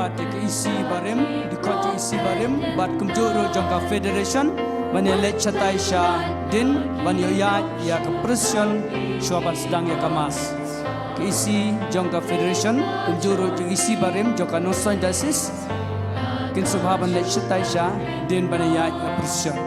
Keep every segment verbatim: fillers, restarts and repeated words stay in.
Bad ïa ka E C barim, dkhot jong E C barim, bad kumjuh ruh jong ka Federation, ban ïa leit shatai sha Dean, ban ïoh ïaid ïa ka procession, shuwa ban sdang ïa ka Mass. Ka E C jong ka Federation, kumjuh ruh jong E C barim, jong ka Nongstoiñ Diocese, kin sngewbha ban leit shatai sha Dean ban ïa ïaid ïa ka procession.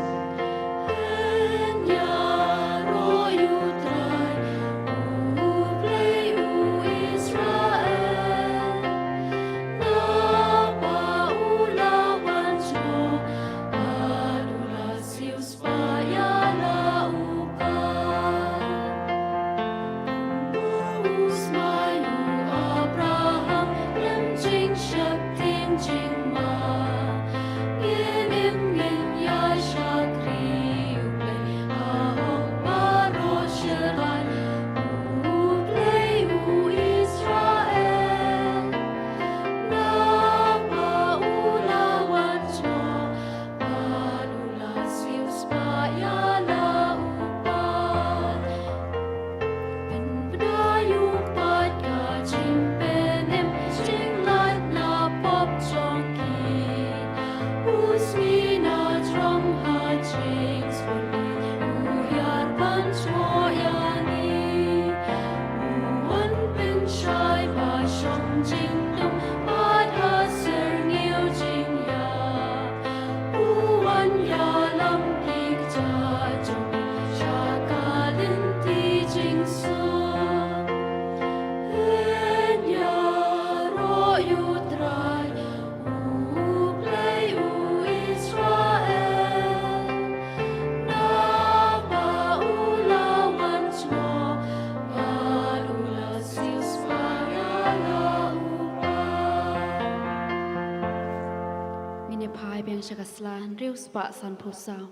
Ngin ïa phai biang sha ka sla hynriew spah sanphew saw.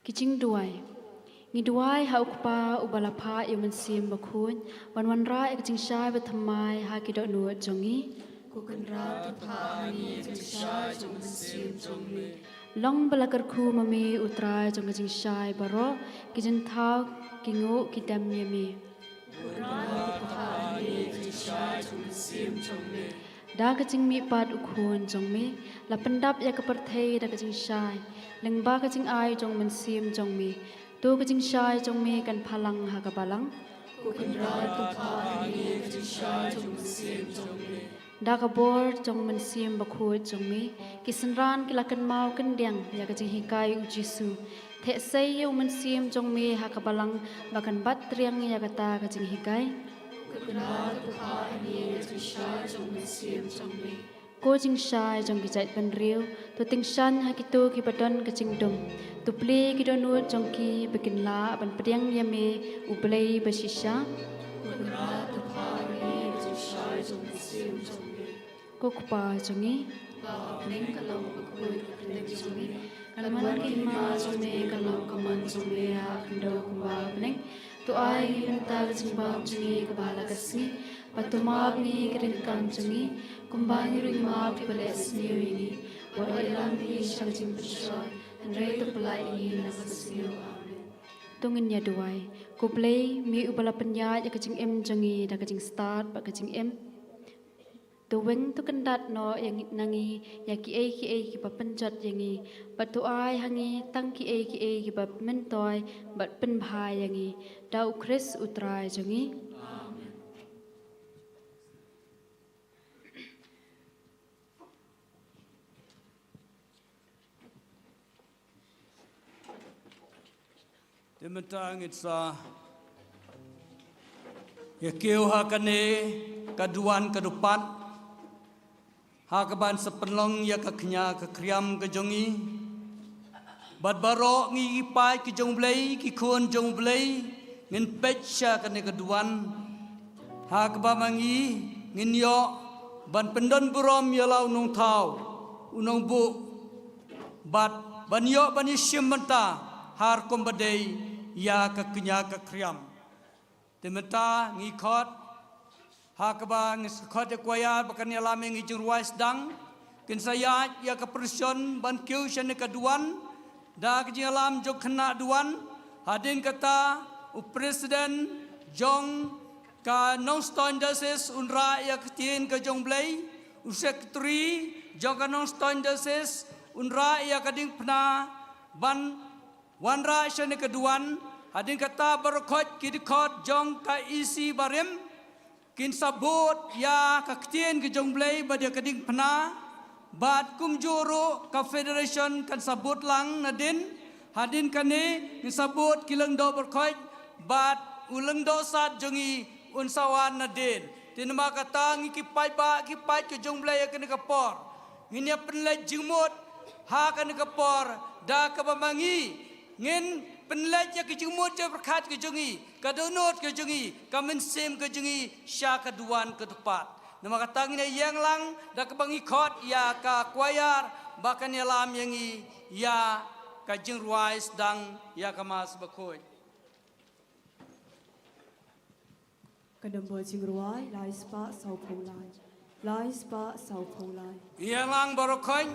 Ki jingduwai. Ngi duwai ha u Kpa uba la phah ïa u Mynsiem Bakhuid ban wanrah ïa ka jingshai bathymmai ha ki dohnud jong ngi. Ko Kynrad, to phah ha ngi ïa ka jingshai jong u Mynsiem jong me. Long ba la kyrkhu ma me u Trai jong ka jingshai baroh, ki jingthaw, ki nguh, ki dem ïa me. Da ka jingmihpat u Khun jong me, la pyndap ïa ka pyrthei da ka jingshai, lyngba ka jingai jong u Mynsiem jong me. To ka jingshai jong me kan phalang ha ka balang. Ko Kynrad, to phah ha ngi ïa ka jingshai jong u Mynsiem jong me. Da ka bor jong u Mynsiem Bakhuid jong me, ki synran ki la kynmaw kyndiang ïa ka jinghikai u Jisu. Theh sei ïa u Mynsiem jong me ha ka balang ba kan bat triang ïa kata ka jinghikai. Ko Kynrad, to phah ha ngi ïa ka jingshai jong u Mynsiem jong me. Ko jingshai jong ki jaitbynriew, to tyngshaiñ ha kito kiba don ka jingdum. To plie ki dohnud jong ki ba kin lah ban pdiang ïa me, u Blei bashisha. Ko Kynrad, to phah ha ngi ïa ka jingshai jong u Mynsiem jong me. Ko Kpa jong ngi, ba ha bneng, kan long bakhuid ka kyrteng jong me. Kan wan ka hima jong me, kan long ka mon jong me ha khyndew kumba ha bneng. To ai ngi mynta ka jingbam jong ngi kaba ha la ka sngi. Bad to map ngi ki ryngkang jong ngi, kumba ngi ruh ngi map ïa kiba leh sniew ïa ngi. Wat ïalam ngi sha ka jingpynshoi, hynrei to pyllait ngi na ka basniew. Amen. To ngin ïa duwai. Ko Blei, me uba la pynïaid ïa ka jingim jong ngi da ka jingstad bad ka jingim. To weng, to kyndat noh ïa ngi, na ngi ïa kiei kiei kiba pynjot ïa ngi. Bad to ai ha ngi tang kiei kiei kiba myntoi bad pynbha ïa ngi. Da u Khrist u Trai jong ngi. Amen. Te mynta ngin sa ïa kiew ha kane ka duwan ka dupat, ha kaban sa pynlong ïa ka kñia ka kriam ka jong ngi. Bad baroh ngi ki paid ki jong U Blei, ki khun jong U Blei, ngin peit sha kane ka duwan. Ha kaba ma ngi ngin ïoh ban pyndon burom ïa la u nongthaw, u nongbuh, bad ban ïoh ban ïashim bynta ha rukom ba dei ïa ka kñia ka kriam. Te mynta ngi khot, ha kaba ngi sa khot ïa ka kwaya ba kan ïalam ïa ngi jingrwai sdang, kin sa ïaid ïa ka procession ban kiew shane ka duwan, da ka jingïalam jong khynnah duwan. Hadien kata u president jong ka Nongstoiñ Diocese un rah ïa ka ktien ka jong U Blei, u Secretary jong ka Nongstoiñ Diocese un rah ïa ka diengphna ban wanrah shane ka duwan. Hadien kata baroh khoit ki dkhot jong ka E C barim kin sa bud ïa ka ktien ka jong U Blei bad ïa ka diengphna, bad kumjuh ruh ka Federation kan sa bud lang nadien. Hadien kane ngin sa bud ki lyngdoh baroh khoit bad u lyngdoh sad jong ngi un sa wan nadien. Te namar kata ngi ki paidbah ki paid ka jong U Blei ïa kane ka por, ngin ïa pynleit jingmut ha kane ka por da kaba ma ngi ngin pynleit ïa ka jingmut jingpyrkhat ka jong ngi, ka dohnud ka jong ngi, ka mynsiem ka jong ngi sha ka duwan ka dkhot. Namar kata ngin ïa ïeng lang da kaba ngi khot ïa ka choir ba kan ïalam ïa ngi ïa ka jingrwai sdang ïa ka Mass bakhuid. Ka nombor jingrwai lai spah sawphew lai. Lai spah sawphew lai. Ïalang baroh khoit.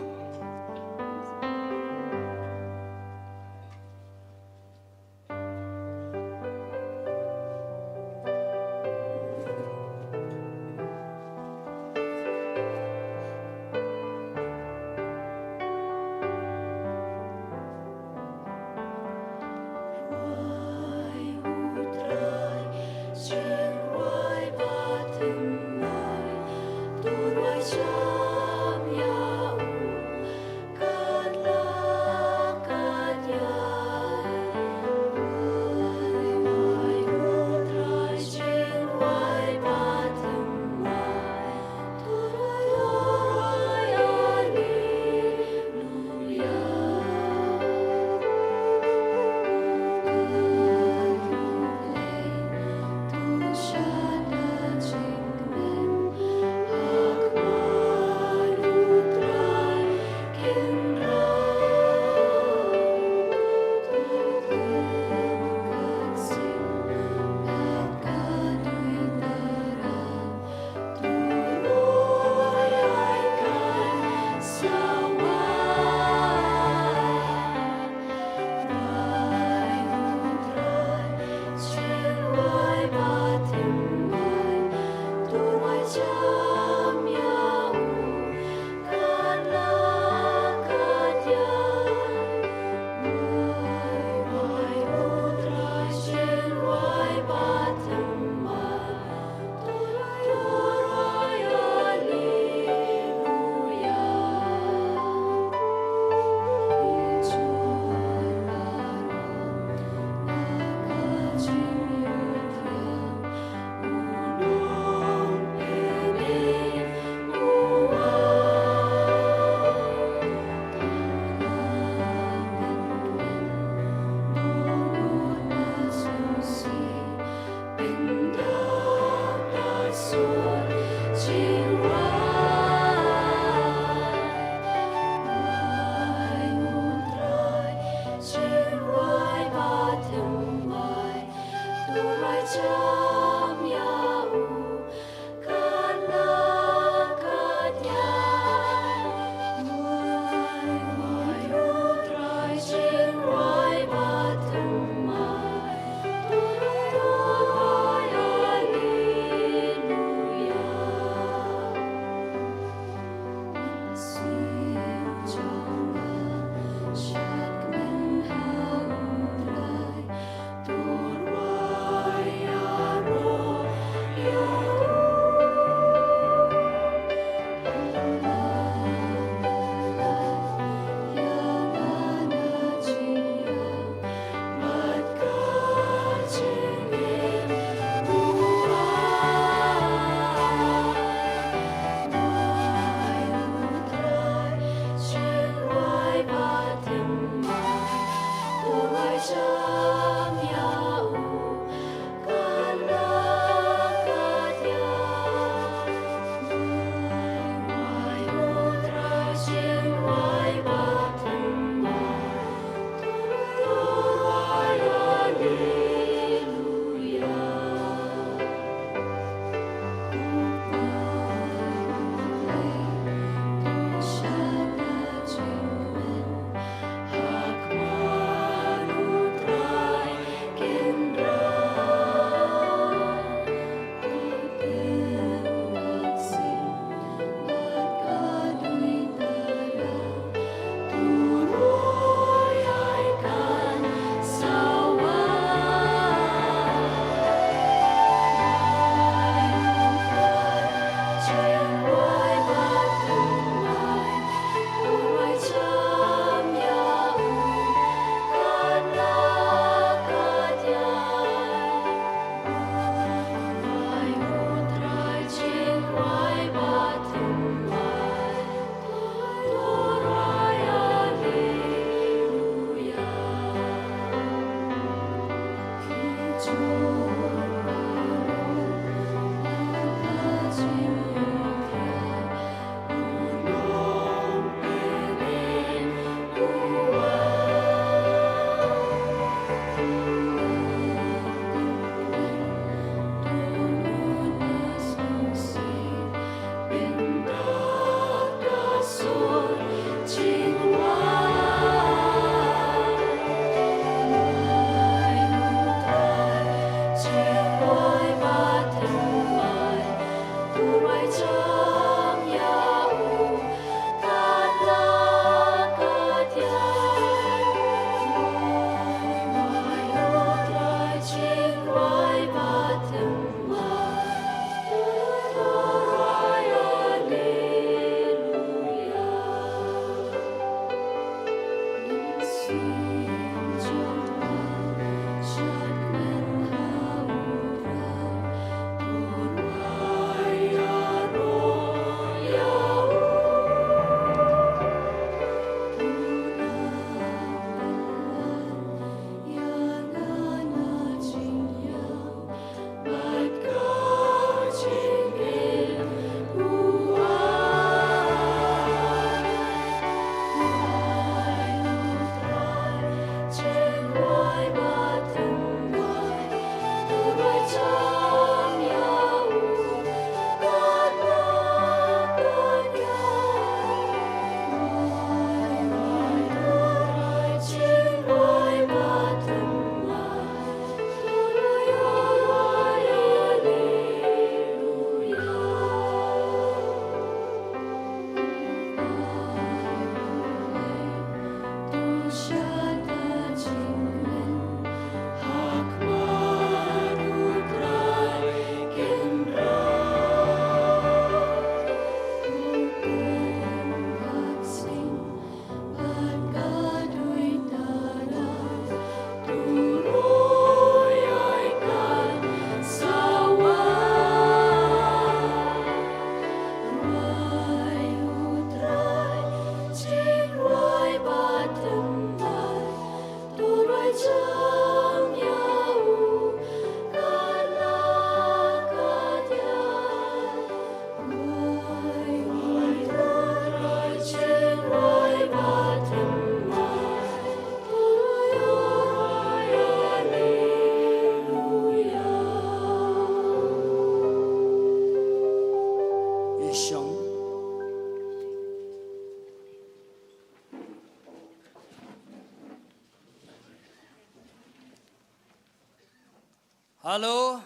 Hello,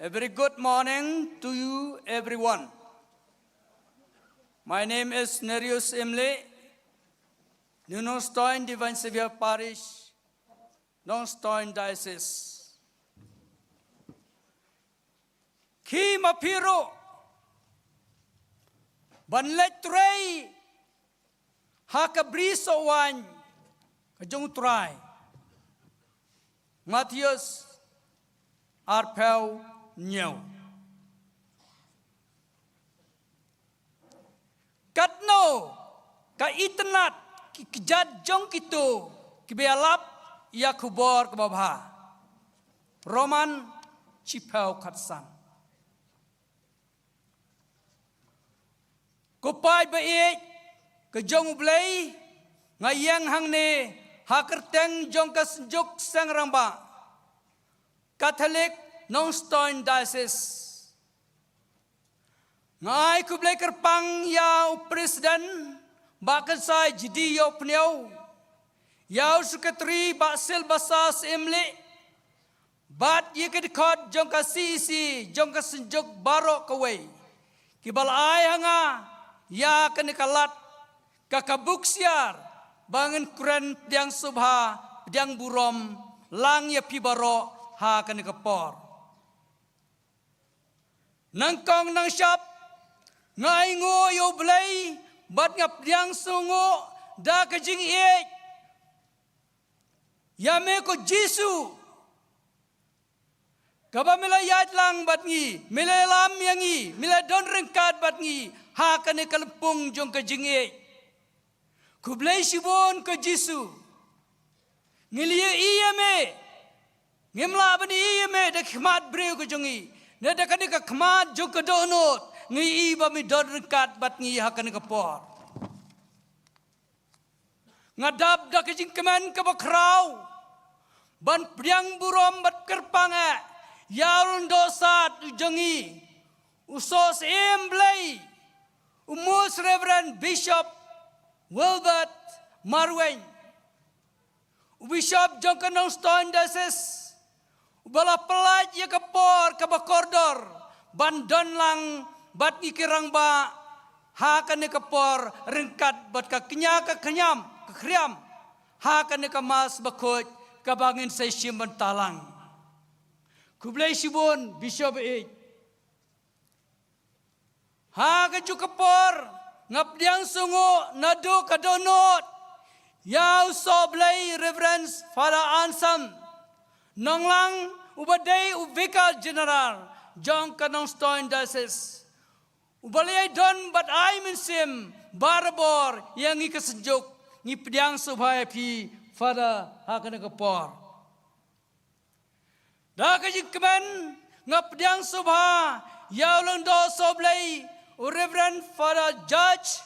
a very good morning to you everyone. My name is Nerius Imli, New Nongstoiñ Divine Savior Parish, Nongstoiñ Diocese. Ki ma phi ruh ban leit trei ha ka bri soh waiñ ka jong u Trai. Mathaios arphew hynñiew. Katno ka itynnad ki kjat jong kito kiba ïalap ïa ka khubor kaba bha. Roman shiphew khatsan. Ko paid ba ïeit ka jong U Blei, nga ïeng hangne ha kyrteng jong ka Synjuk Seng Rangbah Katholik Nongstoiñ Diocese. Nga ai khublei kyrpang ïa u President Bah Kynsai G D Ïew Pynïew, ïa u Secretary Bah Sylvester Syiemlieh, bad ïa ki dkhot jong ka C E C jong ka Synjuk baroh kawei, kiba la ai ha nga ïa kane ka lad, ka ka buksiar, ba ngan kren pdiang sngewbha, pdiang burom lang ïa phi baroh ha kane ka por. Nyngkong nyngshap, nga ainguh ïa U Blei bad nga pdiang sngewnguh da ka jingïeit ïa me ko Jisu, kaba me la ïaid lang bad ngi, me la ïalam ïa ngi, me la don ryngkat bad ngi ha kane ka lympung jong ka jingïeit. Khublei shibun ko Jisu. Ngi la ïohi ïa me. Ngim lah ban ïohi ïa me da ka khmat briew ka jong ngi, ne da kane ka khmat jong ka dohnud, ngi ïohi ba me don ryngkat bad ngi ha kane ka por. Nga dap da ka jingkmen kaba khraw ban pdiang burom bad kyrpang eh ïa u Lyngdoh Sad u jong ngi, u Soh Syiem Blei, u Most Reverend Bishop Wilbert Marwein, u Bishop jong ka Nongstoiñ Diocese, uba la pyllait ïa ka por kaba kordor ban don lang bad ngi ki rangbah ha kane ka por ryngkat bad ka kñia ka khñiam ka khriam ha kane ka Mass bakhuid kaba ngin sa ïashim bynta lang. Khublei shibun Bishop ïeit. Ha kajuh ka por nga pdiang sngewnguh naduh ka dohnud ïa u Sohblei Reverend Father Anselm Nonglang, uba dei u Vicar General jong ka Nongstoiñ Diocese, uba la ïai don bad ai mynsiem barabor ïa ngi ka Synjuk. Ngi pdiang sngewbha ïa phi Father ha kane ka por. Da ka jingkmen nga pdiang sngewbha ïa u Lyngdoh Sohblei, u Reverend Father Judge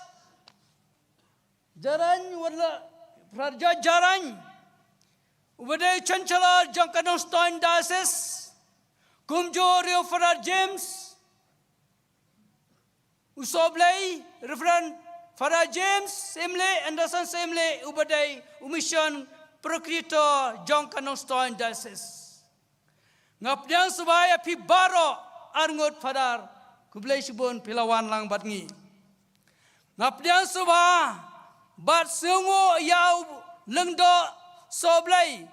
Jarain, wat la Father Judge Jarain, uba dei u Chancellor jong ka Nongstoiñ Diocese, kumjuh ruh Father James, u Sohblei, Reverend Father James Syiemlieh, Anderson Syiemlieh, uba dei u Mission Procurator jong ka Nongstoiñ Diocese. Nga pdiang sngewbha ïa phi baroh arngut Father, khublei shibun phi la wan lang bad ngi. Nga pdiang sngewbha bad sngewnguh ïa u Lyngdoh Sohblei,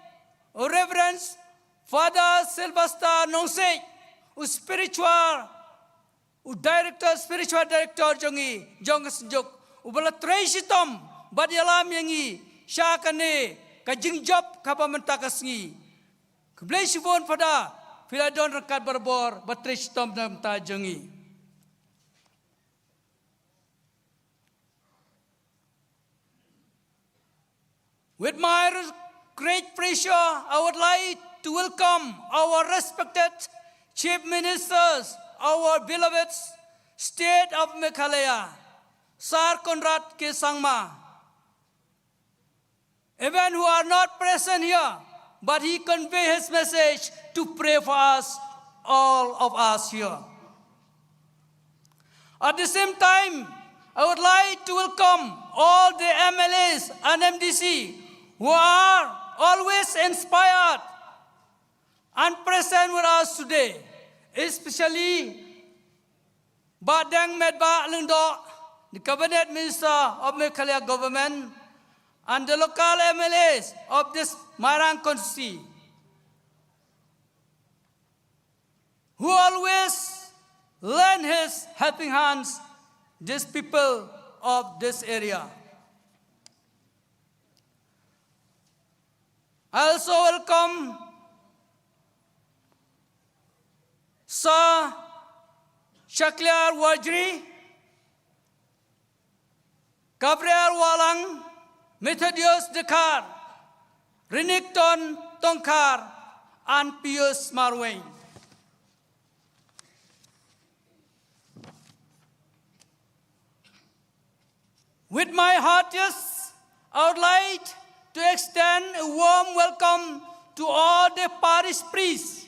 u Reverend Father Sylvester Nongsiej, u spiritual, u director, spiritual director jong ngi, jong ka Synjuk, uba la trei shitom bad ïalam ïa ngi sha kane ka jingjop kaba mynta ka sngi. Khublei shibun Father, phi la don ryngkat barabor bad trei shitom na ka bynta jong ngi. With my res-, great pleasure, I would like to welcome our respected Chief Ministers, our beloved state of Meghalaya, Sir Conrad K Sangma. Even who are not present here, but he convey his message to pray for us, all of us here. At the same time, I would like to welcome all the M L As and M D C who are always inspired and present with us today, especially Bah Deng Medbah Lyngdoh, the Cabinet Minister of Meghalaya Government, and the local M L As of this Mairang constituency, who always lend his helping hands these people of this area. I also welcome Sir Shakliar Wajri, Gabriel Walang, Methodius Dkhar, Renikton Tongkhar, and Pius Marwein. With my heartiest, I would like to extend a warm welcome to all the parish priests,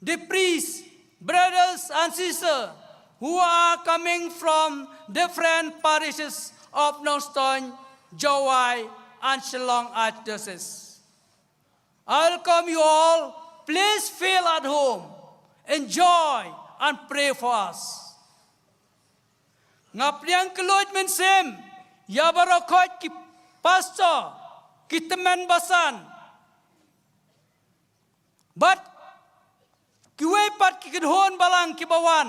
the priests, brothers and sisters who are coming from different parishes of Nongstoin, Jowai, and Shillong Archdiocese. I welcome you all. Please feel at home. Enjoy and pray for us. Nga pdiang kylluid mynsiem ïa baroh khoit ki pastor, ki tymmen basan, bad kiwei pat ki kynhun balang kiba wan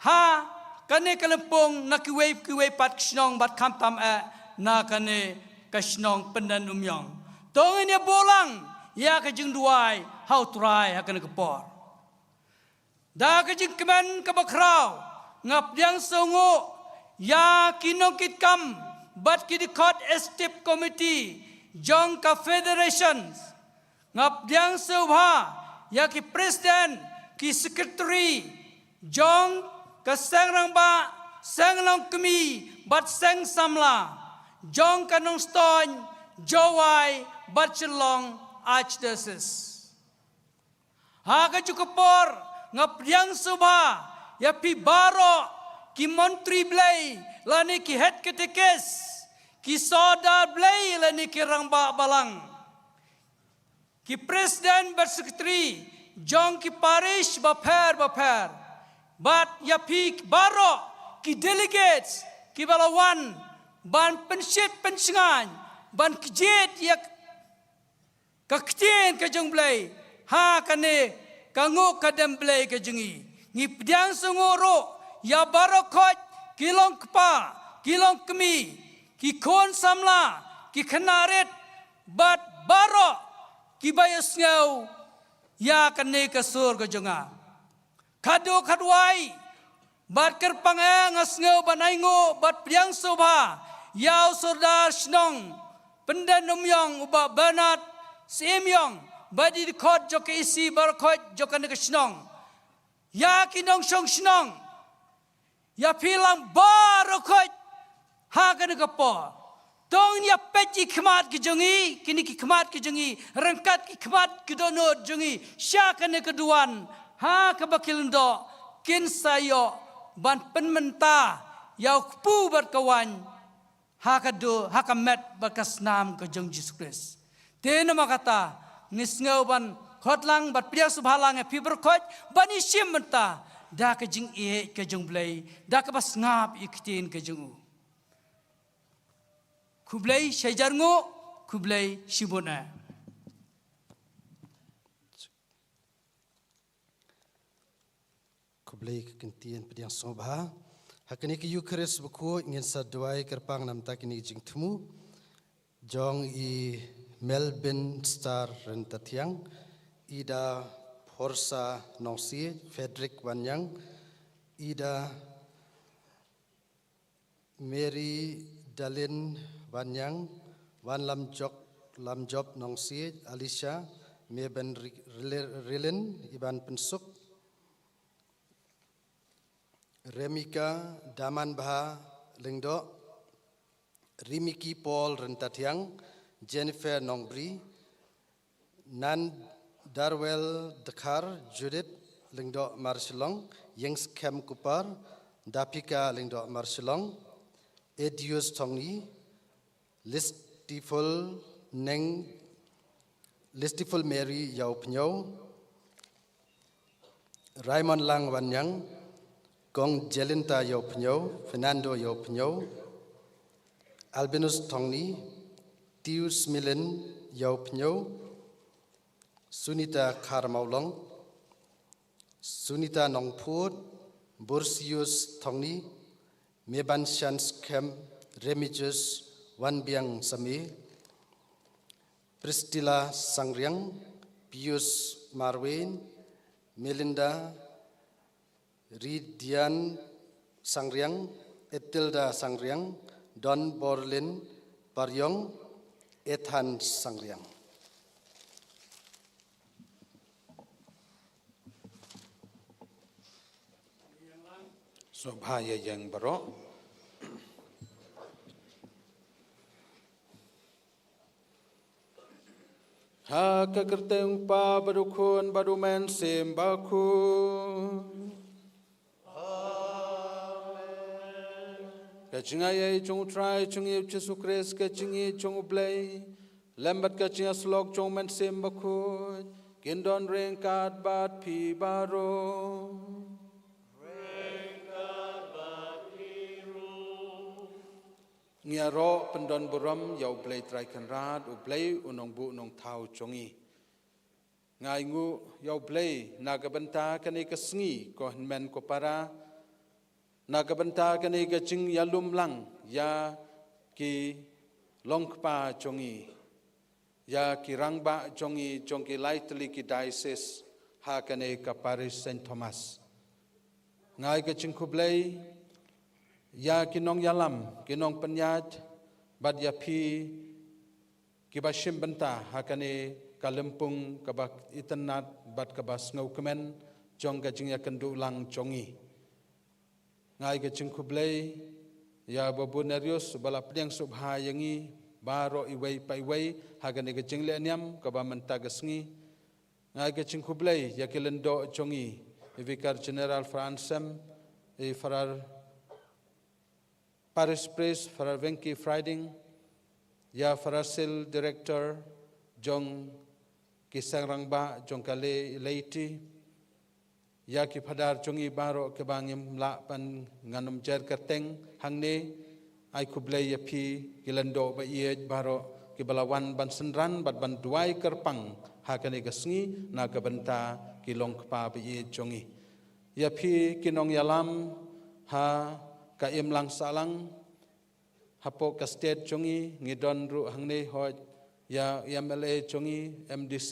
ha kane ka lympung na kiwei kiwei pat ki shnong bad khamtam eh na kane ka shnong Pyndenumïong. To ngin ïa buh lang ïa ka jingduwai ha U Trai ha kane ka por. Da ka jingkmen kaba khraw, nga pdiang sngewbha ïa ki nongkitkam bad ki dkhot executive committee jong ka federation. Nga pdiang sngewbha ïa ki president, ki secretary jong ka seng rangbah, seng longkmie bad seng samla jong ka Nongstoin, Jowai bad Shillong Archdiocese. Ha kajuh ka por nga pdiang sngewbha ïa phi baroh ki montri Blei lane ki head catechist, ki sordar Blei lane ki rangbah balang, ki president bad secretary jong ki parish bapher bapher, bad ïa phi baroh ki delegates kiba la wan ban pynshit pynshngaiñ ban kjit ïa ka ktien ka jong U Blei ha kane ka nguh ka dem Blei ka jong ngi. Ngi pdiang sngewbha ruh ïa baroh khoit ki longkpa, ki longkmie, ki khun samla, ki khynnah rit bad baroh kiba ïohsngew ïa kane ka sur ka jong nga. Khadduh khadwai bad kyrpang eh nga sngew ban ainguh bad pdiang sngewbha ïa u sordar shnong Pyndenumïong, u Bah Bernard Syiemiong, bad ki dkhot jong ka EC baroh khoit jong kane ka shnong, ïa ki nongshong shnong, ïa phi lang baroh khoit ha kane ka por. To ngin ïa peit ki khmat ki jong ngi, kine ki khmat ki jong ngi, ryngkat ki khmat ki dohnud jong ngi sha kane ka duwan, ha kaba ki lyngdoh kin sa ïoh ban pynmynta ïa u kpu bad ka waiñ ha ka dur, ha ka met bad ka snam ka jong Jisu Khrist. Te namar kata ngi sngew ban khot lang bad pdiang sngewbha lang ïa phi baroh khoit ban ïashim bynta da ka jingïeit ka jong U Blei, da kaba sngap ïa ka ktien ka jong u. Khublei shihajar nguh, khublei shibun eh. Khublei ka ktien pdiang sngewbha. Ha kane ka Eukharist bakhuid ngin sa duwai kyrpang namar kine ki jingthmu jong i Melbourne Star Ryntathiang, i Da Phorsa Nongsiej, Frederick Wanniang, i Da Mary Dalin Wanniang, Wanlamjok, Lamjop Nongsiej, Alicia Meben Ri-, Rile-, Rilin, Iban Pynsuk, Remika Damanbha Lyngdoh, Rimiki Paul Ryntathiang, Jennifer Nongbri, Nan Darwell Dkhar, Judith Lyngdoh Marshillong, Yingskhem Kupar, Dapika Lyngdoh Marshillong, Edius Thongni, Listiful Neng, Listiful Mary Ïawphniaw, Raymond Langwanyang, Kong Jelinta Ïawphñiaw, Fernando Ïawphñiaw, Albinus Thongni, Tius Milin Ïawphñiaw, Sunita Kharmawlong, Sunita Nongphut, Bursius Thongni, Meban Shan Skhem, Remigius Wanbiang Sami, Priscilla Sangriang, Pius Marwin, Melinda Ridian Sangriang, Etilda Sangriang, Don Borlin Pariong, Ethan Sangriang. Sngewbha ïa ïeng baroh. Ha ka kyrteng Pa bad u Khun bad u Mynsiem Bakhuid. Ka jingaiei jong u Trai jong ngi u Jisu Khrist, ka jingïeit jong u Blei, lem bad ka jingïasyllok jong u Mynsiem Bakhuid, kin don ryngkat bad phi baroh. Ngi ïaroh pyndon burom ïa u Blei Trai Kynrad, u Blei u nongbuh nongthaw jong ngi. Nga ainguh ïa u Blei na ka bynta kane ka sngi, ko hynmen ko para, na ka bynta kane ka jingïalum lang ïa ki longkpa jong ngi, ïa ki rangbah jong ngi jong ki lai tylli ki diocese ha kane ka parish Saint Thomas. Nga ai ka jingkhublei ïa ki nongïalam, ki nongpynïaid, bad ïa phi kiba shim bynta ha kane ka lympung kaba itynnad bad kaba sngewkmen jong ka jingïakynduh lang jong ngi. Nga ai ka jingkhublei ïa Babu Nerius ba la pdiang sngewbha ïa ngi baroh iwei pa iwei ha kane ka jingleh niam kaba mynta ka sngi. Nga ai ka jingkhublei ïa ki lyngdoh jong ngi, i Vicar General Francis, i Father Parish Priest Father Venki Friding, ïa Father Sil Director jong ki seng rangbah jong ka le-, laity, ïa ki phadar jong ngi baroh kiba ngim lah ban ngan ym jer kyrteng hangne, ai khublei ïa phi ki lyngdoh ba ïeit baroh kiba la wan ban synran bad ban duwai kyrpang ha kane ka sngi na ka bynta ki longkpa ba ïeit jong ngi. Ïa phi ki nongïalam ha ka imlang sahlang, hapoh ka state jong ngi, ngi don ruh hangne hoi ïa M L A jong ngi, M D C,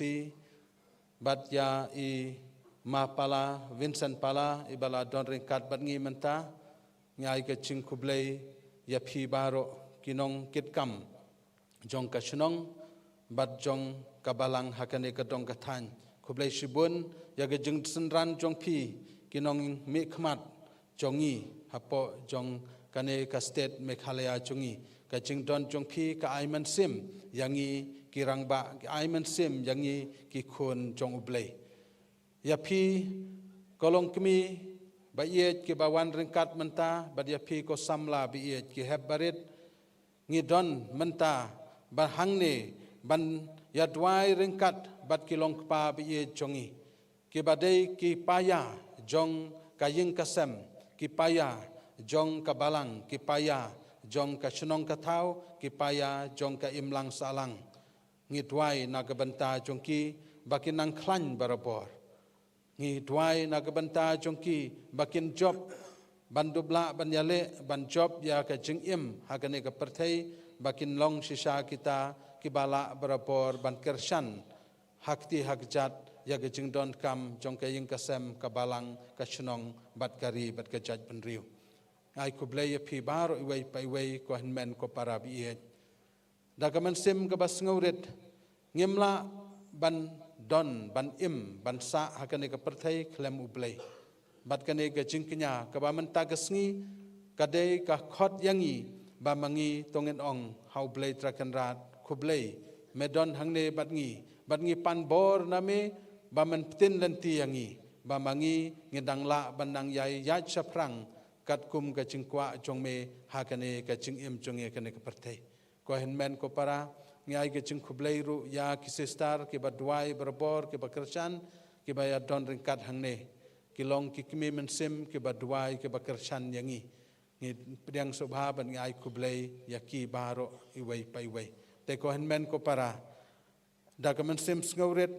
bad ïa i Ma Pala, Vincent Pala, iba la don ryngkat bad ngi mynta. Nga ai ka jingkhublei ïa phi baroh ki nongkitkam jong ka shnong bad jong ka balang ha kane ka dong ka thaiñ. Khublei shibun ïa ka jingsynran jong phi ki nongmihkhmat jong ngi hapoh jong kane ka state Meghalaya jong ngi. Ka jingdon jong phi ka ai mynsiem ïa ngi ki rangbah, ka ai mynsiem ïa ngi ki khun jong U Blei. Ïa phi ko longkmie ba ïeit kiba wan ryngkat mynta, bad ïa phi ko samla ba ïeit ki hep barit, ngi don mynta ba hangne ban ïaduwai ryngkat bad ki longkpa ba ïeit jong ngi, kiba dei ki paia jong ka ïing ka sem, ki paia jong ka balang, ki paia jong ka shnong ka thaw, ki paia jong ka imlang sahlang. Ngi duwai na ka bynta jong ki ba kin nang khlaiñ barabor. Ngi duwai na ka bynta jong ki ba kin jop ban dup lah ban ïaleh, ban jop ïa ka jingim ha kane ka pyrthei, ba kin long shisha kita kiba lah barabor ban kyrshan ha kti ha kjat ïa ka jingdonkam jong ka ïing ka sem, ka balang, ka shnong, bad ka ri bad ka jaitbynriew. Nga ai khublei ïa phi baroh iwei pa iwei, ko hynmen ko para ba ïeit. Da ka mynsiem kaba sngewrit, ngim lah ban don, ban im, ban sah ha kane ka pyrthei khlem U Blei. Bad kane ka jingkñia kaba mynta ka sngi ka dei ka khot ïa ngi ba ma ngi to ngin ong ha U Blei Trai Kynrad, khublei, me don hangne bad ngi, bad ngi pan bor na me ba men pyntin lynti ïa ngi, ba ma ngi ngin dang lah ban nang ïai ïaid shaphrang katkum ka jingkwah jong me ha kane ka jingim jong ngi ha kane ka pyrthei. Ko hynmen ko para, ngi ai ka jingkhublei ruh ïa ki sister kiba duwai barabor, kiba kyrshan, kiba ïadon ryngkat hangne. ki long ki kmie mynsiem kiba duwai, kiba kyrshan ïa ngi. Ngi pdiang sngewbha bad ngi ai khublei ïa ki baroh iwei pa iwei. Te ko hynmen ko para, da ka mynsiem sngewrit,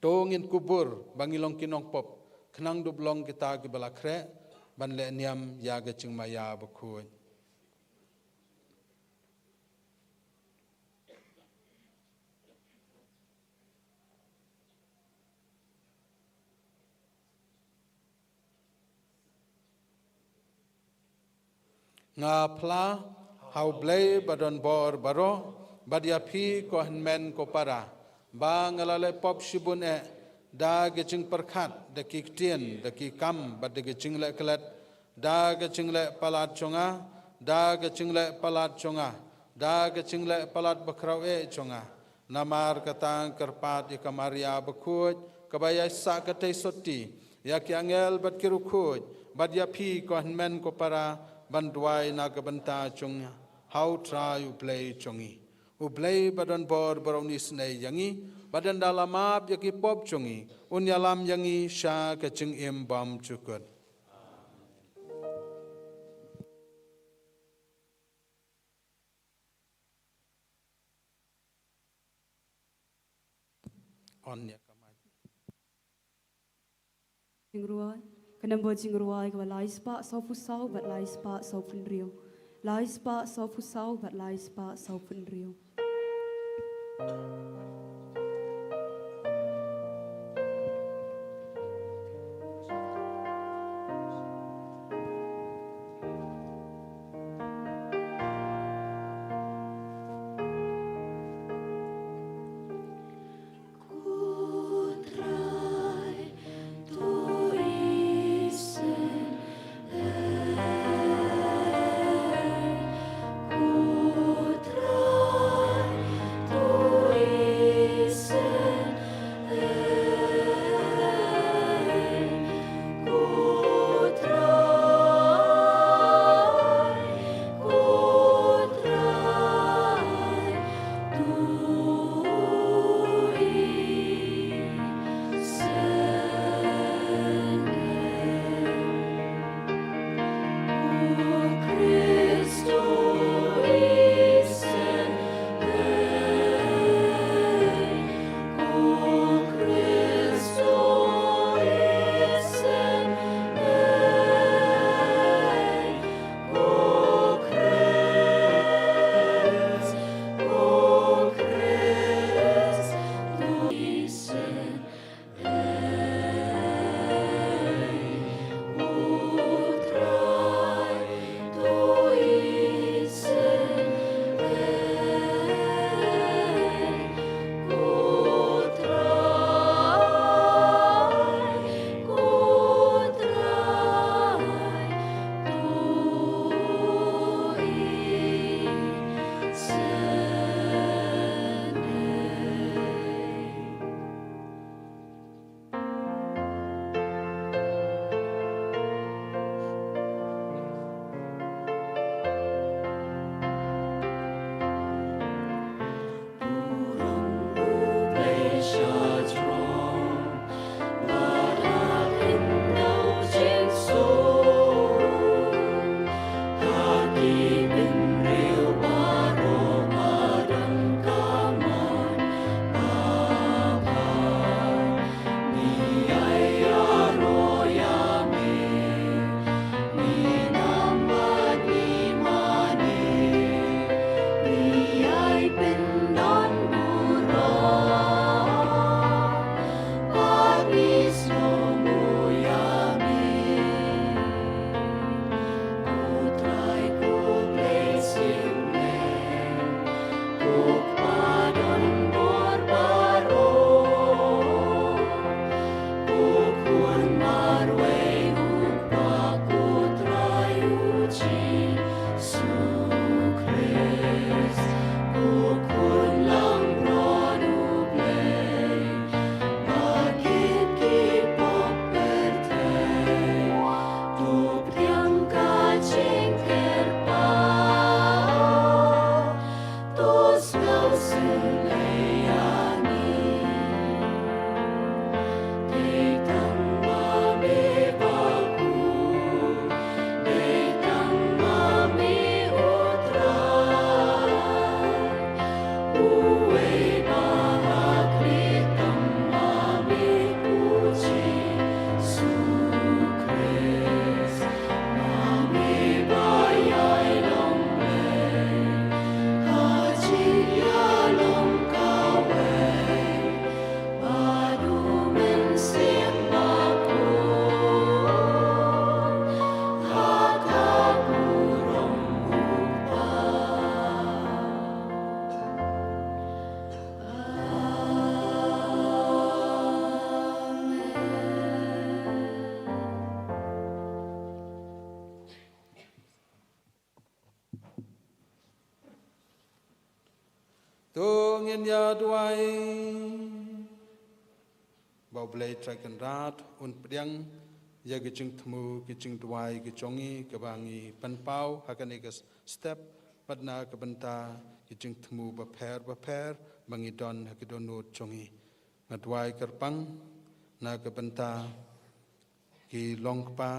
to ngin kubur ba ngi long ki nongpop, khnang dup long kita kiba la khreh ban leh niam ïa ka jingmaïa bakhuid. Nga phla ha U Blei ba don bor baroh, bad ïa phi ko hynmen ko para, ba nga la leh pop shibun eh, da ka jingpyrkhat, da ki ktien, da ki kam, bad da ka jingleh klet, da ka jingleh palat jong nga, da ka jingleh palat jong nga, da ka jingleh palat bakhraw eh jong nga. Namar kata nga kyrpad ïa ka Maria bakhuid, kaba ïaisah katei sotti, ïa ki angel bad ki riewkhuid, bad ïa phi ko hynmen ko para, ban duwai na ka bynta jong nga ha U Trai U Blei jong ngi. U Blei ba don bor baroh un isynei ïa ngi, bad ynda la map ïa ki pop jong ngi, un ïalam ïa ngi sha ka jingim bymjukut. On ïa ka mic. Jingrwai, ka nombor jingrwai kaba lai spah sawphew saw bad lai spah sawphew hynriew. Lai spah sawphew saw bad lai spah sawphew hynriew. To ngin ïa duwai. Ba U Blei Trai Kynrad un pdiang ïa ki jingthmu ki jingduwai ki jong ngi kiba ngi pynpaw ha kane ka step, bad na ka bynta ki jingthmu bapher bapher ba ngi don ha ki dohnud jong ngi. Nga duwai kyrpang na ka bynta ki long kpa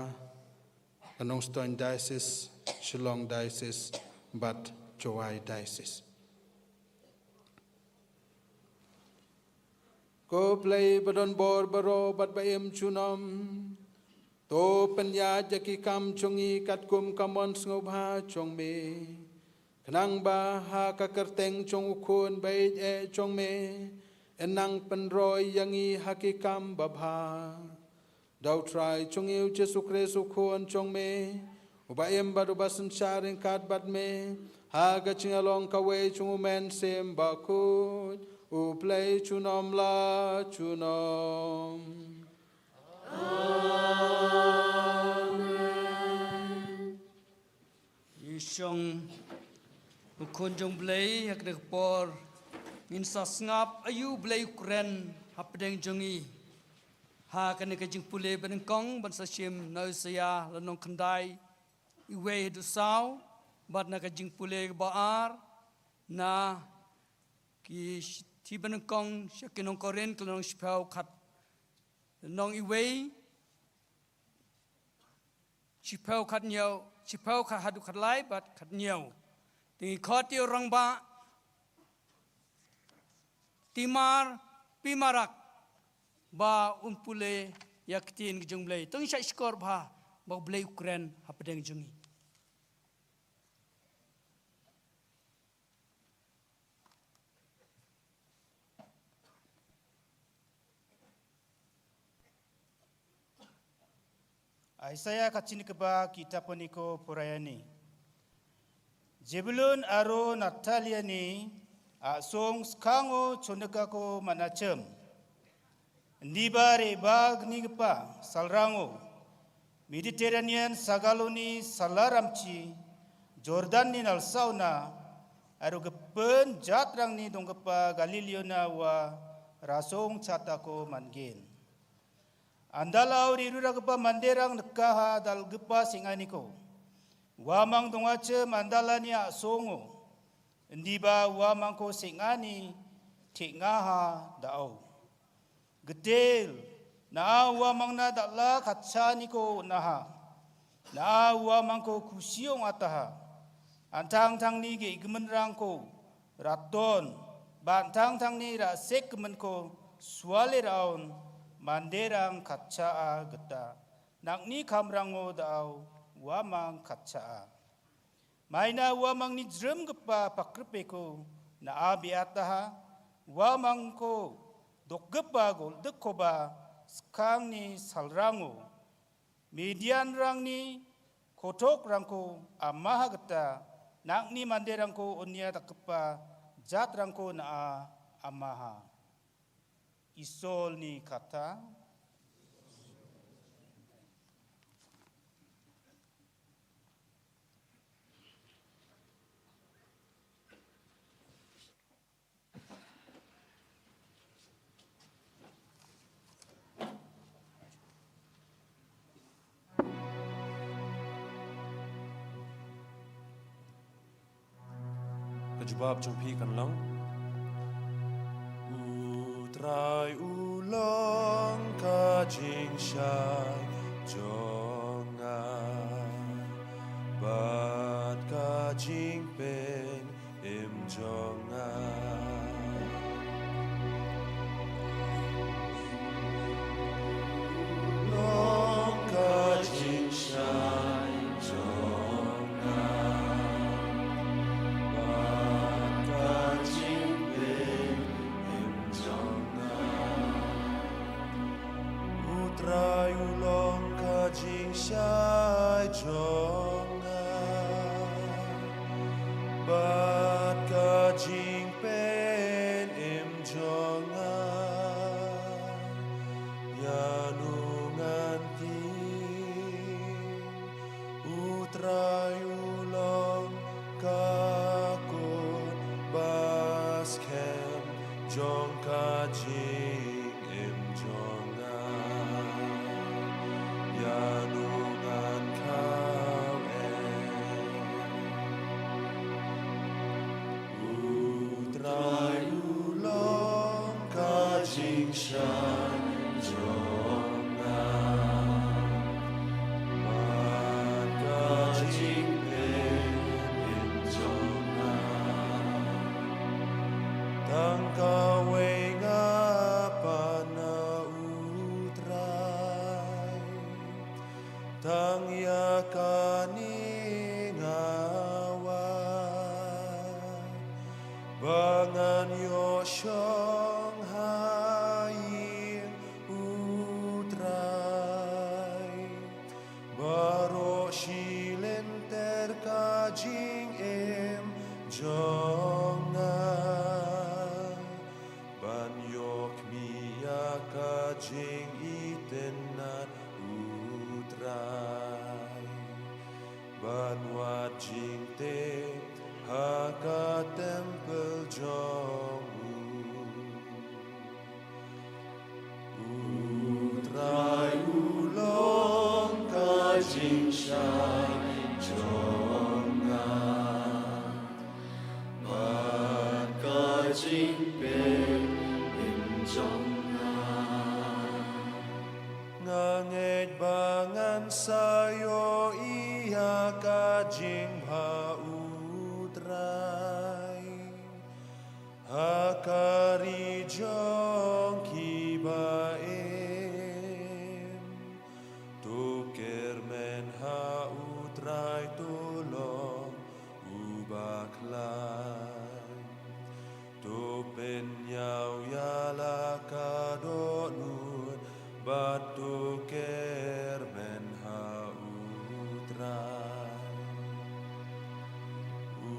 ka Nongstoiñ Diocese, Shillong Diocese bad Jowai Diocese. Ko Blei ba don bor baroh bad ba im junom, to pynïaid ïa ki kam jong ngi katkum ka mon sngewbha jong me, khnang ba ha ka kyrteng jong U Khun ba ïeit eh jong me yn nang pynroi ïa ngi ha ki kam babha. Da U Trai jong ngi U Jisu Khrist U Khun jong me, uba im bad uba synshar ryngkat bad me ha ka jingïalong kawei jong U Mynsiem Bakhuid, U Blei junom la junom. Amen. Ngi shong, U Khun jong U Blei, ha kane ka por ngin sa sngap aïu U Blei u kren hapdeng jong ngi. Ha kane ka jingpule banyngkong ban sa shim na Isaïah lynnong khyndai, uwei haduh saw, bad na ka jingpule kaba ar na ki shithi banyngkong sha ki nong Korinth, ka lynnong shiphew, khat, lynnong uwei, shiphew, khathynñiew, shiphew, khat haduh khatlai bad khathynñiew. Te ngi khot ïa u rangbah Timar Pimarak ba un pule ïa ka ktien ka jong U Blei. To ngin shah shkor bha ba U Blei u kren hapdeng jong ngi. Isaïah ka jingkyrpad, ki tapani ko pura ïa ni. Zebulun aro Naphtali ïa ni, ah song skang o choneka ko mana chem. Ndi ba re ba gni kpa salrang o. Mediterranean sagaloni salaramchi, Jordan ni nalsauna, aro kepen jat rang ni dong kpa Galiliona wa rasong chata ko mangin. Andala uri rura kpa manderang nekaha dal kpa singani ko. Wa mang donga che mandala ni a songo. Ndi ba wa mang ko singani thik ngaha dau. Getel, na wa mang na dala khatsa ni ko naha. Na wa mang ko kusiong ataha. Antang tang ni ge gemenrang ko raton, ban tang tang ni ra sek men ko suale raon, manderang khatsa a geta, nak ni kam rango dau, wa mang khatsa a. Maina wa mang ni jrem gepa pakrepe ko, na a biataha, wa mang ko dok gepa gol dek ko ba, skang ni salrango. Midian rang ni, kotok rang ko, amaha geta, nak ni manderang ko, onia tak kepa, jat rang ko na a, amaha. Isol ni kata. Ka jubab jong phi kan long. U Trai u long ka jingshai jong nga, bad ka jingpynim jong nga. Long ka jingshai jong nga, bad ka jingpynim jong nga. U Trai u long ka jingshai jong nga, bad ka jingpynim jong nga. Ïa nu ngan tieng, U Trai u long ka kot ba Ïa kane nga wad ba ngan ïoh shong ha ïing U Trai baroh shi lynter ka jingim jong nga, ban ïoh khmih ïa ka jingitynnad U Trai, ban wad jingtip ha ka templ jong U. U Trai u long ka jingshai jong nga bad ka jingpynim jong nga. Nga ngeit ba ngan sa ïohi ïa ka jingbha U Trai ha ka ri jong ki ba im. To kyrmen ha U Trai, to long u bakhlaiñ. To pynïaw ïa la ka dohnud bad to kyrmen ha U Trai. U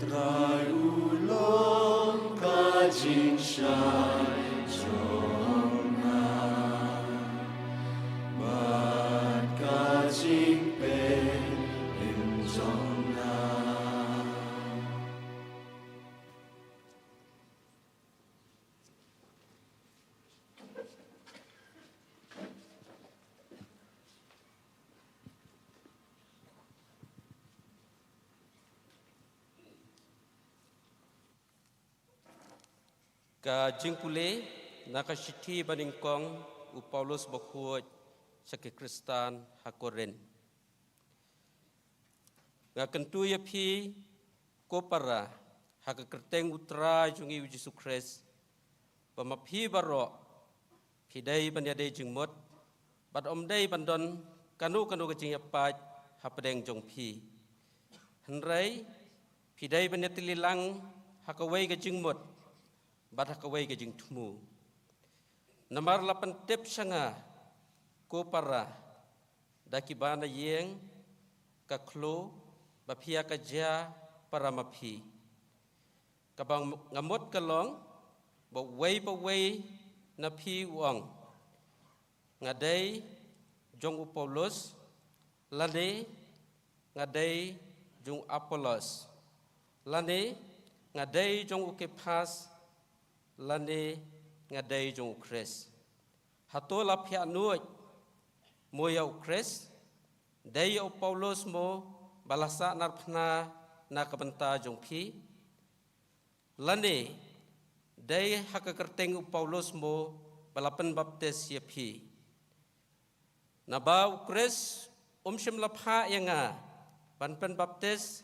Trai u long ka jingshai jong nga bad ka jingpynim jong nga. Ka jingpule na ka shithi banyngkong u Paulus bakhuid sha ki Khristan ha Korinth. Nga kyntu ïa phi ko para ha ka kyrteng U Trai jong ngi U Jisu Khrist, ba ma phi baroh phi dei ban ïadei jingmut bad ym dei ban don kano kano ka jingïapait hapdeng jong phi. Hynrei phi dei ban ïatylli lang ha kawei ka jingmut bad ha kawei ka jingthmu. Namar la pyntip sha nga ko para da kiba na ïing ka khloo ba phi ïa ka jia para ma phi. Kaba nga mut ka long ba uwei pa uwei na phi u ong, nga dei jong u Paulus, lane nga dei jong u Apollos, lane nga dei jong u Kephas, lane nga dei jong u Khrist. Hato la phi anuid mo ïa u Khrist? Dei ïa u Paulus mo ba la sahnarphna na ka bynta jong phi? Lane dei ha ka kyrteng u Paulus mo ba la pynbaptis ïa phi? Naba u Khrist um shym la phah ïa nga ban pynbaptis,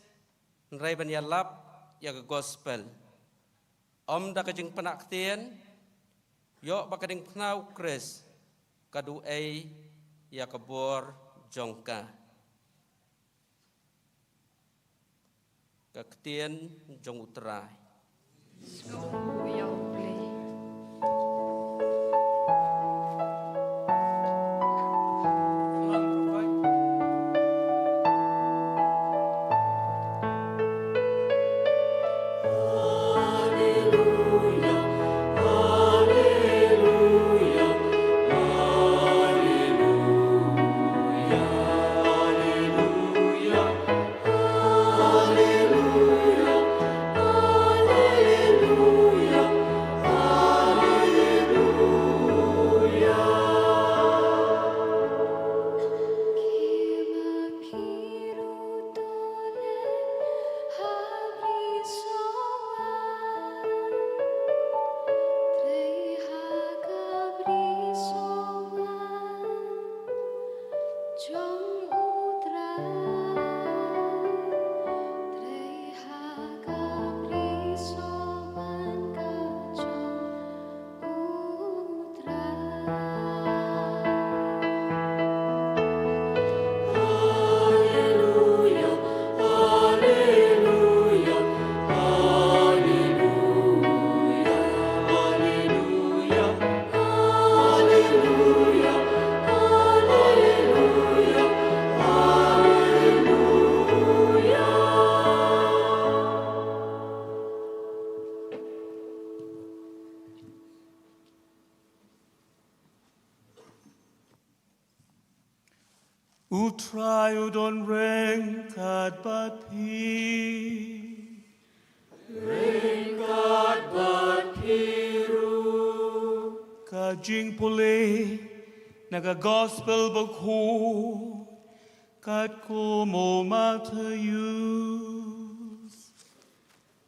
hynrei ban ïalap ïa ka gospel. Ym da ka jingpynah ktien, ïoh ba ka diengphna u Khrist ka duh ei ïa ka bor jong ka. Ka ktien jong U Trai. U Trai u don ryngkat bad phi. Ryngkat bad phi ruh. Ka jingpule na ka Gospel Bakhuid katkum u Mathaios.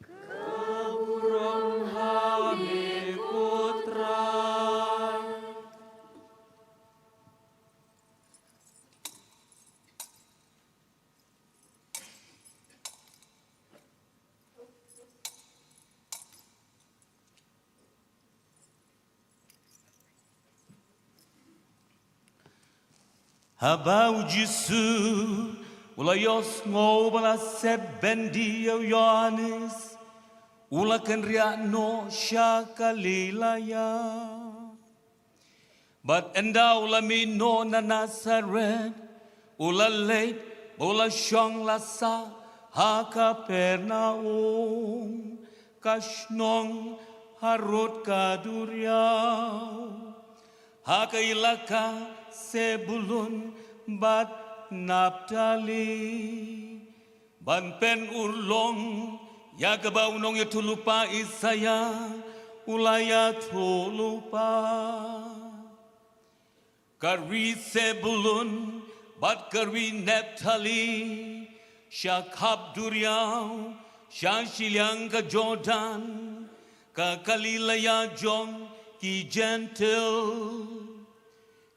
Ka burom ha me ko Trai. Haba u Jisu u la ïohsngew ba la sep byndi ïa u Ïoannis, u la kynriah noh sha Galilaya. Bad ynda u la mih noh na Nasaret, u la leit bad u la shong la sah ha Kapernaum, ka shnong harud ka duriaw, ha ka ilaka Sebulun bad Naptali. Ban pynurlong ïa kaba u nongïathuhlypa Isaïa u la ïathuhlypa. Ka ri Sebulun bad ka ri Naptali, sha khap duriaw, sha shiliang ka Jordan, ka Galilaya jong ki Jentil.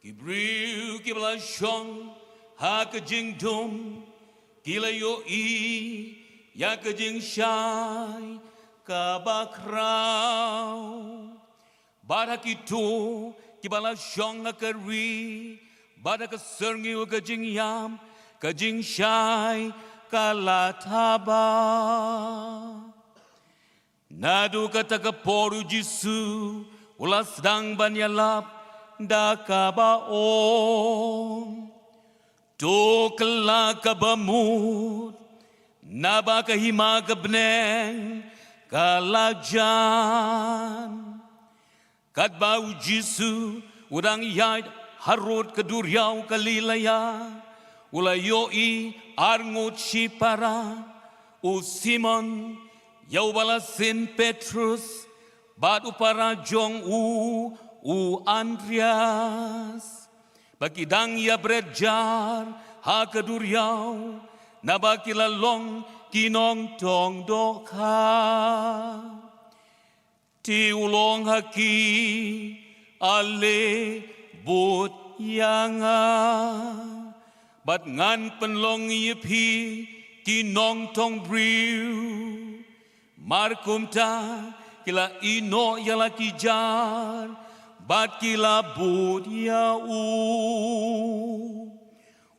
Ki briew kiba la shong ha ka jingdum ki la ïohi ïa ka jingshai kaba khraw. Bad ha kito kiba la shong ha ka ri bad ha ka syrngiew ka jingïap, ka jingshai ka la thaba. Naduh kata ka por u Jisu u la sdang ban ïalap da kaba ong, to kylla kaba mut, naba ka hima ka bneng ka la jan. Katba u Jisu u dang ïaid harud ka duriaw Galilaya, u la ïohi arngut shipara, u Simon, ïa uba la syn Petrus, bad u para jong u, u Andreas. Ba ki dang ïabret jar ha ka duriaw, naba ki la long ki nongtong dohkha. Te u la ong ha ki, ale bud ïa nga, bad ngan pynlong ïa phi ki nongtong briew. Mar kumta ki la ïehnoh ïa la ki jar, bad ki la bud ïa u.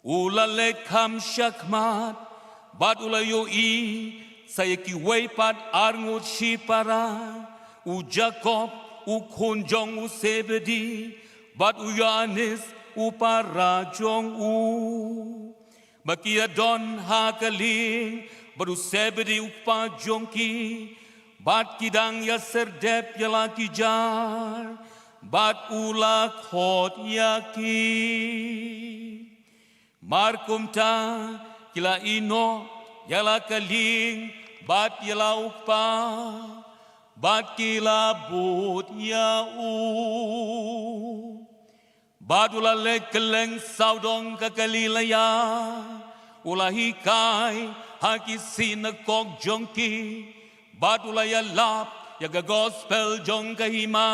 U la leit kham shakhmat, bad u la ïohi sa ïa kiwei pat arngut shipara, u Jakob u khun jong u Sebedi, bad u Ïoannis u para jong u. Ba ki ïadon ha ka lieng bad u Sebedi u kpa jong ki, bad ki dang ïasyrdep ïa la ki jar, bad u la khot ïa ki. Mar kumta ki la ïehnoh ïa la ka lieng bad ïa la u kpa, bad ki la bud ïa u. Bad u la leit kylleng sawdong ka Galilaya, u la hikai ha ki synagog jong ki, bad u la ïalap ïa ka gospel jong ka hima.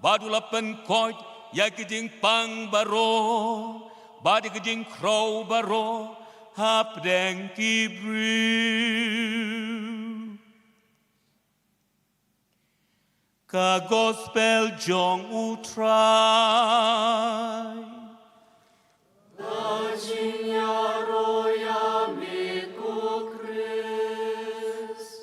Bad u la pynkoit ïa ki jingpang baroh, bad ïa ki jingkhrew baroh hapdeng ki briew. Ka gospel jong u Trai. Ka jingïaroh ïa me ko Khrist.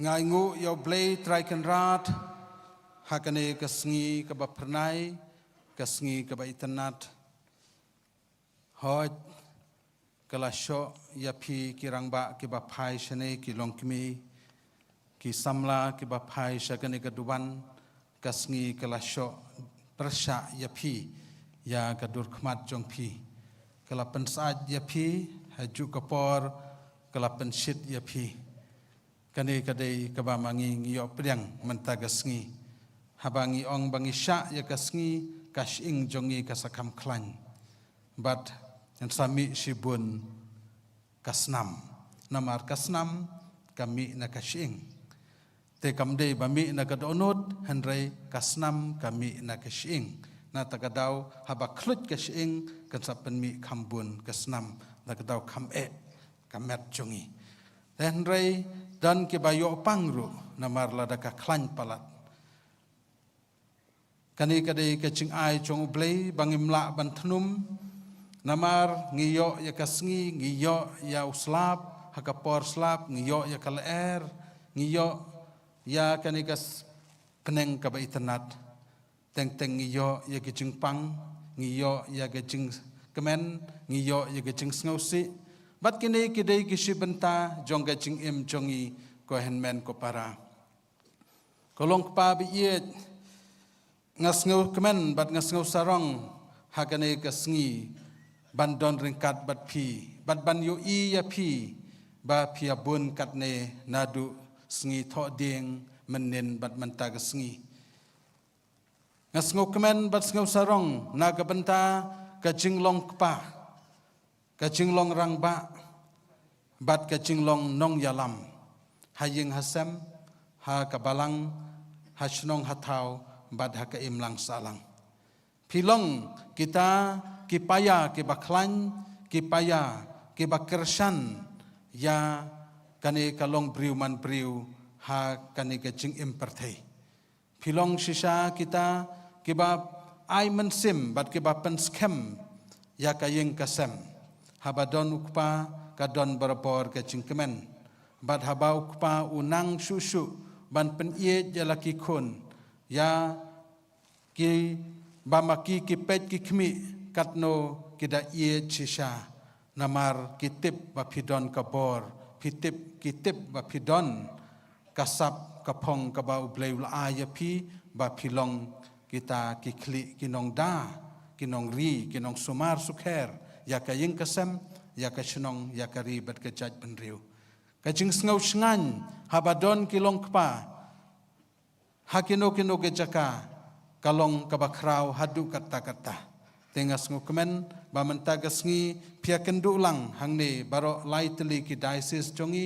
Nga ainguh ïa U Blei Trai Kynrad ha kane ka sngi kaba phyrnai, ka sngi kaba itynnad. Hooid, ka la shoh ïa phi ki rangbah kiba phai shane, ki longkmie, ki samla kiba phai sha kane ka duwan, ka sngi ka la shoh pyrshah ïa phi, ïa ka dur khmat jong phi. Ka la pynsyaid ïa phi, ha juh ka por ka la pynshit ïa phi. Kane ka dei kaba ma ngi ngi ïoh pdiang mynta ka sngi. Haba ngi ong ba ngi shah ïa ka sngi, ka shyieng jong ngi ka sa kham khlaiñ. Bad ngan sa mih shibun ka snam. Namar ka snam ka mih na ka shyieng. Te kam dei ba mih na ka dohnud, hynrei ka snam ka mih na ka shyieng. Na kata ka daw haba khluit ka shyieng kan sa pynmih kham bun ka snam, na kata ka daw kham eh ka met jong ngi. Te hynrei don kiba ïoh pang ruh namar lada ka khlaiñ palat. Kane ka dei ka jingai jong U Blei ba ngim lah ban thnum. Namar ngi ïoh ïa ka sngi, ngi ïoh ïa u slap, ha ka por slap, ngi ïoh ïa ka lyer, ngi ïoh ïa kane ka s-, bneng kaba itynnad. Teng teng ngi ïoh ïa ka jingpang, ngi ïoh ïa ka jingkmen, ngi ïoh ïa ka jingsngewsih. Bad kine ki dei ki shi bynta jong ka jingim jong ngi, ko hynmen ko para. Ko long kpa ba ïeit, nga sngewkmen bad nga sngewsarong ha kane ka sngi ban don ryngkat bad phi, bad ban ïohi ïa phi ba phi ïa bun katne naduh sngi Thohdieng, mynnin bad mynta ka sngi. Nga sngewkmen bad sngewsarong na ka bynta ka jinglong kpa, ka jinglong rangbah, bad ka jinglong nongïalam ha ïing ha sem, ha ka balang, ha shnong ha thaw, bad ha ka imlang sahlang. Phi long kita ki paia kiba khlaiñ, ki paia kiba kyrshan ïa kane ka longbriew manbriew ha kane ka jingim pyrthei. Phi long shisha kita kiba ai mynsiem bad kiba pynskhem ïa ka ïing ka sem. Haba don u kpa ka don barabor ka jingkmen. Bad haba u kpa u nang shuh shuh ban pynïeit ïa la ki khun, ïa kiba ma ki ki peit ki khmih katno ki da ïeit shisha. Namar ki tip ba phi don ka bor, phi tip, ki tip ba phi don ka sap ka phong kaba U Blei u la ai ïa phi, ba phi long kita ki khlieh ki nongda, ki nongri, ki nongsumar sukher ïa ka ïing ka sem, ïa ka shnong, ïa ka ri bad ka jaitbynriew. Ka jingsngew shngaiñ haba don ki long kpa ha kino kino ki jaka ka long kaba khraw haduh katta katta. Te nga sngewkmen ba mynta ka sngi phi ïa kynduh lang hangne baroh lai tylli ki diocese jong ngi,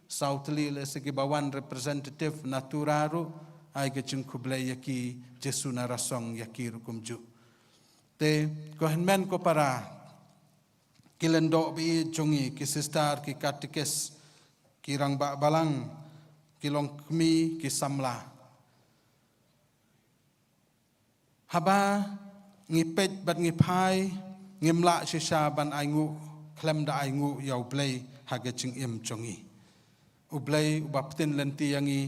saw tylli lehse kiba wan representative na Tura ruh, ai ka jingkhublei ïa ki, Jisu na rasong ïa ki ruh kumjuh. Te ko hynmen ko para, ki lyngdoh ba ïeit jong ngi, ki sister, ki katekis, ki rangbah balang, ki longkmie, ki samla. Haba ngi peit bad ngi phai, ngim lah shisha ban ainguh khlem da ainguh ïa U Blei ha ka jingim jong ngi. U Blei uba pynlynti ïa ngi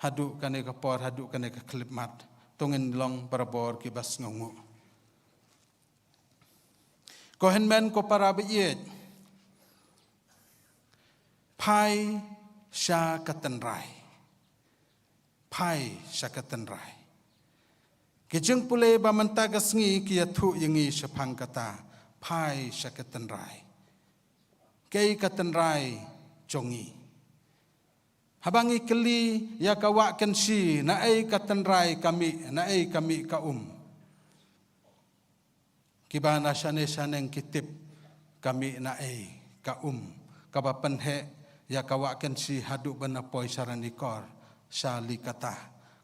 haduh kane ka por, haduh kane ka khyllipmat. To ngin long barabor kiba sngewnguh. Ko hynmen ko para ba ïeit, phai sha ka tynrai. Phai sha ka tynrai. Ki jingpule ba mynta ka sngi ki ïathuh ïa ngi shaphang kata, phai sha ka tynrai. Kaei ka tynrai jong ngi? Haba ngi kylli ïa ka Wah Kynshi, naei ka tynrai ka mih, naei ka mih ka um? Kiba na shane shaneng ki tip ka mih naei, ka um, kaba pynheh ïa ka Wah Kynshi haduh ba na poi sha Ranikor, sha Likata.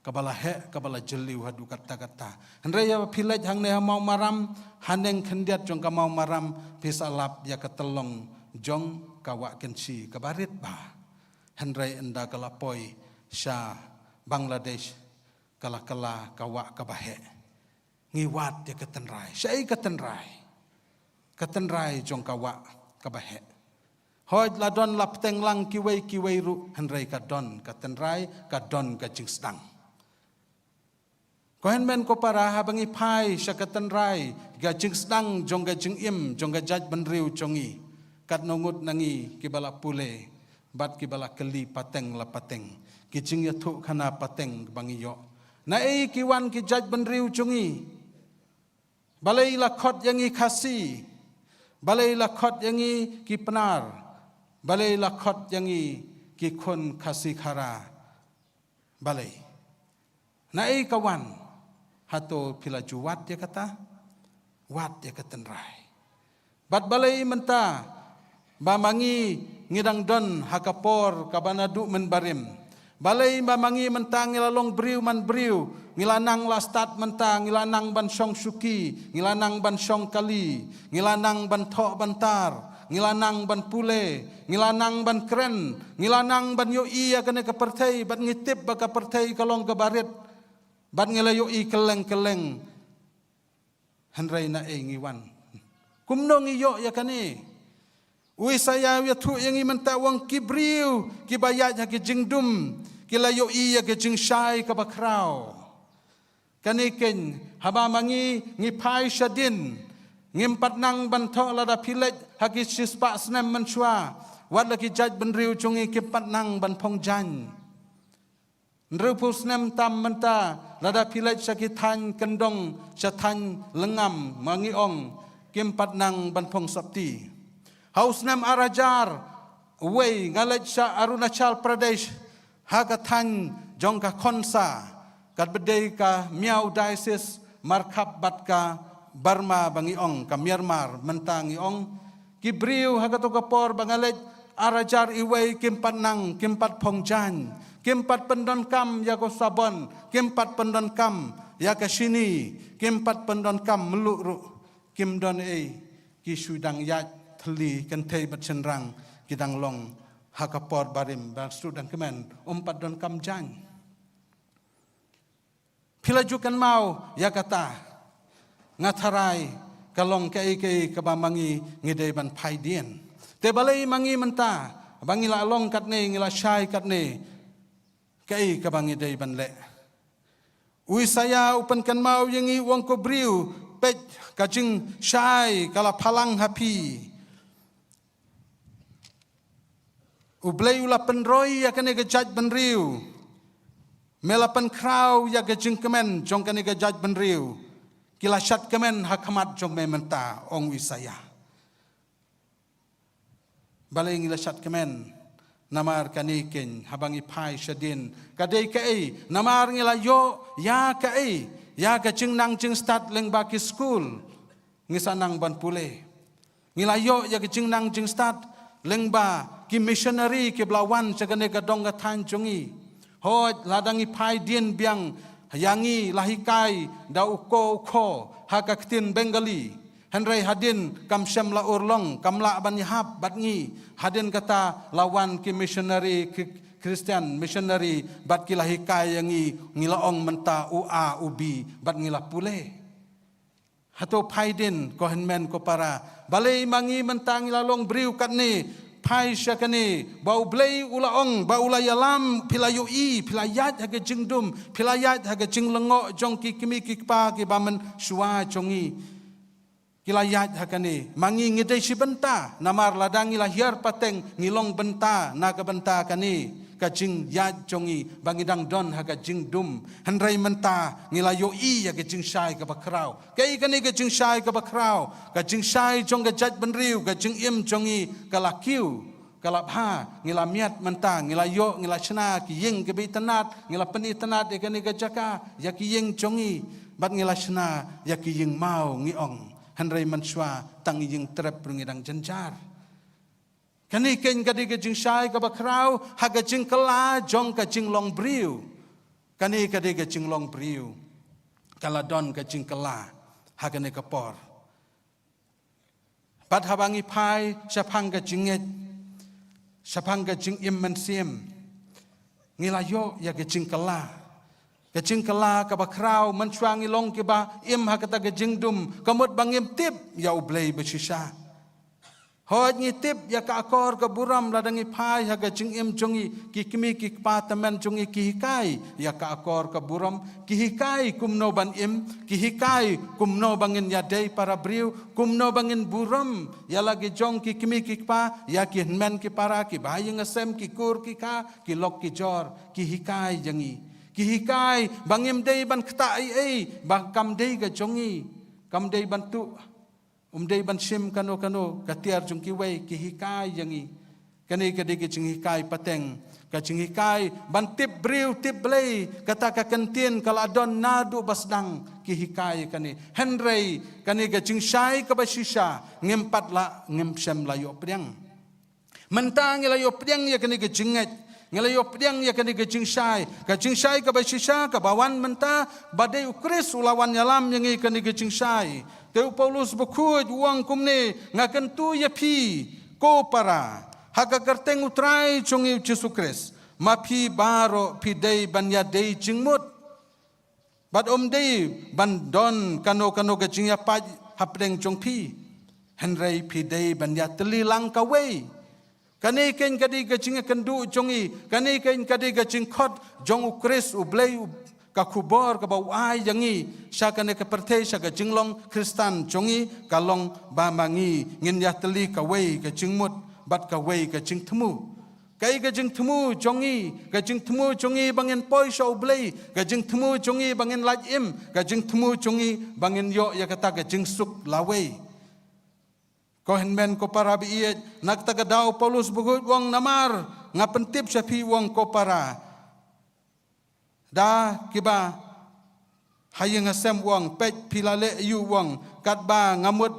Kaba la heh, kaba la jylliew haduh katta katta. Hynrei ïa phi leit hangne ha Mawmaram, haneng khyndiat jong ka Mawmaram, phi sa lap ïa ka tyllong jong ka Wah Kynshi, kaba rit bha. Hynrei ynda ka la poi sha Bangladesh, ka la kylla ka wah kaba heh. Ngi wad ïa ka tynrai. Shaei ka tynrai? Ka tynrai jong ka wah kaba heh. Hooid, la don la bteng lang kiwei kiwei ruh, hynrei ka don ka tynrai, ka don ka jingsdang. Ko hynmen ko para, haba ngi phai sha ka tynrai, ka jingsdang jong ka jingim jong ka jaitbynriew jong ngi, katno ngut na ngi kiba la pule bad kiba la kylli pateng la pateng, ki jingïathuhkhana pateng ba ngi ïoh. Naei ki wan ki jaitbynriew jong ngi? Balei la khot ïa ngi Khasi? Balei la khot ïa ngi ki Pnar? Balei la khot ïa ngi ki khun Khasi Khara? Balei? Naei ka wan? Hato phi la ju wad ïa kata? Wad ïa ka tynrai. Bad balei mynta ba ma ngi ngi dang don ha ka por kaba naduh mynbarim? Balei ba ma ngi mynta ngi la long briew man briew, ngi la nang la stad mynta, ngi la nang ban shong shuki, ngi la nang ban shong kali, ngi la nang ban thoh ban tar, ngi la nang ban pule, ngi la nang ban kren, ngi la nang ban ïohi ïa kane ka pyrthei, bad ngi tip ba ka pyrthei ka long kaba rit, bad ngi la ïohi kylleng kylleng. Hynrei naei ngi wan? Kumno ngi ïoh ïa kane? U Isaïah u ïathuh ïa ngi mynta, u ong ki briew kiba ïaid ha ki jingdum ki la ïohi ïa ki jingshai kaba khraw. Kane keiñ, haba ma ngi ngi phai shadien, ngim pat nang ban thoh lada phi leit ha ki shispah snem mynshuwa, wat la ki jaitbynriew jong ngi kim pat nang ban phong jaiñ. Hynriewphew snem tam mynta, lada phi leit sha ki thaiñ kyndong, sha thaiñ lyngngam, ma ngi ong, kim pat nang ban phong sopti. Ha u snem ar hajar wei nga leit sha Arunachal Pradesh, ha ka thaiñ jong ka Khonsa, katba dei ka Miao Diocese markhap bad ka Burma ba ngi ong, ka Myanmar mynta ngi ong. Ki briew ha kato ka por ba nga leit ar hajar iwei kim pat nang, kim pat phong jaiñ, kim pat pyndonkam ïa ka sabon, kim pat pyndonkam ïa ka shini, kim pat pyndonkam mluh ruh, kim don ei, ki shu dang ïaid thylli kynthei bad shynrang, ki dang long ha ka por barim, ba shu dang kmen, um pat donkam jaiñ. Phi la ju kynmaw ïa kata? Nga tharai ka long kaei kaei kaba ma ngi ngi dei ban phai dien. Te balei ma ngi mynta ba ngi la long katne, ngi la shai katne, kaei kaba ngi dei ban leh? U Isaïah u pynkynmaw ïa ngi, u ong, ko briew, peit, ka jingshai ka la phalang ha phi. U Blei u la pynroi ïa kane ka jaitbynriew. Me la pynkhraw ïa ka jingkmen jong kane ka jaitbynriew. Ki la shad kmen ha khmat jong me mynta, ong u Isaïah. Balei ngi la shad kmen? Namar kane keiñ, haba ngi phai shadien, ka dei kaei? Namar ngi la ïoh ïa kaei? Ïa ka jingnang jingstad lyngba ki skul. Ngi sa nang ban pule. Ngi la ïoh ïa ka jingnang jingstad lyngba ki missionary kiba la wan sha kane ka dong ka thaiñ jong ngi. Hooid, lada ngi phai dien biang, ïa ngi la hikai da u ko u kho ha ka ktien Bengali. Hynrei hadien kam shym la urlong, kam lah ban ïahap bad ngi. Hadien kata la wan ki missionary, ki Christian missionary, bad ki la hikai ïa ngi, ngi la ong mynta u A u B, bad ngi la pule. Hato phai dien, ko hynmen ko para? Balei ma ngi mynta ngi la long briew katne? Phai sha kane, ba U Blei u la ong, ba u la ïalam, phi la ïohi, phi la ïaid ha ka jingdum, phi la ïaid ha ka jinglyngngoh jong ki kmie ki kpa kiba mynshuwa jong ngi. Ki la ïaid ha kane, ma ngi ngi dei shi bynta, namar lada ngi la hiar pateng, ngi long bynta na ka bynta kane ka jingïaid jong ngi, ba ngi dang don ha ka jingdum. Hynrei mynta ngi la ïohi ïa ka jingshai kaba khraw. Kaei kane ka jingshai kaba khraw? Ka jingshai jong ka jaitbynriew, ka jingim jong ngi ka la kiew, ka la bha. Ngi la miat mynta, ngi la ïoh, ngi la shna ki ïing kiba itynnad, ngi la pynitynnad ïa kane ka jaka, ïa ki ïing jong ngi, bad ngi la shna ïa ki ïing maw, ngi ong. Hynrei mynshuwa tang ïing trep ruh ngi dang jynjar. Kane keiñ ka dei ka jingshai kaba khraw ha ka jingkylla jong ka jinglong briew. Kane ka dei ka jinglong briew. Ka la don ka jingkylla ha kane ka por. Bad haba ngi phai shaphang ka jingngeit, shaphang ka jingim mynsiem, ngi la ïoh ïa ka jingkylla. Ka jingkylla kaba khraw, mynshuwa ngi long kiba im ha kata ka jingdum, ka mut ba ngim tip ïa U Blei ba shisha. Hooid, ngi tip ïa ka akor ka burom lada ngi phai ha ka jingim jong ngi, ki kmie ki kpa tymmen jong ngi ki hikai ïa ka akor ka burom, ki hikai kumno ban im, ki hikai kumno ba ngin ïadei para briew, kumno ba ngin burom ïa la ki jong ki kmie ki kpa, ïa ki hynmen ki para, ki bahaïing hasem, ki kur ki kha, ki lok ki jor, ki hikai ïa ngi. Ki hikai ba ngim dei ban ktah ei ei ba kam dei ka jong ngi, kam dei ban tuh, um dei ban shim kano kano ka tiar jong kiwei, ki hikai ïa ngi. Kane ka dei ka jinghikai pateng, ka jinghikai ban tip briew tip Blei, kata ka kyntien ka la don naduh ba sdang, ki hikai kane. Hynrei kane ka jingshai kaba shisha ngim pat lah, ngim shym la ïoh pdiang. Mynta ngi la ïoh pdiang ïa kane ka jingngeit, ngi la ïoh pdiang ïa kane ka jingshai, ka jingshai kaba shisha kaba wan mynta, ba dei U Khrist u la wan ïalam ïa ngi kane ka jingshai. Te u Paulus bakhuid u ong kumne, nga kyntu ïa phi, ko para, ha ka kyrteng U Trai jong ngi U Jisu Khrist, ma phi baroh phi dei ban ïadei jingmut. Bad um dei ban don kano kano ka jingïapait hapdeng jong phi, hynrei phi dei ban ïatylli lang kawei. Kane keiñ ka dei ka jingïakynduh jong ngi, kane keiñ ka dei ka jingkhot jong U Khrist U Blei, u, ka khubor kaba u ai ïa ngi sha kane ka pyrthei, sha ka jinglong Khristan jong ngi, ka long ba ma ngi ngin ïatylli kawei ka jingmut bad kawei ka jingthmu. Kaei ka jingthmu jong ngi? Ka jingthmu jong ngi ba ngin poi sha U Blei, ka jingthmu jong ngi ba ngin lait im, ka jingthmu jong ngi ba ngin ïoh ïa kata ka jingsuk lawei. Ko hynmen ko para ba ïeit, na kata ka daw u Paulus bakhuid u ong, namar nga pyntip sha phi, u ong, ko para, da kiba ha ïing ha sem, u ong, peit phi la leh aïu, u ong, katba nga mut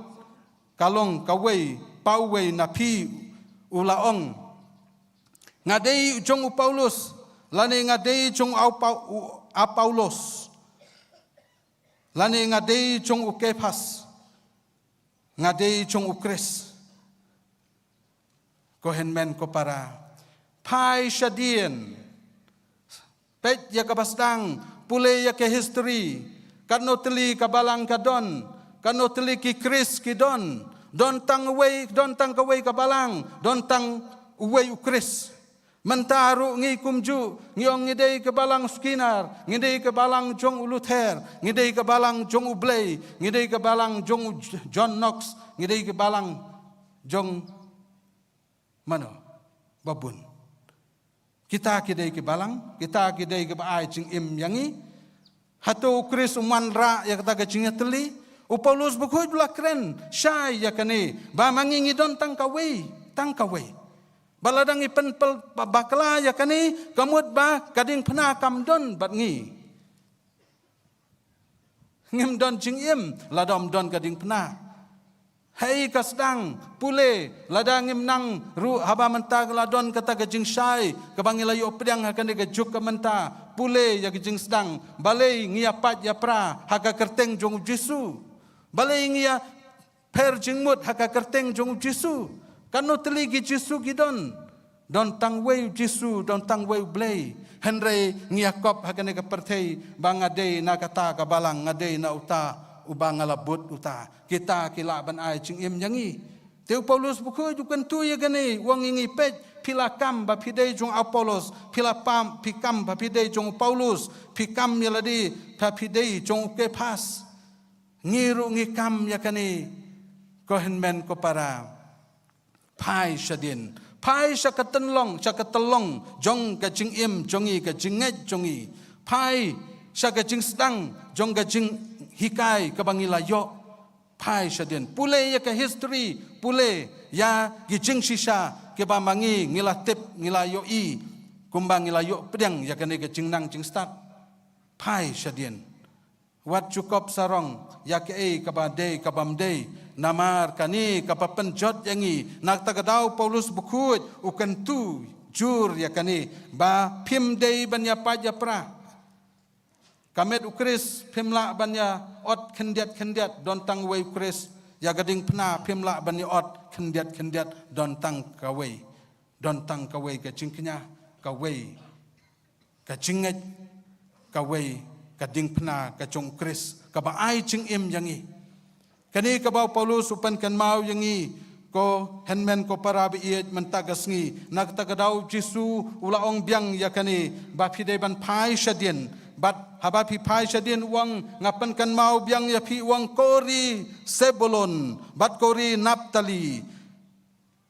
ka long kawei pa uwei na phi, u la ong, nga dei jong u Paulus, lane nga dei jong u Apau-, u Apaulos, lane nga dei jong u Kephas, nga dei jong u Khrist. Ko hynmen ko para, phai shadien, peit ïa kaba sdang, pule ïa ka history, katno tylli ka balang ka don, katno tylli ki Khrist ki don, don tang uwei, don tang kawei ka balang, don tang uwei u Khrist. Mynta ruh ngi kumjuh, ngi ong ngi dei ka balang Skinner, ngi dei ka balang jong u Luther, ngi dei ka balang jong u Blei, ngi dei ka balang jong u J-, John Knox, ngi dei ka balang jong mano, babun. Kita ki dei ki balang, kita ki dei kiba ai jingim ïa ngi. Hato u Khrist um wanrah ïa kata ka jingïatylli? U Paulus bakhuid u la kren shai ïa kane, ba ma ngi ngi don tang kawei, tang kawei. Ba lada ngi pynpel ba-, bakla ïa kane, ka mut ba ka diengphna kam don bad ngi. Ngim don jingim lada ym don ka diengphna. Hei ka sdang, pule, lada ngim nang ruh haba mynta ka la don kata ka jingshai kaba ngi la ïoh pdiang ha kane ka juk ka mynta, pule ïa ka jingsdang, balei ngi ïapait ïapra ha ka kyrteng jong u Jisu? Balei ngi ïa pher jingmut ha ka kyrteng jong u Jisu? Katno tylli ki Jisu ki don? Don tang uwei u Jisu, don tang uwei u Blei. Hynrei ngi ïakop ha kane ka pyrthei ba nga dei na kata ka balang, nga dei na uta uba nga la bud uta. Kita ki lah ban ai jingim ïa ngi. Te u Paulus bakhuid u kyntu ïa kane, u ong ïa ngi, peit, phi la kam ba phi dei jong u Apollos, phi la pam, phi kam ba phi dei jong u Paulus, phi kam ïa lade ba phi dei jong u Kephas. Ngi ruh ngi kam ïa kane, ko hynmen ko para. Phai shadien, phai sha ka tynlong, sha ka tynlong jong ka jingim jong ngi, ka jingngeit jong ngi. Phai sha ka jingsdang jong ka jinghikai kaba ngi la ïoh. Phai shadien, pule ïa ka history, pule ïa ki jingshisha kiba ma ngi ngi la tip, ngi la ïohi, kumba ngi la ïoh pdiang ïa kane ka jingnang jingstad. Phai shadien. Wat ju kop sarong ïa kaei kaba dei kabym dei, namar kane kaba pynjot ïa ngi. Na kata ka daw u Paulus bakhuid u kyntu jur ïa kane, ba phim dei ban ïapait ïapra. Ka met u Khrist phim lah ban ïa ot khyndiat khyndiat, don tang uwei u Khrist. Ïa ka diengphna phim lah ban ïa ot khyndiat khyndiat, don tang kawei. Don tang kawei ka jingkñia, kawei ka jingngeit, kawei ka diengphna ka jong u Khrist kaba ai jingim ïa ngi. Kane kaba u Paulus u pynkynmaw ïa ngi, Ko hynmen ko para ba ïeit, mynta ka sngi, na kata ka daw u Jisu u la ong biang ïa kane, ba phi dei ban phai shadien. Bad haba phi phai shadien u ong, nga pynkynmaw biang ïa phi, u ong, ko ri Sebulun bad ko ri Naptali,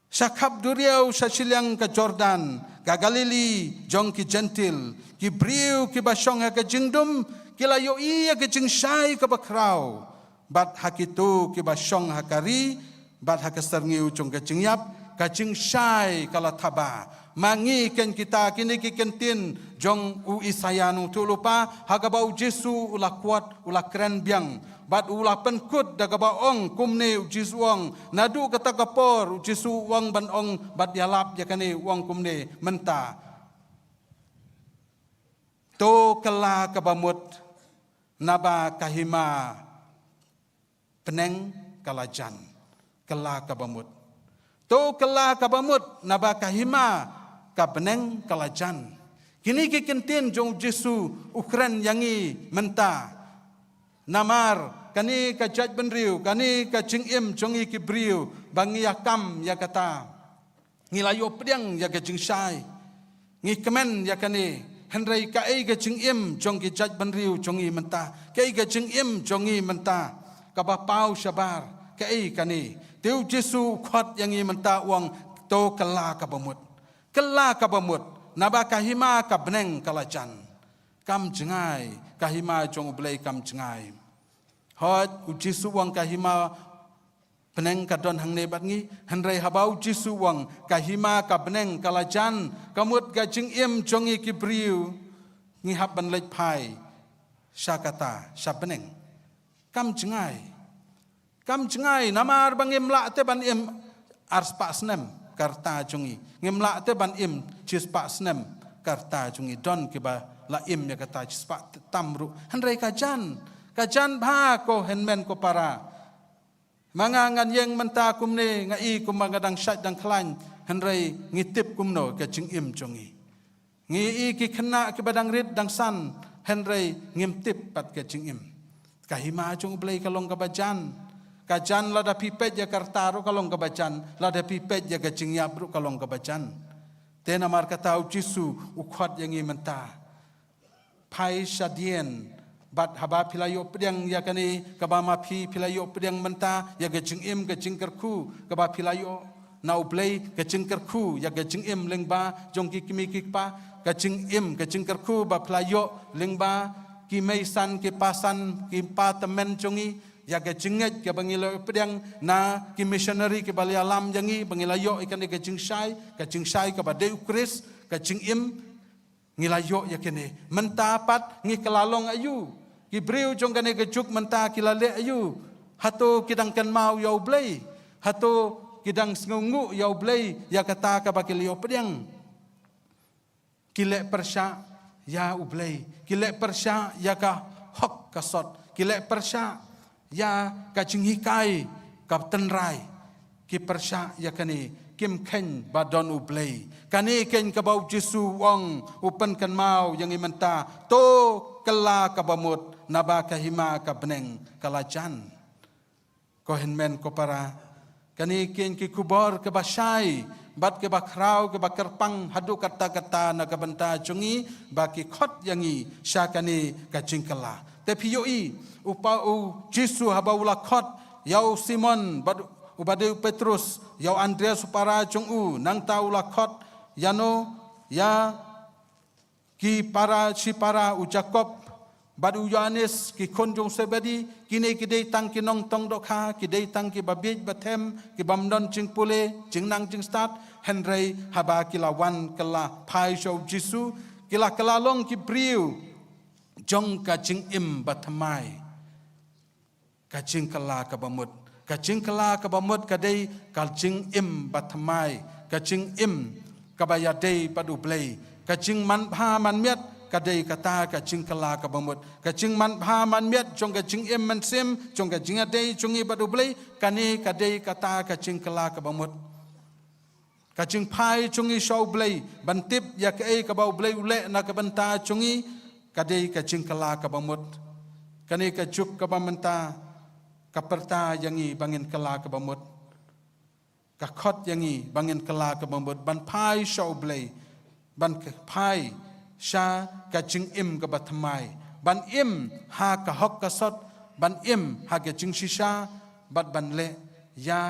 sha khap duriaw sha shiliang ka Jordan, ka Galili jong ki Jentil, ki briew kiba shong ha ka jingdum ki la ïohi ïa ka jingshai kaba khraw. Bad ha kito kiba shong ha ka ri bad ha ka syrngiew jong ka jingïap, ka jingshai ka la thaba. Ma ngi keiñ kita, kine ki kyntien jong u Isaïah Nongthoh Lypa, ha kaba u Jisu u la kwat, u la kren biang. Bad u la pynkut da kaba ong kumne, u Jisu u ong, naduh kata ka por u Jisu u ong ban ong bad ïalap ïa kane, u ong kumne mynta: To kylla kaba mut, naba ka hima bneng ka la jan. Kylla kaba mut. To kylla kaba mut, naba ka hima ka bneng ka la jan. Kine ki kyntien jong u Jisu u kren ïa ngi mynta. Namar kane ka jaitbynriew, kane ka jingim jong ngi ki briew, ba ngi ïa kam ïa kata, ngi la ïoh pdiang ïa ka jingshai. Ngi kmen ïa kane, hynrei kaei ka jingim jong ki jaitbynriew jong ngi mynta? Kaei ka jingim jong ngi mynta kaba paw shabar? Kaei kane? Te u Jisu u khot ïa ngi mynta, u ong, to kylla kaba mut. Kylla kaba mut, naba ka hima ka bneng ka la jan. Kam jngai, ka hima jong U Blei kam jngai. Hooid, u Jisu u ong ka hima bneng ka don hangne bad ngi, hynrei haba u Jisu u ong ka hima ka bneng ka la jan, ka mut ka jingim jong ngi ki briew, ngi hap ban leit phai sha kata, sha bneng. Kam jngai. Kam jngai, namar ba ngim lah te ban im ar spah snem ka rta jong ngi. Ngim lah te ban im shi spah snem ka rta jong ngi. Don kiba la im ïa kata shi spah tam ruh. Hynrei ka jan, ka jan bha ko hynmen ko para. Ma nga ngan ïeng mynta kumne, nga i kumba nga dang shait dang khlaiñ, hynrei ngi tip kumno ka jingim jong ngi. Ngi i ki khynnah kiba dang rit dang san, hynrei ngim tip pat ka jingim. Ka hima jong U Blei ka long kaba jan. Ka jan lada phi peit ïa ka rta ruh ka long kaba jan, lada phi peit ïa ka jingïap ruh ka long kaba jan. Te namar kata u Jisu u khot ïa ngi mynta, phai shadien, bad haba phi la ïoh pdiang ïa kane, kaba ma phi, phi la ïoh pdiang mynta ïa ka jingim ka jingkyrkhu kaba phi la ïoh na U Blei, ka jingkyrkhu ïa ka jingim lyngba jong ki kmie ki kpa, ka jingim ka jingkyrkhu ba phi la ïoh lyngba ki meisan ki pasan, ki pa tymmen jong ngi, ïa ka jingngeit kaba ngi la pdiang na ki missionary kiba la ïalam ïa ngi, ba ngi la ïoh ïa kane ka jingshai, ka jingshai kaba dei U Khrist, ka jingim. Ngi la ïoh ïa kine. Mynta pat ngi kylla long aïu? Ki briew jong kane ka juk mynta ki la leh aïu? Hato ki dang kynmaw ïa U Blei? Hato ki dang sngewnguh ïa U Blei ïa kata kaba ki la ïoh pdiang? Ki leh pyrshah ïa U Blei, ki leh pyrshah ïa ka hok ka sot, ki leh pyrshah ïa ka jinghikai ka tynrai, ki pyrshah ïa kane, kim kheiñ ba don U Blei. Kane keiñ kaba u Jisu u ong, u pynkynmaw ïa ngi mynta, to kylla kaba mut, naba ka hima ka bneng ka la jan. Ko hynmen ko para, kane keiñ ki khubor kiba shai bad kiba khraw, kiba kyrpang haduh katta katta na ka bynta jong ngi, ba ki khot ïa ngi sha kane ka jingkylla. Te phi ïohi, u pa u Jisu haba u la khot ïa u Simon bad uba dei u Petrus, ïa u Andreas u para jong u, nangta u la khot ïano, ïa ki para, shipara, u Jakob bad u Ïohannes, ki khun jong u Sebedi, kine ki dei tang ki nongtong dohkha, ki dei tang kiba bieit ba them, ki bym don jingpule, jingnang jingstad, hynrei haba ki la wan kylla phai sha u Jisu, ki la kylla long ki briew jong ka jingim ba thymmai. Ka jingkylla kaba mut. Ka jingkylla kaba mut ka dei ka jingim ba thymmai, ka jingim kaba ïadei bad U Blei. Ka jingmanbha manmiat ka dei kata ka jingkylla kaba mut. Ka jingmanbha manmiat jong ka jingim mynsiem, jong ka jingïadei jong ngi bad U Blei, kane ka dei kata ka jingkylla kaba mut. Ka jingphai jong ngi sha U Blei, ban tip ïa kaei kaba U Blei u leh na ka bynta jong ngi, ka dei ka jingkylla kaba mut. Kane ka juk kaba mynta ka pyrta ïa ngi ba ngin kylla kaba mut. ka khot ïa ngi ba ngin kylla kaba mut ban phai sha U Blei, ban k-, phai sha ka jingim kaba thymmai, ban im ha ka hok ka sot, ban im ha ka jingshisha, bad ban leh ïa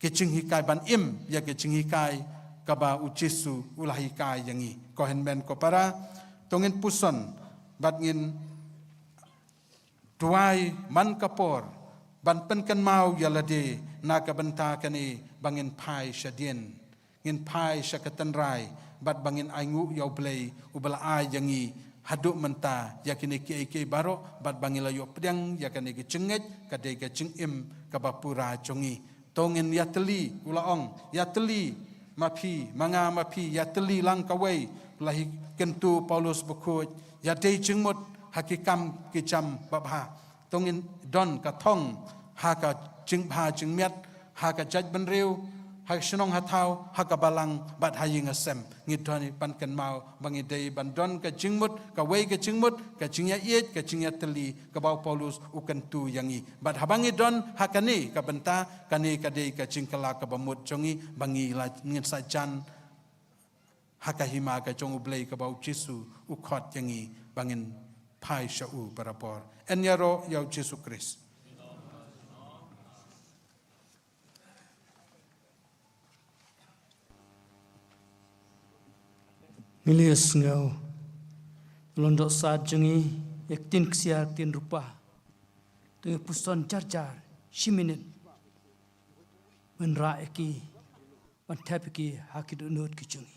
ka jinghikai, ban im ïa ka jinghikai kaba U Jisu u la hikai ïa ngi. Ko hynmen ko para, to ngin puson bad ngin duwai man ka por ban pynkynmaw ïa lade na ka bynta kane ba ngin phai shadien, ngin phai sha ka tynrai, bad ba ngin ainguh ïa U Blei uba la ai ïa ngi haduh mynta ïa kine kiei kiei baroh, bad ba ngi la ïoh pdiang ïa kane ka jingngeit ka dei ka jingim kaba pura jong ngi. To ngin ïatylli, u la ong, ïatylli ma phi, ma nga ma phi, ïatylli lang kawei, la hi kyntu Paulus bakhuid, ïadei jingmut ha ki kam ki jam babha. To ngin don ka thong ha ka jingbha jingmiat, ha ka jaitbynriew, ha ka shnong ha thaw, ha ka balang, bad ha ïing ha sem. Ngi don ban kynmaw ba ngi dei ban don ka jingmut, kawei ka jingmut, ka jingïaieit, ka jingïatylli kaba u Paulus u kyntu ïa ngi. Bad haba ngi don ha kane ka bynta, kane ka dei ka jingkylla kaba mut jong ngi ba ngi la ngin sa jan ha ka hima ka jong U Blei kaba U Jisu u khot ïa ngi ba ngin phai sha u barabor. Yn ïaroh ïa U Jisu Khrist. Ngi la ïohsngew, lyngdoh sad jong ngi, ïa ka ktien ksiar, ktien rupa. To ngi puson jar jar shi minit ban rah ïa ki, ban thep ïa ki ha ki dohnud ki jong ngi.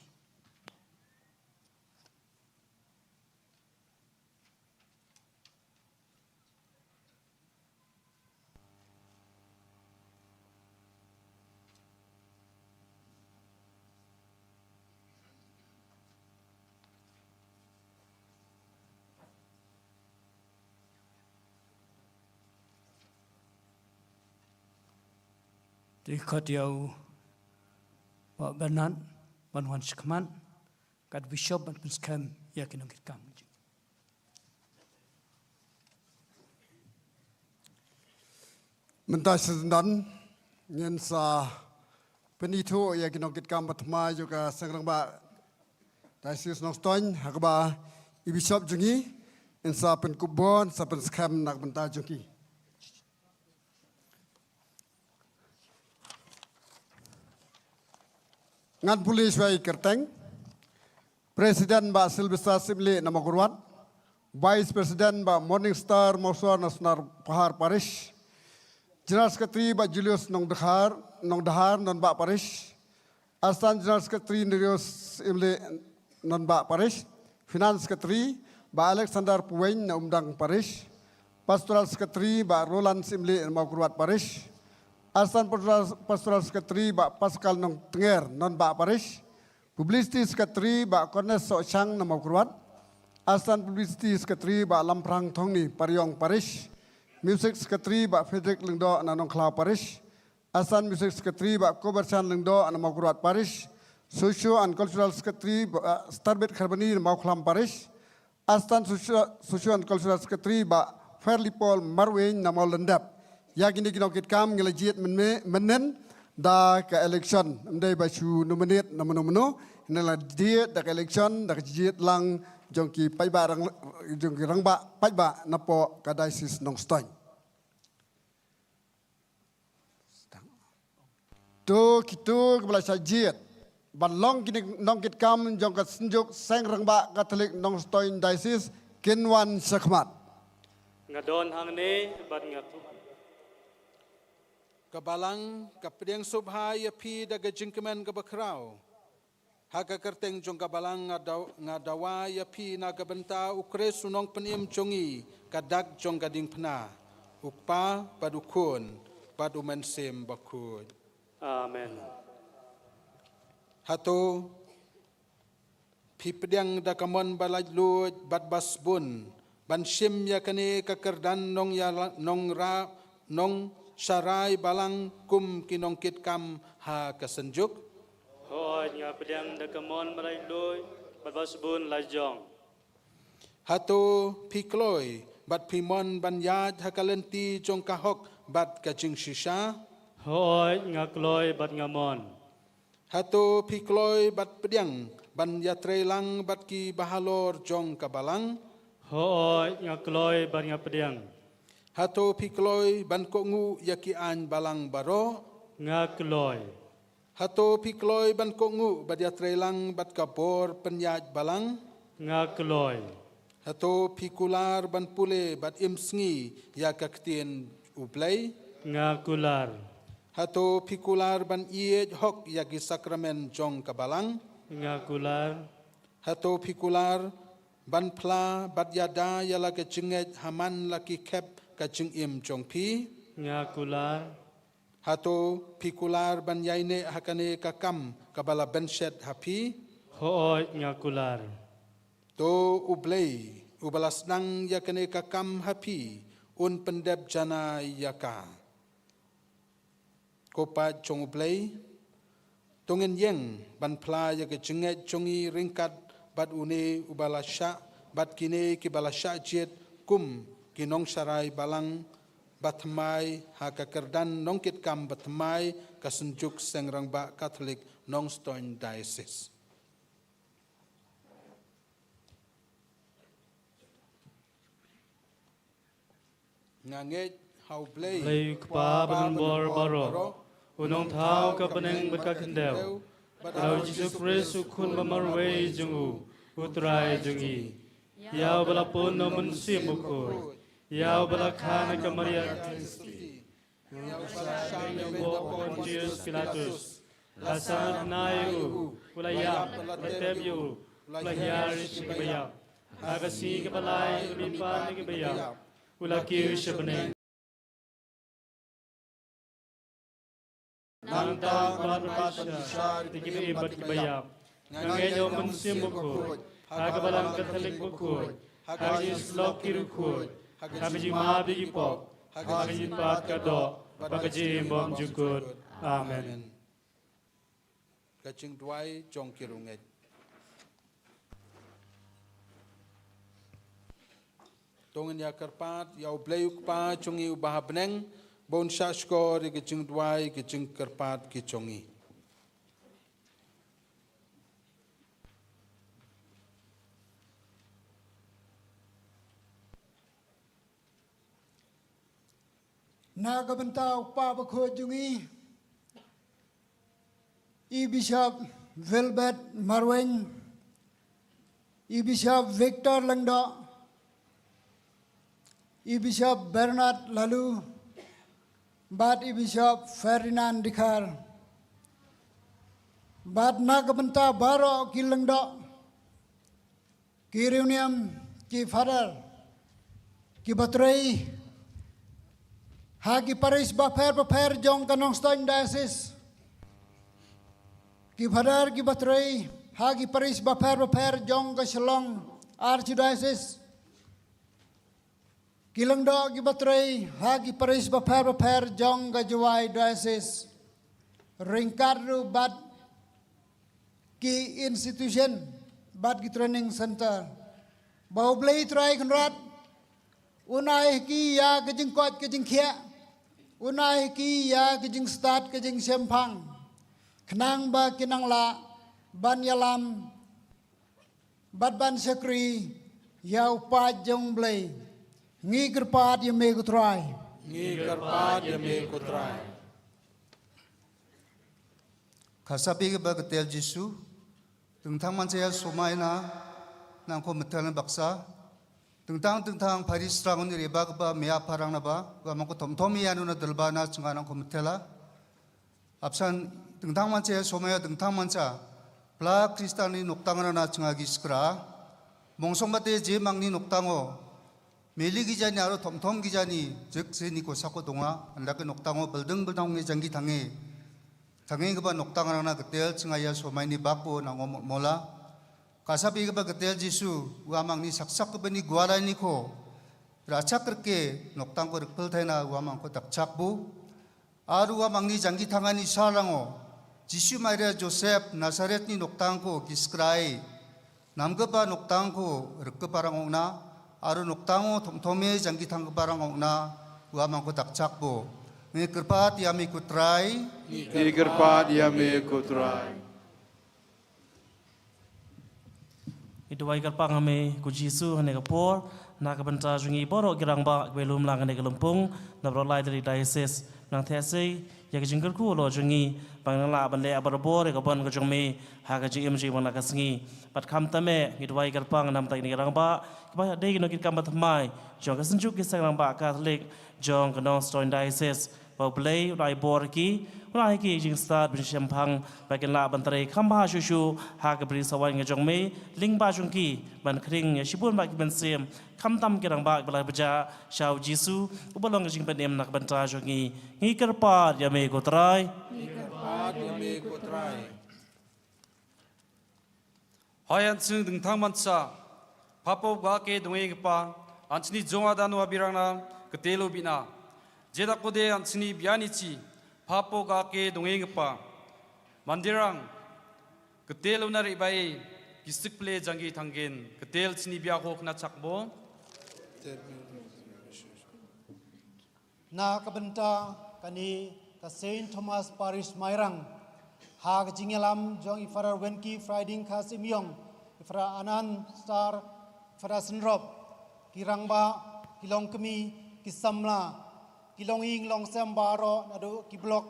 Te khot ïa u Bah Bernard ban wan shakhmat, kat u Bishop ban pynskhem ïa ki nongkitkam. Mynta shi syndon ngin sa pynithuh ïa ki nongkitkam ba thymmai jong ka Seng Rangbah Diocese Nongstoiñ, ha kaba i Bishop jong ngi in sa pynkup bor, sa pynskhem na ka bynta jong ki. Ngan pule shuwa ïa ki kyrteng. President Bah Sylvester Syiemlieh na Mawkyrwat. Vice President Bah Morning Star Mawsor na Snar Pahar Parish. General Secretary Bah Julius Nongdhar, Nongdhar, Nonbah Parish. Assistant General Secretary Nerius Syiemlieh, Nonbah Parish. Finance Secretary Bah Alexander Puweng na Umdang Parish. Pastoral Secretary Bah Roland Syiemlieh, Mawkyrwat Parish. Assistant Pastoral, Pastoral Secretary Bah Pascal Nongtnger, Nonbah Parish. Publicity Secretary Bah Cornes Sohshang na Mawkyrwat. Assistant Publicity Secretary Bah Lamphrang Thongni, Pariong Parish. Music Secretary Bah Frederick Lyngdoh na Nongkhlaw Parish. Assistant Music Secretary Bah Koberchan Lyngdoh na Mawkyrwat Parish. Social and Cultural Secretary Bah Starbit Kharbani na Mawkhlam Parish. Assistant Social, Social and Cultural Secretary Bah Fairly Paul Marwein na Mawlyndep. Ïa kine ki nongkitkam ngi la jied mynne, mynnin da ka election. Ym dei ba shu nominate na mano mano. Ngi la jied da ka election, da ka jied lang jong ki paidbah rang-, jong ki rangbah paidbah napoh ka Diocese Nongstoiñ. To kito kiba la shah jied ban long ki nongkitkam jong ka Synjuk Seng Rangbah Katholik Nongstoiñ Diocese kin wan shakhmat. Nga don hangne bad nga. Ka Balang ka pdiang sngewbha ïa phi da ka jingkmen kaba khraw. Ha ka kyrteng jong ka Balang nga daw-, nga dawa ïa phi na ka bynta U Khrist U Nongpynim jong ngi, ka dak jong ka diengphna, U Kpa bad U Khun bad U Mynsiem Bakhuid. Amen. Hato phi pdiang da ka mon ba laitluid bad ba sbun ban shim ïa kane ka kyrdan nongïala-, nongra-, nongsharai balang kum ki nongkitkam ha ka Synjuk? Hooid, nga pdiang da ka mon ba laitluid bad ba sbun la jong. Hato phi kloi bad phi mon ban ïaid ha ka lynti jong ka hok bad ka jingshisha? Hooid, nga kloi bad nga mon. Hato phi kloi bad pdiang ban ïatrei lang bad ki bahalor jong ka balang? Hooid, nga kloi bad nga pdiang. Hato phi kloi ban kohnguh ïa ki aiñ balang baroh? Nga kloi. Hato phi kloi ban kohnguh bad ïatrei lang bad ka bor pynïaid balang? Nga kloi. Hato phi kular ban pule bad im sngi ïa ka ktien U Blei? Nga kular. Hato phi kular ban ïeit hok ïa ki sakramen jong ka balang? Nga kular. Hato phi kular ban phla bad ïada ïa la ka jingngeit ha man la ki khep ka jingim jong phi? Nga kular. Hato phi kular ban ïaineh ha kane ka kam kaba la bynshet ha phi? Hooid, nga kular. To U Blei uba la sdang ïa kane ka kam ha phi un pyndep janai ïa ka. Ko paid jong U Blei, to ngin ïeng ban phla ïa ka jingngeit jong ngi ryngkat bad une uba la shah, bad kine kiba la shah jied kum ki nongsharai balang ba thymmai ha ka kyrdan nongkitkam ba thymmai ka Synjuk Seng Rangbah Katholik Nongstoiñ Diocese. Nga ngeit ha U Blei, Blei u Kpa ba donbor baroh, u Nongthaw ka bneng bad ka khyndew, bad ha U Jisu Khrist u Khun ba marwei jong u, U Trai jong ngi. Ïa uba la pun na U Mynsiem Bakhuid, ïa uba la kha na ka Maria Theisotti, ïa uba la shah na ka beit da u Pontius Pilatus, la sah na bnai, u la ïap, la tep ïa u, u la hiar sha kiba ïap. Ha ka sngi kaba lai u la mihpat na kiba ïap, u la kiew sha bneng. Nangta u la pynmih sha ïa kiba im bad kiba ïap. Nga ngeit ïa U Mynsiem Bakhuid, ha ka Balang Katholik bakhuid, ha ka jingïasyllok ki riewkhuid, ha ka jingmap ïa ki pop, ha ka jingmihpat ka doh bad ka jingim bymjukut. Amen. Ka jingduwai jong ki riewngeit. To ngin ïa kyrpad ïa U Blei U Kpa jong ngi uba ha bneng, ba un shah shkor ïa ka jingduwai, ka jingkyrpad ki jong ngi. Na ka bynta u Kpa Bakhuid jong ngi, i Bishop Wilbert Marwein, i Bishop Victor Lyngdoh, i Bishop Bernard Laloo, bad i Bishop Ferdinand Dkhar. Bad na ka bynta baroh ki lyngdoh, ki riewniam, ki father, kiba trei ha ki parish bapher bapher jong ka Nongstoiñ Diocese. Ki father kiba trei ha ki parish bapher bapher jong ka Shillong Archdiocese. Ki lyngdoh kiba trei ha ki parish bapher bapher jong ka Jowai Diocese, ryngkat ruh bad ki institution bad ki training center. Ba U Blei Trai Kynrad un ai ha ki ïa ka jingkoit ka jingkhiah, un ai ha ki ïa ka jingstad ka jingshemphang, khnang ba kin nang lah ban ïalam bad ban shakri ïa u paid jong U Blei. Ngi kyrpad ïa me ko Trai. Ngi kyrpad ïa me ko Trai. Ka sap ïa kaba ka tel Jisu, dang tang man sa ïa sumai na, nang ko metel na baksa, dang tang dang tang pari strang ni reba kaba mea parang na ba, ba man ko tom tom ïa nu na delba na chunga nang ko metela. Apsan dang tang man sa ïa sumai dang tang man sa, pla Kristan ni noktang na na chunga gi skra, mongsong bate je mang ni noktang o, meli ki jani aro thom thom ki jani, jek se ni ko sako donga, anda ke noktang o, beldeng beldang ngi janggi thange. Thange kaba noktang rang na ketel, chunga ïa sumai ni bako na ngo mo-, mola. Ka sap ïa kaba ketel Jisu, wa mang ni sak sak kaba ni gwala ni ko. Rachak rke, noktang ko rkpel thaina, wa mang ko tak chak bu. Aru wa mang ni janggi thangan ni sarango. Jisu Maria Joseph, Nazareth ni noktang ko, ki skrai. Namkaba noktang ko rkpa rang ong na, aru noktang o thom thome janggi thang kpa rang ong na, wa mang ko tak chak bo. Ngi kyrpad ïa me ko Trai. Ngi kyrpad ïa me ko Trai. Ngi duwai kyrpang ha me ko Jisu ha kane ka por, na ka bynta jong ngi baroh ki rangbah kiba lum lang ha kane ka lympung, na baroh lai tylli ki diocese, nang theh sei ïa ka jingkyrkhu halor jong ngi, ba ngin lah ban leh barabor ïa ka mon ka jong me ha ka jingim jong ngi man la ka sngi. Bad khamtam eh ngi duwai kyrpang namar kine ki rangbah kiba dei ki nongkitkam bathymmai jong ka Synjuk ki Seng Rangbah Katholik jong ka Nongstoiñ Diocese, ba U Blei un ai bor ïa ki, un ai ïa ki jingstad bad jingshemphang, ba kin lah ban trei kham bha shuh shuh ha ka bri sawan ka jong me, lyngba jong ki ban khring ïa shibun bad ki mynsiem, khamtam ki rangbah kiba la bajah sha U Jisu uba long ka jingpynim na ka bynta jong ngi. Ngi kyrpad ïa me ko Trai. Ngi kyrpad ïa me ko Trai. Hoi an sing ding thang mansa. Phapo ga ke dong ing pa. An sini jong ada no abirang na. Ketelo bina. Jeda ko de an sini biani chi. Phapo ga ke dong ing pa. Mandirang. Ketelo na ri bai. Kisik ple janggi thanggen. Ketel sini bia hok na chakbo. Na ka bynta kane ka Saint Thomas Parish Mairang, ha ka jingïalam jong i Father Wenki Friday Khasim Yong, i Father Anan Star, Father Synrop, ki rangbah, ki longkmie, ki samla, ki longïing longsem baroh naduh ki block,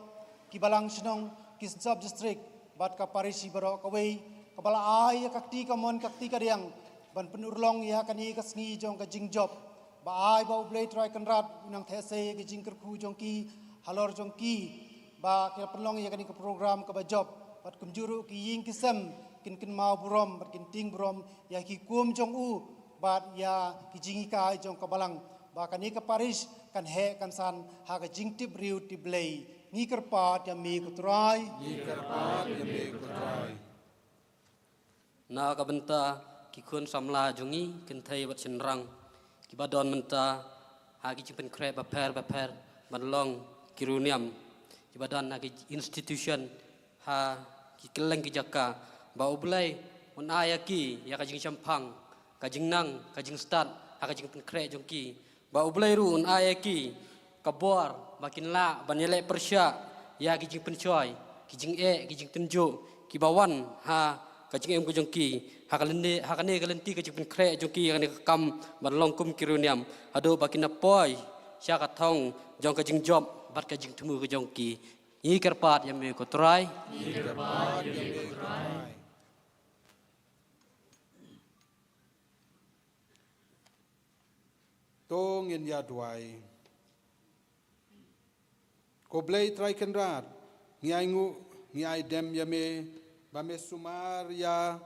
ki balang shnong, ki sub district, bad ka parish baroh kawei, kaba la ai ïa ka kti kamon ka kti kadiang ban pynurlong ïa kane ka sngi jong ka jingjop. Ba ai ba U Blei Trai Kynrad un nang theh sei ïa ka jingkyrkhu jong ki halor jong ki, ba ki la pynlong ïa kane ka program kaba jop, bad kumjuh ruh ki ïing ki sem kin kynmaw burom bad kin tieng burom ïa ki kum jong u bad ïa ki jinghikai jong ka balang, ba kane ka parish kan heh kan san ha ka jingtip briew tip Blei. Ngi kyrpad ïa me ko Trai. Ngi kyrpad ïa me ko Trai. Na ka bynta ki khun samla jong ngi kynthei bad shynrang, kiba don mynta ha ki jingpynkhreh bapher bapher ban long ki riewniam, kiba don ha ki institution, ha ki kylleng ki jaka, ba U Blei un ai ïa ki ïa ka jingshemphang, ka jingnang, ka jingstad ha ka jingpynkhreh jong ki, ba U Blei ruh un ai ïa ki ka bor ba kin lah ban ïaleh pyrshah ïa ki jingpynshoi, ki jingeh, ki jingtynjuh kiba wan ha ka jingim ka jong ki, ha ka lynti, ha kane ka lynti ka jingpynkhreh jong ki, ha kane ka kam ban long kum ki riewniam, haduh ba kin ïa poi sha ka thong jong ka jingjop bad ka jingthmu ka jong ki. Ngi kyrpad ïa me ko Trai. Ngi kyrpad ïa me ko Trai. To ngin ïa duwai. Ko Blei Trai Kynrad, ngi ai nguh, ngi ai dem ïa me, ba me sumar ïa,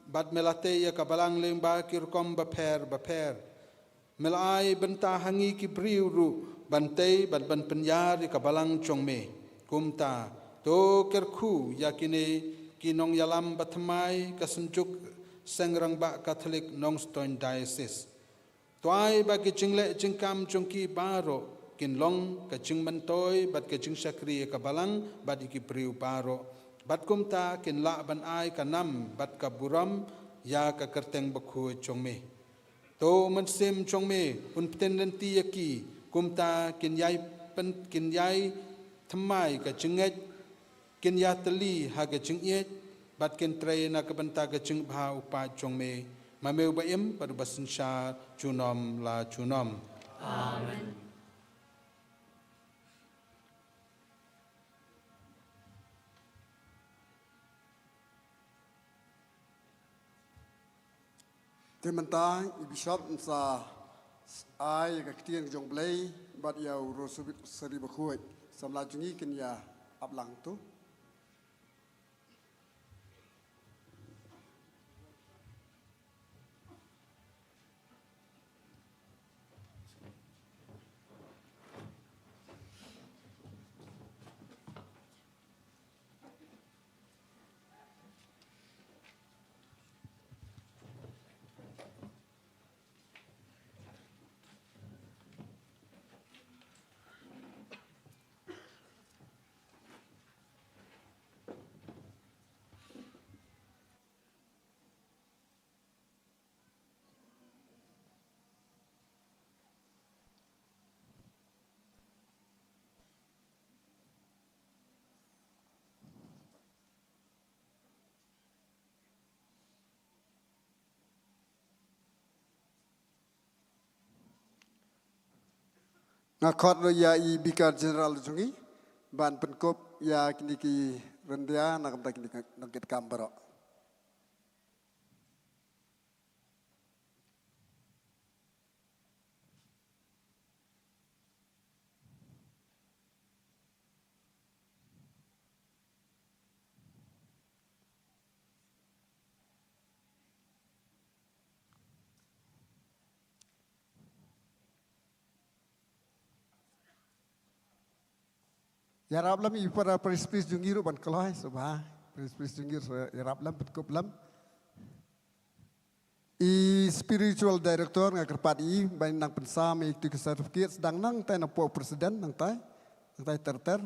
bad me la tei ïa ka balang lyngba ki rukom bapher bapher. Me la ai bynta ha ngi ki briew ruh ban tei bad ban pynïar ïa ka balang jong me. Kumta, to kyrkhu ïa kine ki nongïalam bathymmai ka Synjuk Seng Rangbah Katholik Nongstoiñ Diocese. To ai ba ki jingleh jingkam jong ki baroh kin long ka jingmyntoi bad ka jingshakri ïa ka balang bad ïa ki briew baroh. Bad kumta kin lah ban ai ka nam bad ka burom ïa ka kyrteng bakhuid jong me. To Mynsiem jong me un pyntip lynti ïa ki, kumta kin ïai pyn-, kin ïai thymmai ka jingngeit, kin ïatylli ha ka jingïeit, bad kin trei na ka bynta ka jingbha u Kpa jong me, ma me uba im bad uba synshar junom la junom. Amen. Te mynta i Bishop yn sa ai ïa ka ktien ka jong U Blei bad ïa u Rosary bakhuid. Samla jong ngi kin ïa ap lang to. Nga khot ruh ïa i Vicar General jong ngi ban pynkup ïa kine ki ryndia na ka bynta kine ki nongkitkam baroh. Ïarap lem i para parish priest jong ngi ruh ban kloi sngewbha. Parish priest jong ngi ruh ïarap lem, pynkup lem. I spiritual director nga kyrpad i ban nang pynsam ïa kito ki certificate, sdang nangtai napoh president nangtai, nangtai ter ter.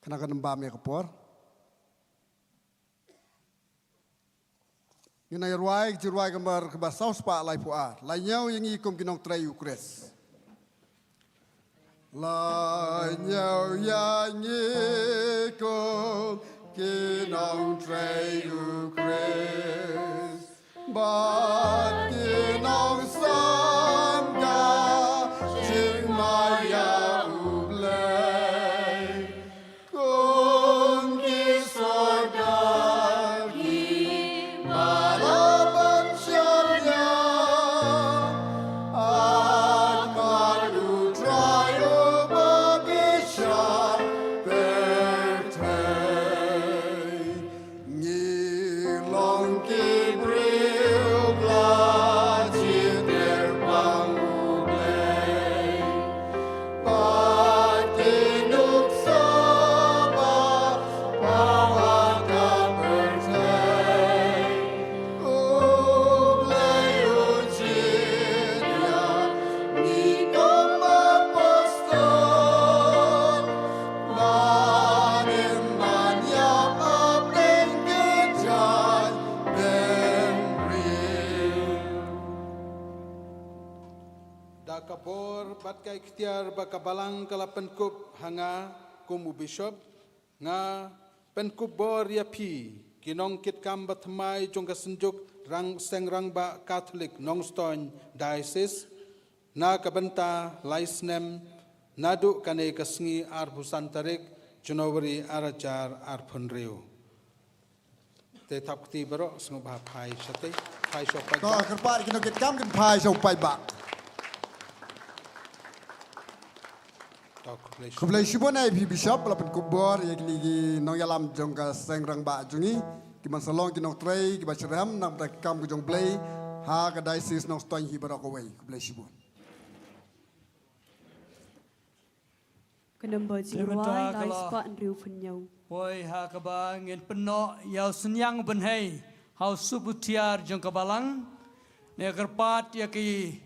Kane kan ym bam ïa ka por. Ngin ïa rwai, ki jingrwai ka mar kaba saw spah laiphew ar. Lait ñiew ïa ngi kum ki nongtrei u Khrist. Lait ñiew ïa ngi kum ki nongtrei u Khrist. Bad ki nongsamka jingma ïa u Blei. Kum ki sordar kiba la ban shaniah, Atma u Trai uba bishar pyrthei. Ngi long ki briew ba la jingkyrpang u Blei. Bad ki nuksa ba paw ha ka pyrthei. U Blei u jin ïa ngi kum apostol. Ban im ban ïap hapdeng ki jait briew. Da ka bor bad ka iktiar ba ka Balang ka la pynkup ha nga kum u Bishop, nga pynkup bor ïa phi ki nongkitkam bathymmai jong ka Synjuk Rang Seng Rangbah Katholik Nongstoiñ Diocese, na ka bynta lai snem naduh kane ka sngi arphew san tarik January ar hajar arphew hynriew. Te thap kti baroh sngewbha phai shatei, phai sha u paidbah. Ko kyrpad ki nongkitkam kin phai sha u paidbah. To, khublei shibun. Khublei shibun ïa phi Bishop ba la pynkup bor ïa kine ki nongïalam jong ka seng rangbah jong ngi, ki ban sa long ki nongtrei kiba shitrhem na ka bynta ka kam ka jong u Blei ha ka Diocese Nongstoiñ hi baroh kawei. Khublei shibun. Ka nombor jingrwai lai spah hynriew phew hynñiew. Poi ha kaba ngin pynnoh ïa u synñiang bynhei ha u subutiar jong ka Balang. Ne kyrpad ïa ki,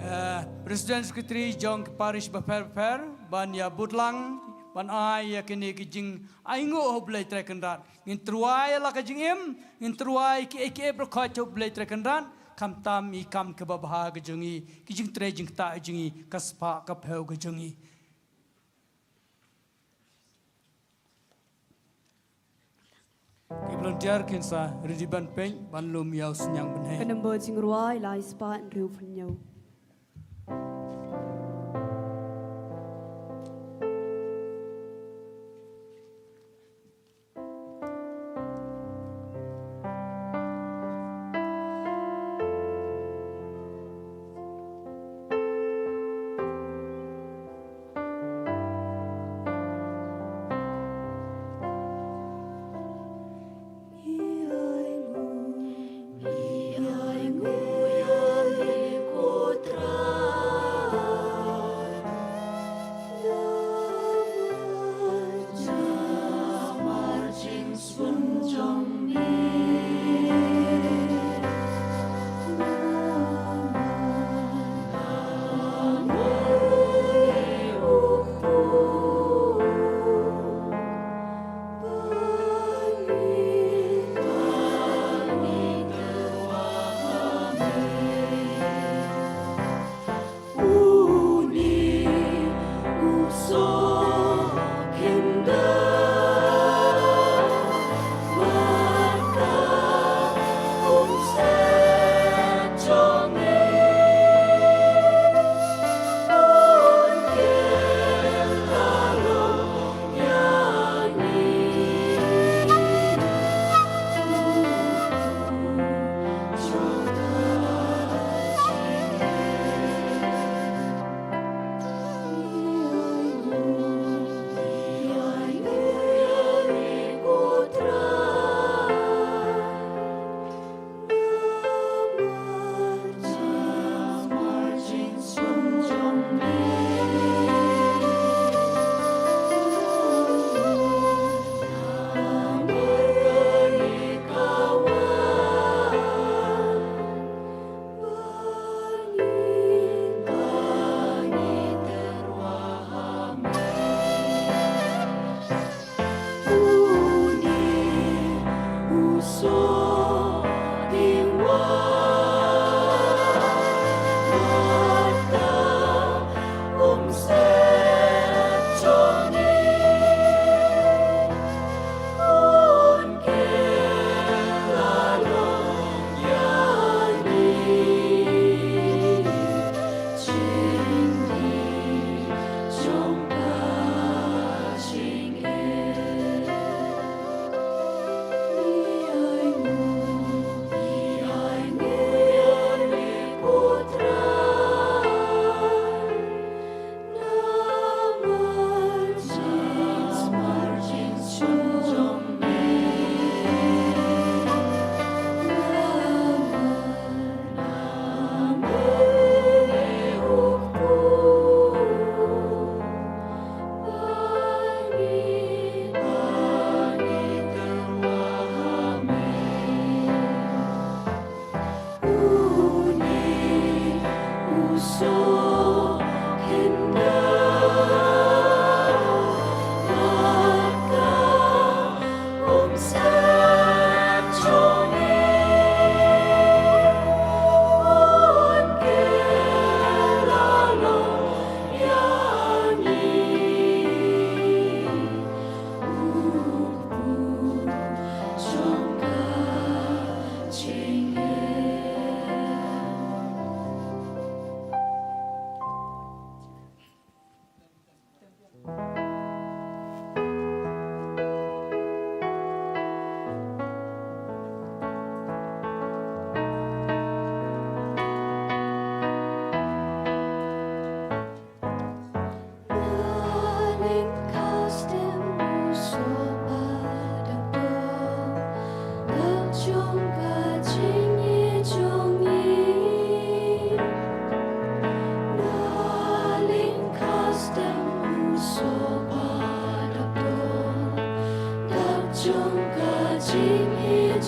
eh, President Secretary jong ki parish bapher bapher ban ïa bud lang ban ai ïa kine ki jingainguh ha u Blei Trai Kynrad. Ngin tyrwa ïa la ka jingim, ngin tyrwa ïa kiei kiei baroh khoit ha u Blei Trai Kynrad, khamtam ïa ki kam kiba bha ka jong ngi, ki jingtrei jingktah jong ngi, ka spah ka phew ka jong ngi. Ki volunteer kin sa ready ban peit ban lum ïa u synñiang bynhei. Ka nombor jingrwai lai spah hynriew phew hynñiew.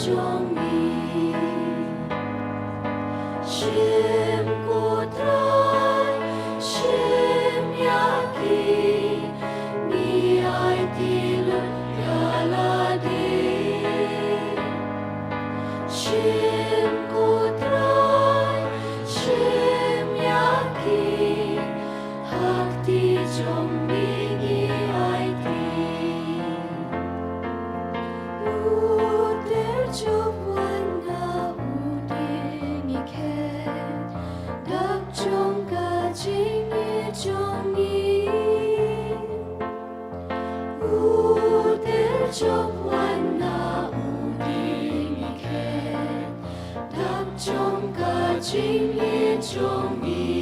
jong ngi. Shim ko Trai, shim ïa ki, ngi aiti lut ïa lade. Shim ko Trai, shim ïa ki, ha kti jong me ngi aiti. U ter jop wan na u dieng ngi khet, dak jong ka jingïeit jong ngi. U ter jop wan na u dieng ngi khet, dak jong ka jingïeit jong ngi.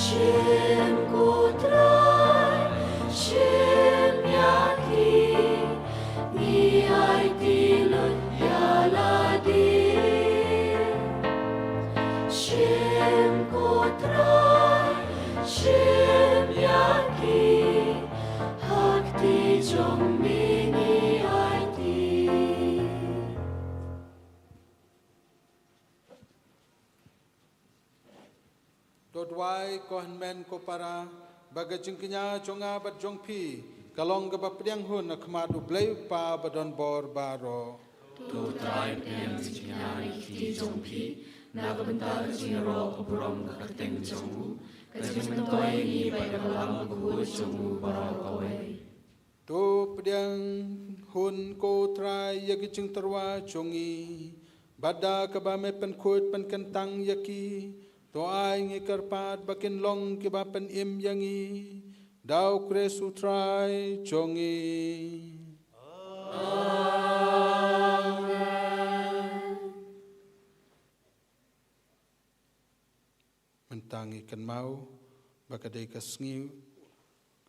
Shim ko Trai, shim ïa ki, ngi aiti lut ïa lade. Shim ko Trai, shim ïa ki, ha kti jong me ngi aiti. To duwai ko hynmen ko para, ba ka jingkñia jong nga bad jong phi ka long kaba pdiang hun ha khmat U Blei U Kpa ba don bor baroh. To Trai pdiang jingkñia na ki kti jong phi, na ka bynta ka jingïaroh ka burom ka kyrteng jong u, ka jingmyntoi ïa ngi bad ka balang ka buit jong u baroh kawei. To pdiang hun ko Trai ïa ki jingtyrwa jong ngi, bad da kaba me pynkhuid pynkyntang ïa ki, to ai ngi kyrpad ba kin long kiba pynim ïa ngi, da U Khrist U Trai jong ngi. Amen. Mynta ngi kynmaw ba ka dei ka sngi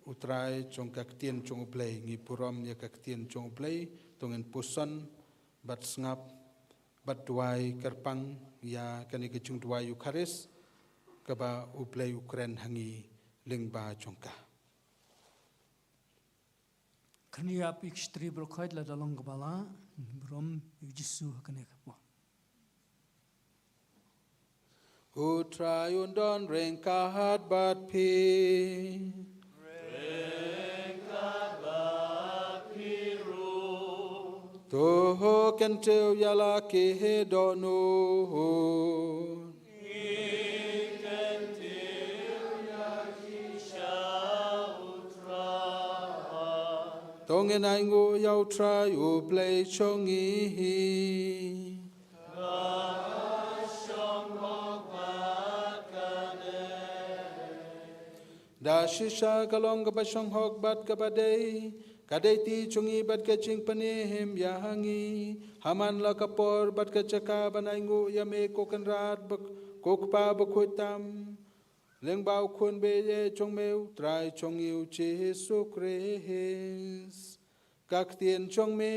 U Trai jong ka ktien jong U Blei, ngi burom ïa ka ktien jong U Blei, to ngin puson bad sngap bad duwai kyrpang ïa kane ka jingduwai Eukharist kaba U Blei u kren ha ngi lyngba jong ka. Kren ïa phi ki stri baroh khoit lada long kaba lah, burom ïa U Jisu ha kane ka por. U Trai un don ryngkat bad phi. Ryngkat bad phi ruh. To kyntiew ïa la ki dohnud. Ngi kyntiew ïa ki sha U Trai. To ngin ainguh ïa U Trai U Blei jong ngi. Ka shong hok bad ka dei. Da shisha ka long kaba shong hok bad kaba dei, ka dei kti jong ngi bad ka jingpynim ïa ngi, ha man la ka por bad ka jaka ban ainguh ïa me ko Kynrad ba, ko Kpa bakhuid tam. Lyngba U Khun ba ïeit jong me U Trai jong ngi U Jisu Khrist. Ka ktien jong me,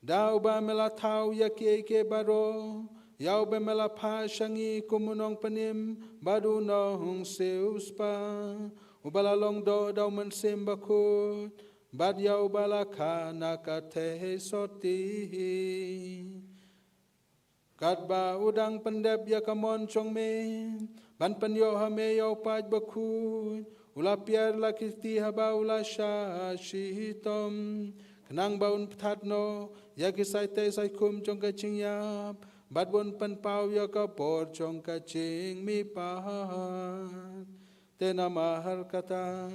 da uba me la thaw ïa kiei kiei baroh, ïa uba me la phah sha ngi kum u nongpynim bad u nongsiewspah, uba la long doh da U Mynsiem Bakhuid, bad ïa uba la kha na ka theisotti. Katba u dang pyndep ïa ka mon jong me, ban pynïoh ha me ïa u paid bakhuid, u la piar la ki kti haba u la shah shitom, khnang ba un pynthad noh ïa ki saitei saikhum jong ka jingïap, bad ba un pynpaw ïa ka bor jong ka jingmihpat. Te namar kata,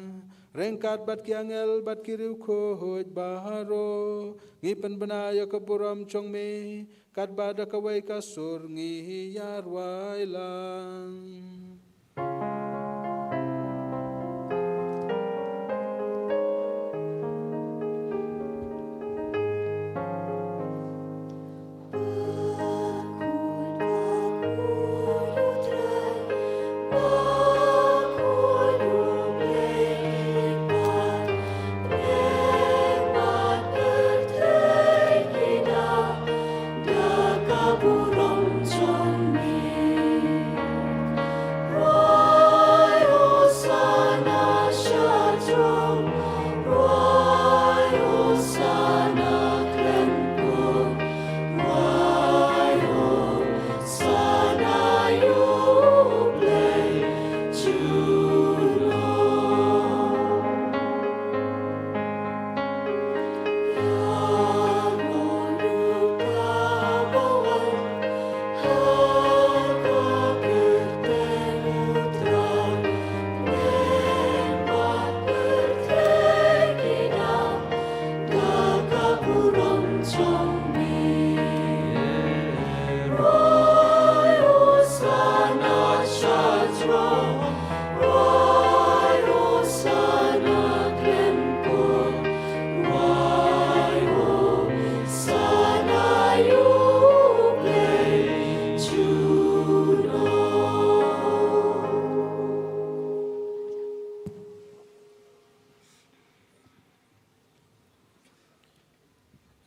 ryngkat bad ki angel bad ki riewkhuid baroh, ngi pynbna ïa ka burom jong me, katba da kawei ka sur ngi ïa rwai lang.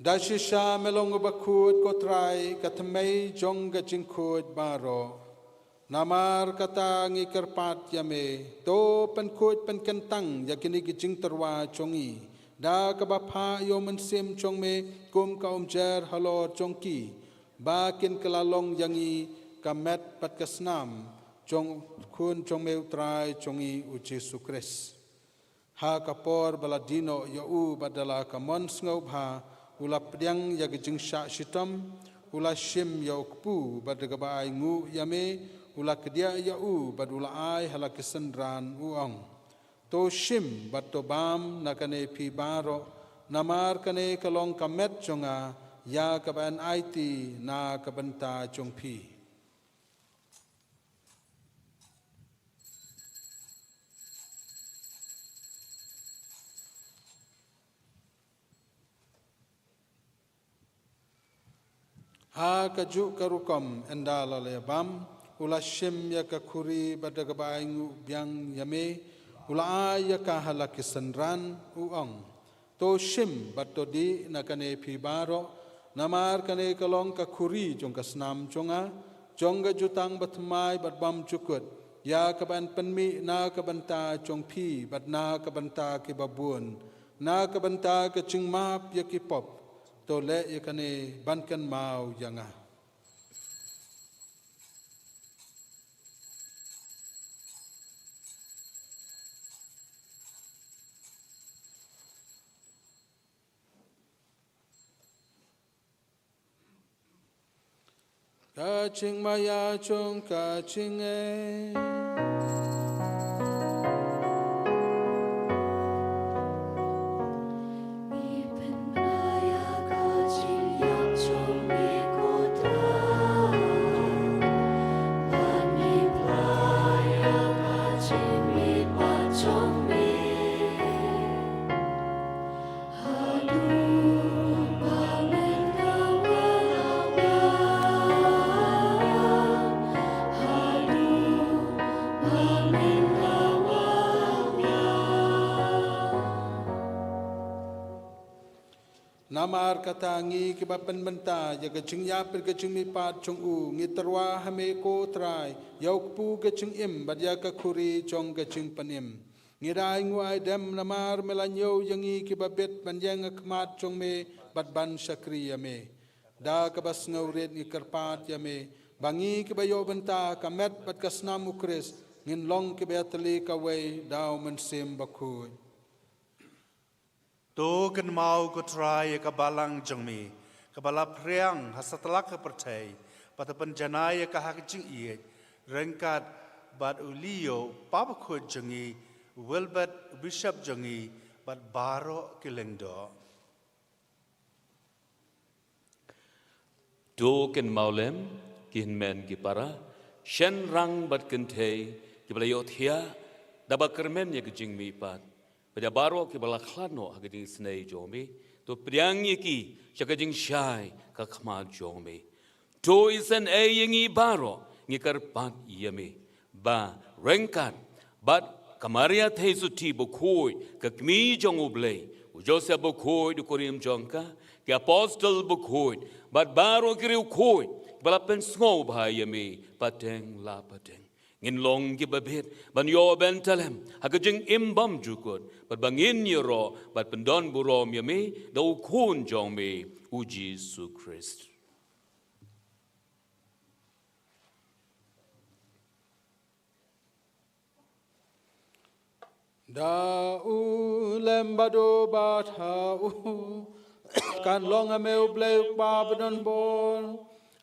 Da shisha me long uba khuid, ko Trai, ka thymmei jong ka jingkhuid baroh. Namar kata ngi kyrpad ïa me, to pynkhuid pynkyntang ïa kine ki jingtyrwa jong ngi da kaba phah ïa u Mynsiem jong me kum ka umjer halor jong ki, ba kin kylla long ïa ngi ka met bad ka snam jong u Khun jong me u Trai jong ngi u Jisu Khrist. Ha ka por ba la die noh ïa u bad da la ka mon sngewbha, u la pdiang ïa ka jingshah shitom, u la shim ïa u kpu bad da kaba ainguh ïa me, u la kdiah ïa u bad u la ai ha la ki synran, u ong: To shim bad to bam na kane phi baroh, namar kane ka long ka met jong nga, ïa kaba yn aiti na ka bynta jong phi. Ha kajuh ka rukom, ynda la la ïa bam, u la shim ïa ka khuri bad da kaba ainguh biang ïa me, u la ai ïa ka ha la ki synran, u ong: To shim bad to dih na kane phi baroh, namar kane ka long ka khuri jong ka snam jong nga, jong ka jutang bathymmai bad bymjukut, ïa kaba yn pynmih na ka bynta jong phi bad na ka bynta kiba bun, na ka bynta ka jingmap ïa ki pop. To leh ïa kane ban kynmaw ïa nga. Ka jingmaïa jong ka jingngeit. Namar kata ngi kiba pynbynta ïa ka jingïap bad ka jingmihpat jong u, ngi tyrwa ha me ko Trai, ïa u kpu ka jingim bad ïa ka khuri jong ka jingpynim. Ngi da ainguh aidem namar me la ñiew ïa ngi kiba bit ban ïeng ha khmat jong me bad ban shakri ïa me. Da kaba sngewrit ngi kyrpad ïa me, ba ngi kiba ïoh bynta ka met bad ka snam u Khrist, ngin long kiba ïatylli kawei da u Mynsiem Bakhuid. To kynmaw ko Trai ïa ka balang jong me, kaba la phriang ha satlak ka pyrthei, bad to pynjanai ïa ka ha ka jingïeit, ryngkat bad u Leo, Papa Bakhuid jong ngi, u Wilbert, u Bishop jong ngi, bad baroh ki lyngdoh. To kynmaw lem ki hynmen ki para, shynrang bad kynthei, kiba la ïohthiah da kaba kyrmen ïa ka jingmihpat, bad ïa baroh kiba la khlad noh ha ka jingisynei jong me, to pdiang ïa ki sha ka jingshai ka khmat jong me. To isynei ïa ngi baroh, ngi kyrpad ïa me, ba ryngkat bad ka Maria Theisotti Bakhuid, ka Kmie jong U Blei, u Joseph Bakhuid u kurim jong ka, ki Apostol Bakhuid, bad baroh ki riewkhuid ba la pynsngewbha ïa me pateng la pateng, ngin long kiba bit ban ïoh bynta lem ha ka jingim bymjukut, bad ba ngin ïaroh bad pyndonburom ïa me da u Khun jong me, u Jisu Khrist. Da u lem bad u bad ha u, kan long ha me U Blei U Kpa badonbor,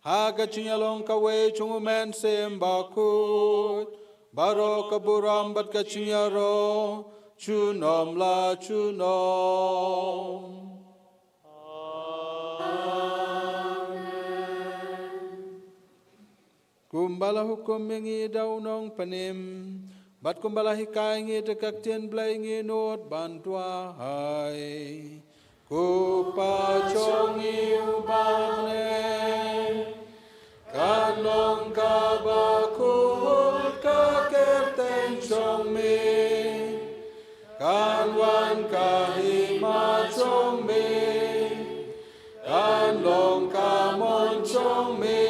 ha ka jingïalong kawei jong U Mynsiem Bakhuid, baroh ka burom bad ka jingïaroh junom la junom. Amen. Kumba la hukum ïa ngi da u nongpynim, bad kumba la hikai ngi da ka ktien Blei, ngi nud ban duwai. Ko Pa jong ngi uba ha bneng, kan long kaba khuid ka kyrteng jong me, kan wan ka hima jong me, kan long ka mon jong me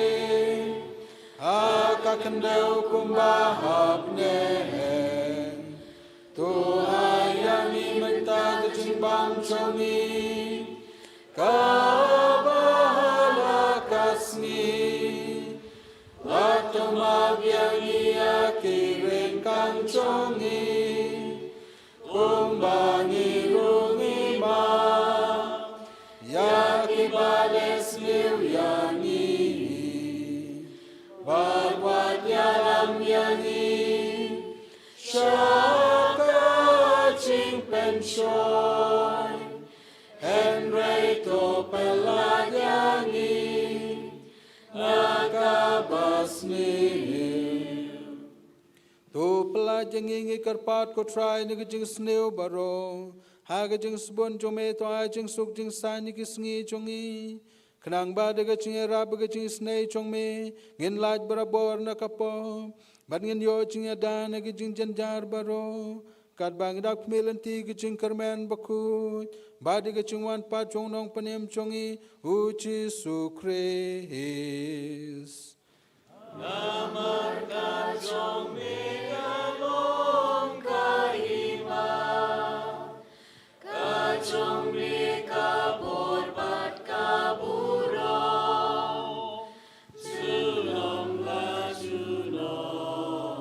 ha ka khyndew kumba ha bneng. To ai ïa ngi mynta ka jingbam jong ngi, kaba ha la ka sngi. Bad to map ïa ngi ïa ki ryngkang jong ngi, kumba ngi ruh ngi map ïa kiba leh sniew ïa ngi. Bad wat ïalam ïa ngi sha ka jingpynshoi, hynrei to pyllait ïa ngi na kaba sniew. To pyllait ïa ngi, ngi kyrpad ko Trai, na ka jingsniew baroh, ha ka jingsbun jong me to ai jingsuk jingsaiñ ïa ki sngi jong ngi, khnang ba da ka jingïarap bad ka jingisynei jong me, ngin lait barabor na ka pop, bad ngin ïoh jingïada na ki jingjynjar baroh, katba ngi da khmih lynti ïa ka jingkyrmen bakhuid, bad ïa ka jingwan pat jong u Nongpynim jong ngi, u Jisu Khrist. Namar ka jong me ka long ka hima, ka jong me ka bor bad ka burom, junom la junom.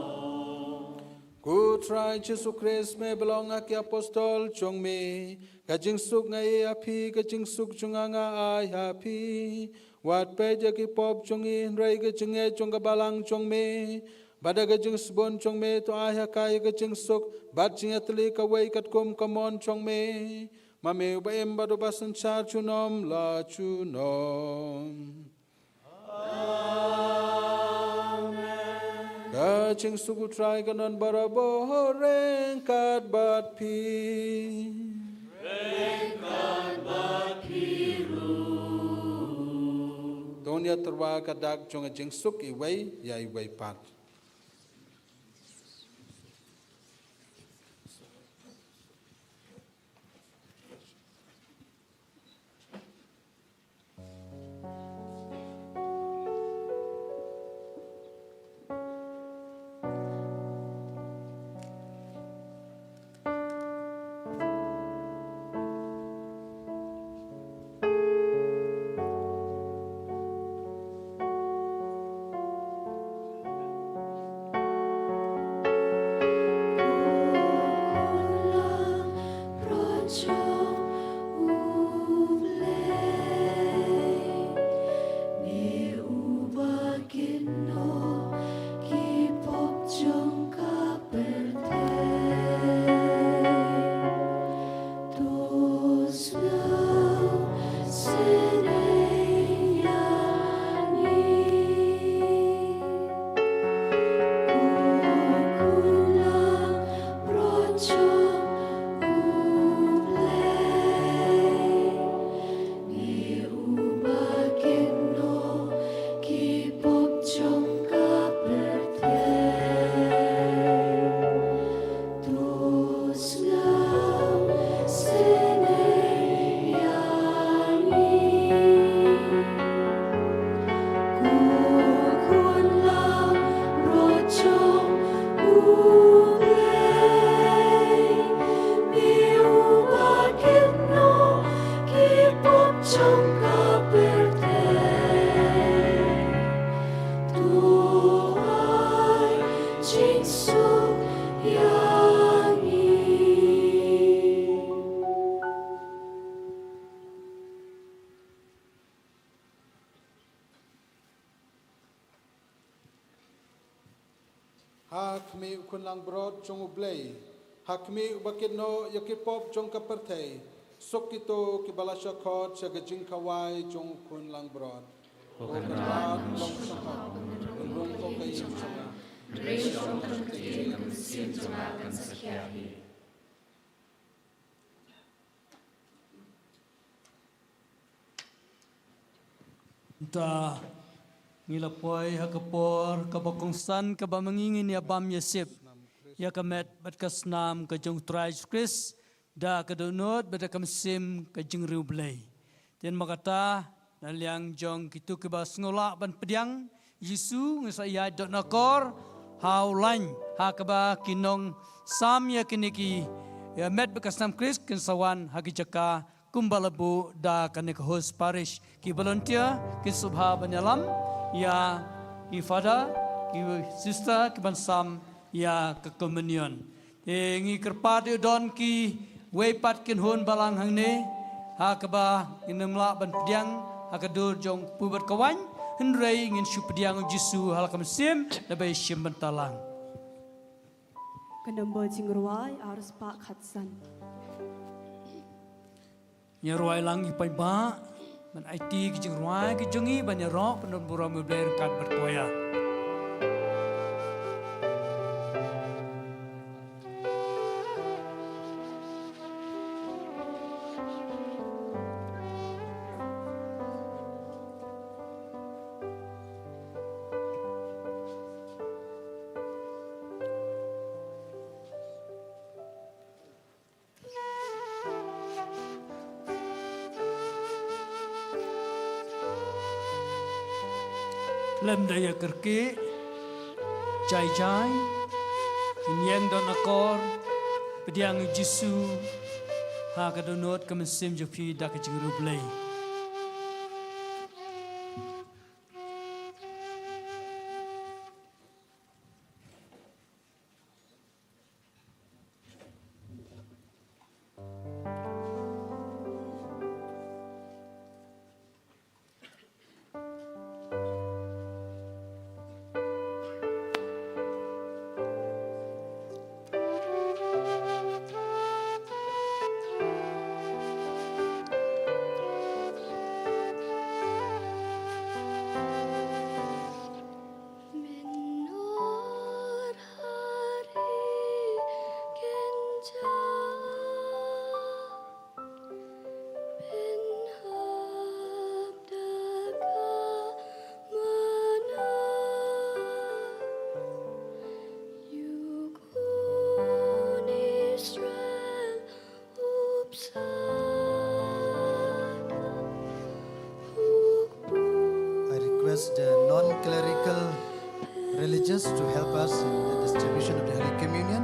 Ko Trai Jisu Khrist, me ba ong ha ki apostol jong me, ka jingsuk nga ai ïa phi, ka jingsuk jong nga nga ai ha phi. Wat peit ïa ki pop jong ngi, hynrei ka jingngeit jong ka balang jong me, bad da ka jingsbun jong me to ai ha ka ïa ka jingsuk bad jingïatylli kawei katkum ka mon jong me. Ma me uba im bad uba synshar junom la junom. Amen. Ka jingsuk u Trai kan don barabor ryngkat bad phi. Ryngkat bad phi ruh. To ngin ïatyrwa ka dak jong ka jingsuk iwei ïa iwei pat. Ha khmih u khun langbrot jong U Blei, ha khmih uba kit noh ïa ki pop jong ka pyrthei, suk kito kiba la shah khot sha ka jingkhawai jong u khun langbrot. Ko Kynrad, long shakhmat. Mynta ngi la poi ha ka por kaba kongsan kaba ma ngi ngin ïa bam ïa sip ïa ka met bad ka snam ka jong u Trai Jisu Khrist da ka dohnud bad da ka mynsiem ka jingriewblei. Te namar kata, na liang jong kito kiba sngewlah ban pdiang Jisu, ngin sa ïaid doh na kor ha u lain ha kaba ki nongsam ïa kine ki, ïa met bad ka snam Khrist kin sa wan ha ki jaka kumba la buh da kane ka host parish. Ki volunteer kin sngewbha ban ïalam ïa ki father, ki sister, ki ban sam ïa ka communion. Te ngi kyrpad ïa u don kiwei pat kin hun balang hangne ha kaba ngin ym lah ban pdiang ha ka dur jong u kpu bad ka waiñ, hynrei ngin shu pdiang u Jisu ha la ka mynsiem da ba ïashim bynta lang. Ka nombor jingrwai ar spah khatsan. Ngi rwai lang ki paidbah ban aiti ki jingrwai ki jong ngi ban ïaroh pyndonkam burom ïa u Blei ryngkat bad choir. Lem da ïa kyrkieh, jai jai, ngin ïeng doh na kor, pdiang ïa u Jisu ha ka dohnud ka mynsiem jong phi da ka jingriewblei. I request the non-clerical religious to help us in the distribution of the Holy Communion.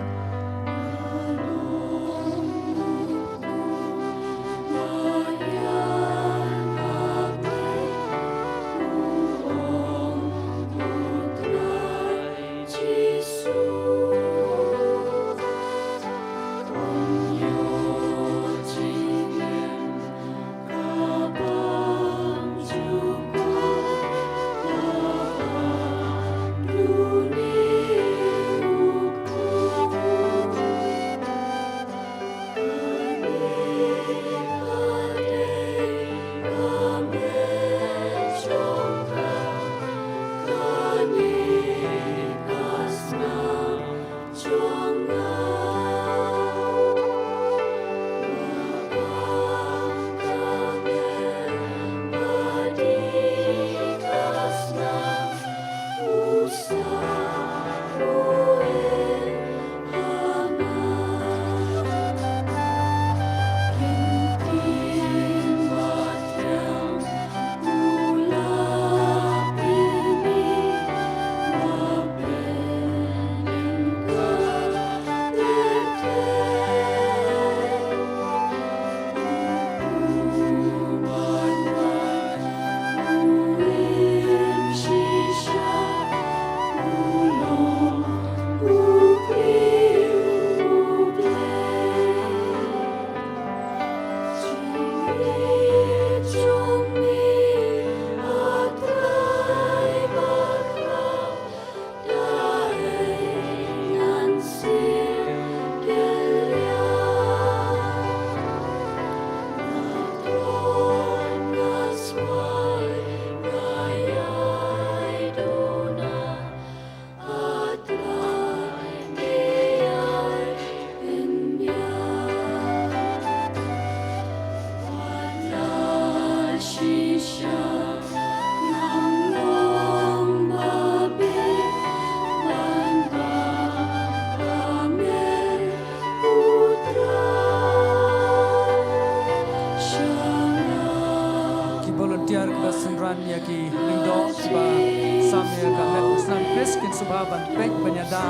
Ban peit ban ïada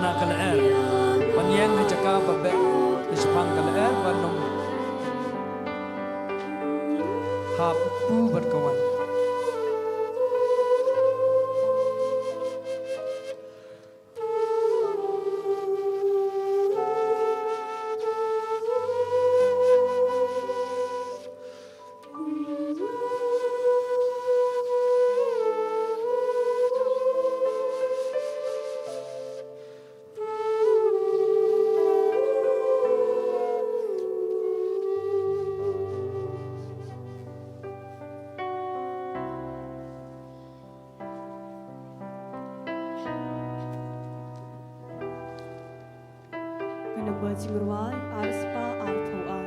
na ka lyer, ban ïeng ha jaka ba beh, shaphang ka lyer ban ym hap u bad ka wan. Ka namba jingrwai ar spah arphew ar.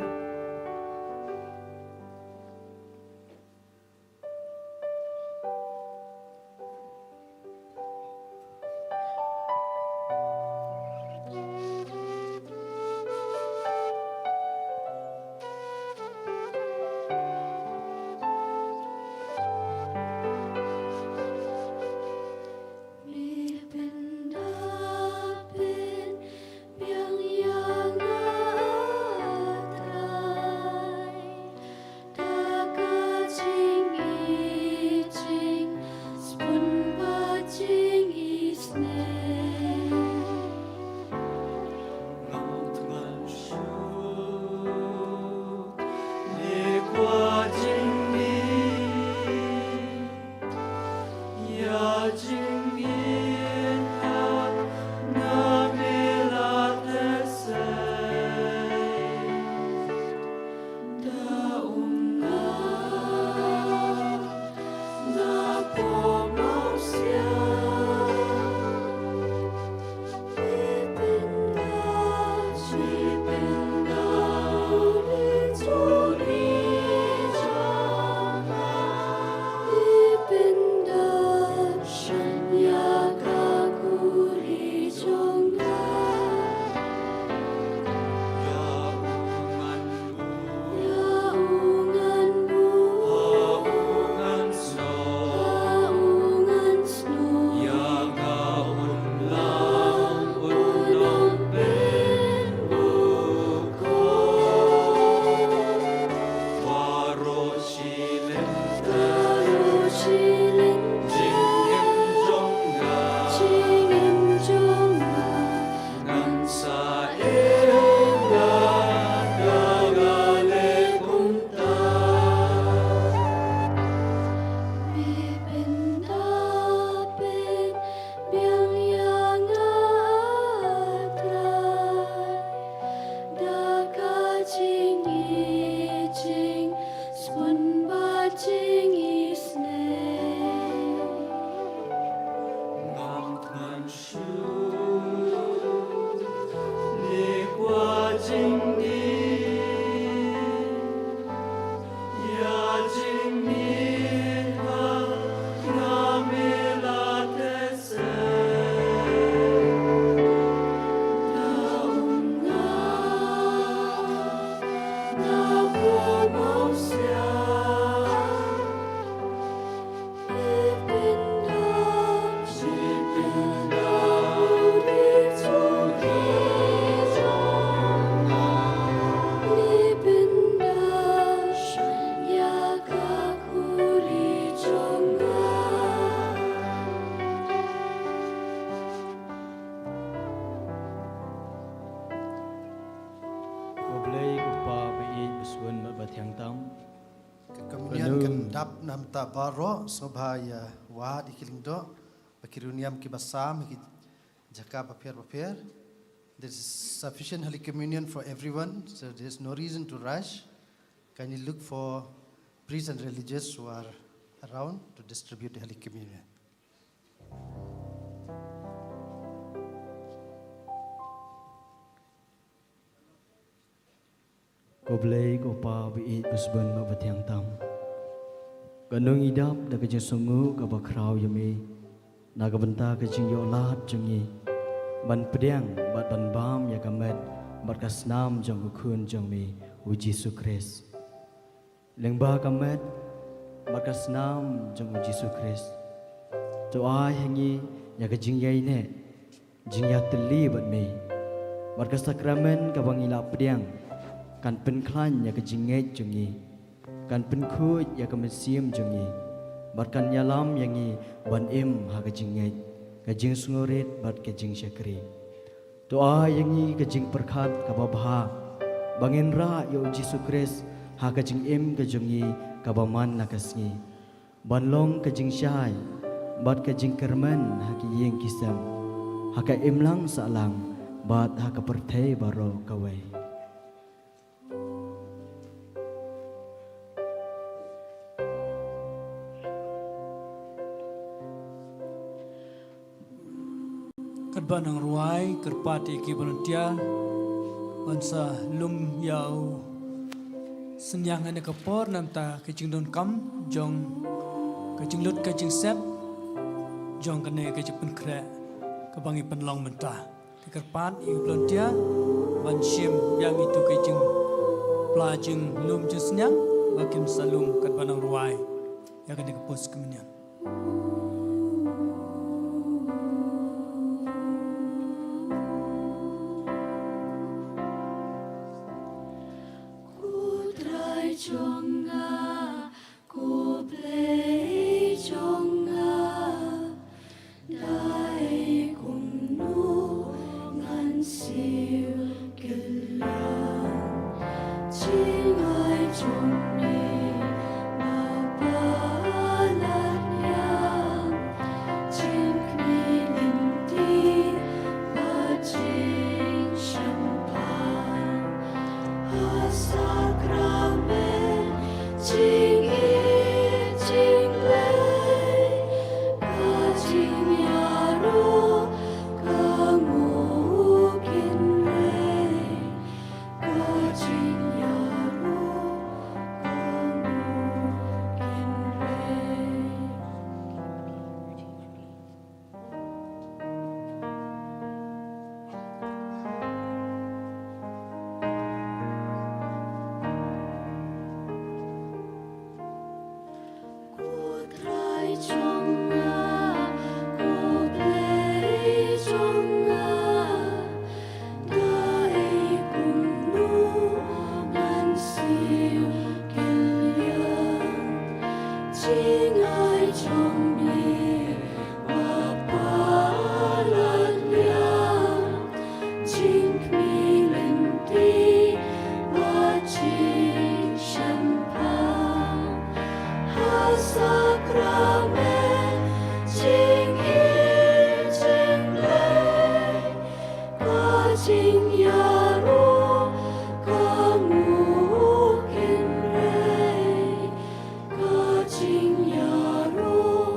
Ko Blei ko Pa ba ïeit ba sbun bad ba thiang tam. Ka communion kan dap na mynta baroh, sngewbha ïa wad ïa ki lyngdoh bad ki riewniam kiba sam ha ki jaka bapher bapher. There is sufficient Holy Communion for everyone, so there is no reason to rush. Kindly look for priests and religious who are around to distribute the Holy Communion. Ko Blei ko Pa ba ïeit ba sbun bad ba thiang tam. Kano ngi dap da ka jingsngewnguh kaba khraw ïa me na ka bynta ka jingïoh lad jong ngi ban pdiang bad ban bam ïa ka met bad ka snam jong u Khun jong me, u Jisu Khrist. Lyngba ka met bad ka snam jong u Jisu Khrist, to ai ha ngi ïa ka jingïaineh, jingïatylli bad me. Bad ka sakramen kaba ngi la pdiang kan pynkhlaiñ ïa ka jingngeit jong ngi, kan pynkhuid ïa ka mynsiem jong ngi, bad kan ïalam ïa ngi ban im ha ka jingngeit, ka jingsngewrit bad ka jingshakri. To ai ïa ngi ka jingpyrkhat kaba bha ba ngin rah ïa u Jisu Khrist ha ka jingim ka jong ngi kaba man la ka sngi, ban long ka jingshai bad ka jingkyrmen ha ki ïing ki sem, ha ka imlang sahlang bad ha ka pyrthei baroh kawei. Katba nang rwai, kyrpad ïa ki volunteer ban sa lum ïa u synñiang ha kane ka por, namar ka jingdonkam jong ka jinglut ka jingsep jong kane ka jingpynkhreh kaba ngi pynlong mynta. Te kyrpad ïa ki volunteer ban shim ïa ngi tu ka jingpla jinglum jingsynñiang ba kin sa lum katba nang rwai ïa kane ka pus ka mynnin. Ko Trai jong nga, ko Blei jong nga, da ei kumno ngan siew kylliang? Jingai jong me ma palat ïa nga, jingkhmih lynti bad jingshemphang. Ha sakramen jingïeit jingblei, ka jingïaroh ka nguh kynrei, ka jingïaroh ka nguh kynrei. Ko Trai jong nga, ko Blei jong nga, da ei kumno ngan siew kylliang? Jingai jong me ma palat ïa nga, jingkhmih lynti bad jingshemphang. Ha sakramen jingïeit jingblei, ka jingïaroh ka nguh kynrei, ka jingïaroh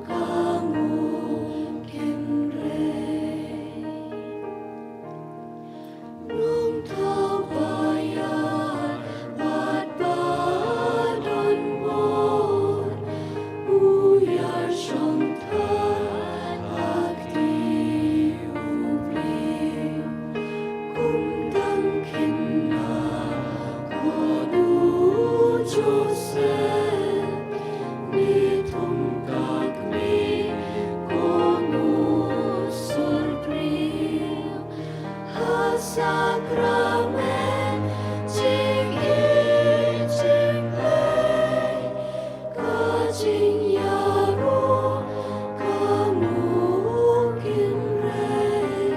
ka nguh kynrei. Nongthaw ba ïar bad ba don bor, u ïar shongthait ha kti u briew. Kum tang khynnah kot u Joseph, ne thung ka kmie ko Nguh Surbriew. Ha sakramen jingïeit jingblei, ka jingïaroh ka nguh kynrei,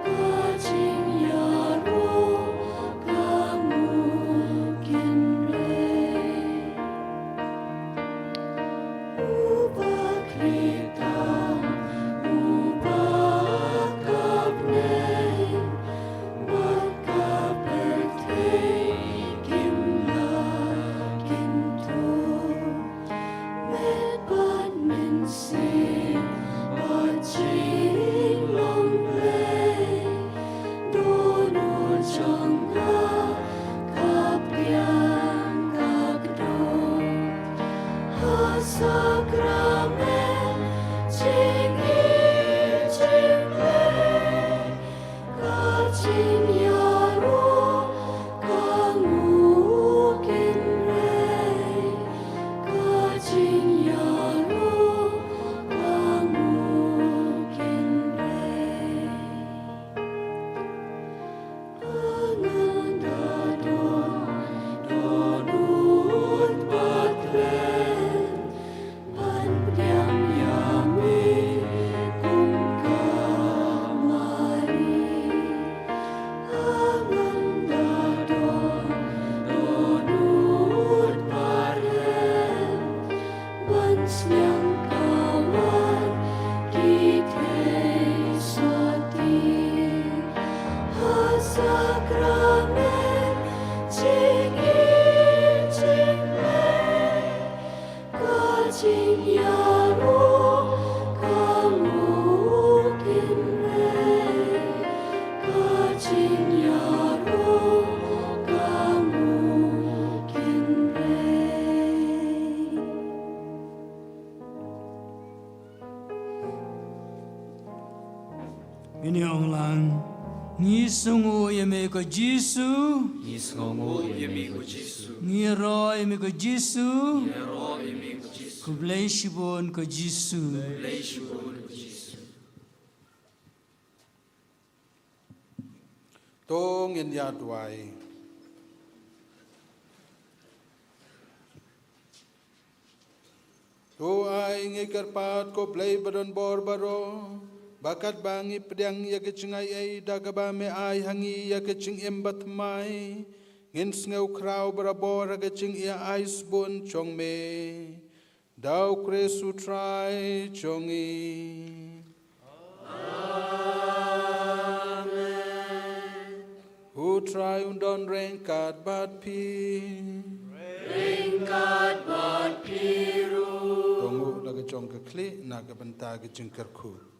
ka jingïaroh ka nguh kynrei. Uba khlieh tam, uba ka bneng bad ka pyrthei kim lah kynthup. Met bad mynsiem bad jinglong Blei, dohnud jong nga ka biang ka kdew. Ha sakramen jingïeit jingblei, ka jingïaroh ka nguh kynrei, ka jingïaroh ka nguh Sakramen jingim jingmei, ka jingïaroh ka ngukynrei, ka jingïaroh ka ngukynrei. Ngin ïa ong lang. Ngi sngewnguh ïa me ko Jisu. Ngi sngewnguh ïa me ko Jisu. Ngi ïaroh ïa me ko Jisu. Ngi ïaroh ïa me ko Jisu. Khublei shibun ko Jisu. Khublei shibun ko Jisu. To ngin ïa duwai. To ai ngi kyrpad ko Blei ba don bor baroh, ba katba ngi pdiang ïa ka jingaiei da kaba me ai ha ngi ïa ka jingim bathymmai, ngin sngew khraw barabor ha ka jingïa ai sbun jong me. Da u Khrist u Trai jong ngi. Amen. U Trai un don ryngkat bad phi. Ryngkat bad phi ruh. To nguh la ka jong ka khlieh na ka bynta ka jingkyrkhu.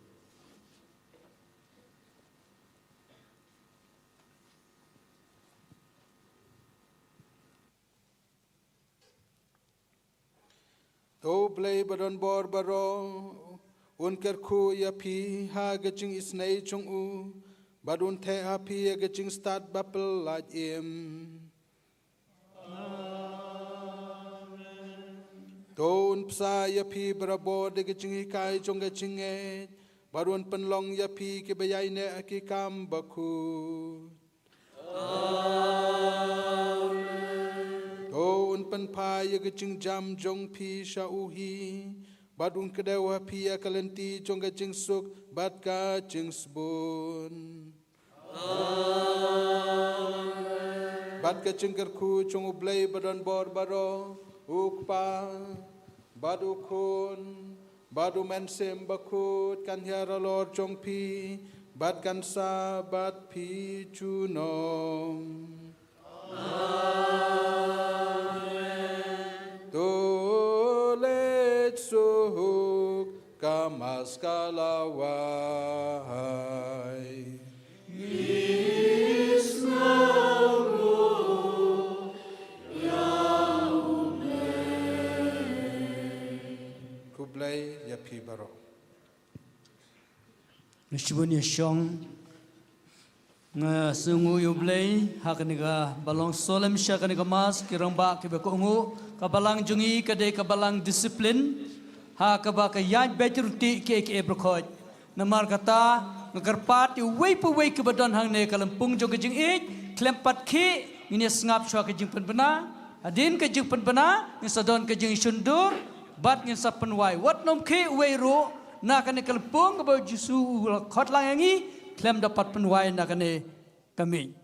To u Blei ba don bor baroh un kyrkhu ïa phi ha ka jingisynei jong u, bad un theh ha phi ïa ka jingstad bapyllait im. To un bsa ïa phi barabor da ka jinghikai jong ka jingngeit, bad un pynlong ïa phi kiba ïaineh ha ki kam bakhuid. Amen. To un pynphai ïa ka jingjam jong phi sha u hi, bad un kdew ha phi ïa ka lynti jong ka jingsuk bad ka jingsbun. Amen. Bad ka jingkyrkhu jong u Blei ba don bor baroh, u Kpa, bad u Khun, bad u Mynsiem Bakhuid kan hiar halor jong phi, bad kan sah bad phi junom. Amen. To leit suk ka Mass ka la wai. Ngi sngewnguh ïa u Blei. Khublei ïa phi baroh. Ngi shibun ïa shong. Nga sngewnguh ïa u Blei ha kane kaba long solemn sha kane ka Mass, ki rangbah kiba kohnguh. Ka balang jong ngi ka dei ka balang discipline, ha kaba ka ïaid beit ryntih kiei kiei baroh khoit. Namar kata nga kyrpad ïa uwei pa uwei kiba don hangne ka lympung jong ka jingïeit, khlem pat khih ngin ïa sngap shuwa ka jingpynbna. Hadien ka jingpynbna ngin sa don ka jingshondur bad ngin sa pynwai. Wat nym khih uwei ruh na kane ka lympung kaba u Jisu u la khot lang ïa ngi, khlem da pat pynwai na kane ka miej.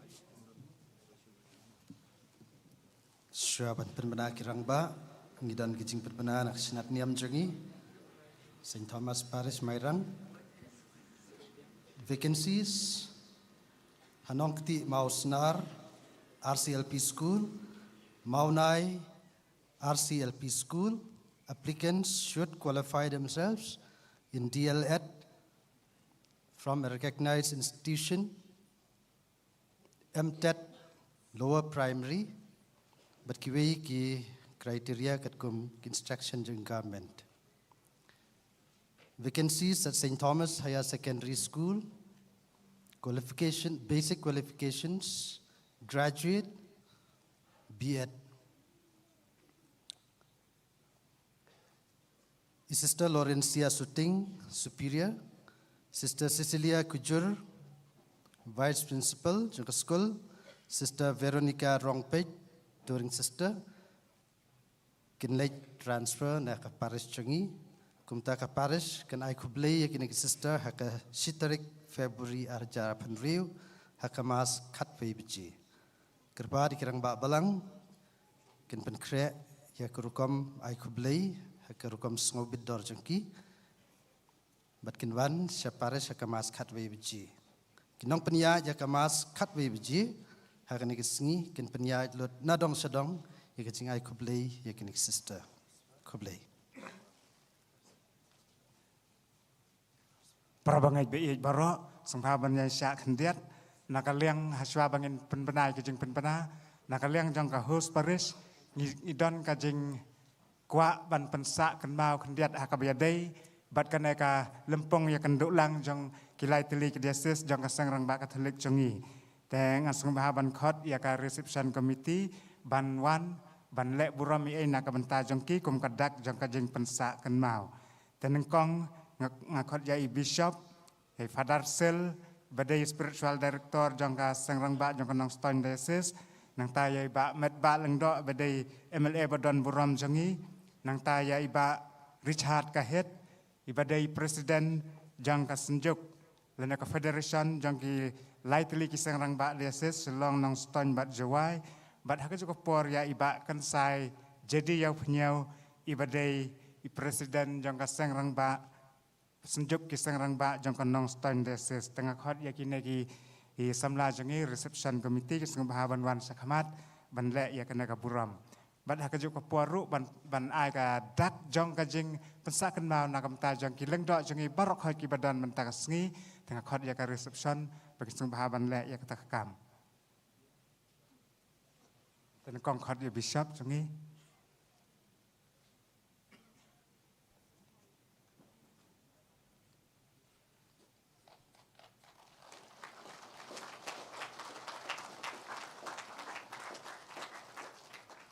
Shuwa ban pynbna ki rangbah, ngi don ki jingpynbna na ka shnat niam jong ngi. Saint Thomas Parish, Mairang. Vacancies: ha Nongkti Mawsnar R C L P School, Mawnai R C L P School. Applicants should qualify themselves in D L Ed from a recognized institution, M Ted Lower Primary, bad kiwei ki criteria katkum ki instruction jong government. Vacancies at Saint Thomas Higher Secondary School. Qualification, basic qualifications, graduate, B Ed. I Sister Laurencia Suting, Superior. Sister Cecilia Kujur, Vice Principal jong ka skul. Sister Veronica Rongpeit, Touring Sister. Kin leit transfer na ka parish jong ngi. Kumta ka parish kan ai khublei ïa kine ki sister ha ka shi tarik February ar hajar arphew hynriew, ha ka Mass khatwei baje. Kyrpad ïa ki rangbah balang kin pynkhreh ïa ka rukom ai khublei ha ka rukom sngewbit dor jong ki. Bad kin wan sha parish ha ka Mass khatwei baje. Ki nongpynïaid ïa ka mass khatwei baje ha kane ka sngi kin pynïaid lut na dong sha dong ïa ka jingai khublei ïa kine ki sister. Khublei. Para bangeit ba ïeit baroh, sngewbha ban ïai shah khyndiat na ka liang, hashwa ba ngin pynbna ïa ka jingpynbna, na ka liang jong ka host parish, ngi, ngi don ka jingkwah ban pynsah kynmaw khyndiat ha kaba ïadei bad kane ka lympung ïakynduh lang jong ki lai tylli ki diocese jong ka Seng Rangbah Katholik jong ngi. Te nga sngewbha ban khot ïa ka reception committee ban wan ban leh burom ïa i na ka bynta jong ki kum ka dak jong ka jingpynsah kynmaw. Te nyngkong nga, nga khot ïa i Bishop, ïa i Father Sil, ba dei spiritual director jong ka Seng Rangbah jong ka Nongstoiñ Diocese, nangta ïa i Bah Metbah Lyngdoh, ba dei M L A ba don burom jong ngi, nangta ïa i Bah Richard Kahit, i ba dei president jong ka Synjuk lane ka federation jong ki lai tylli ki Seng Rangbah Diocese Shillong, Nongstoiñ bad Jowai, bad ha kajuh ka por ïa i Bah Kynsai J D Ïawphniew, i ba dei i president jong ka Seng Rangbah, Synjuk ki Seng Rangbah jong ka Nongstoiñ Diocese. Te nga khot ïa kine ki, i samla jong ngi, reception committee, ki sngewbha ban wan sha khmat ban leh ïa kane ka burom. Bad ha kajuh ka por ruh ban, ban ai ka dak jong ka jingpynsah kynmaw na ka bynta jong ki lyngdoh jong ngi baroh khoit ki ba don mynta ka sngi. Te nga khot ïa ka reception ba ki sngewbha ban leh ïa kata ka kam. Te nyngkong khot ïa i Bishop jong ngi.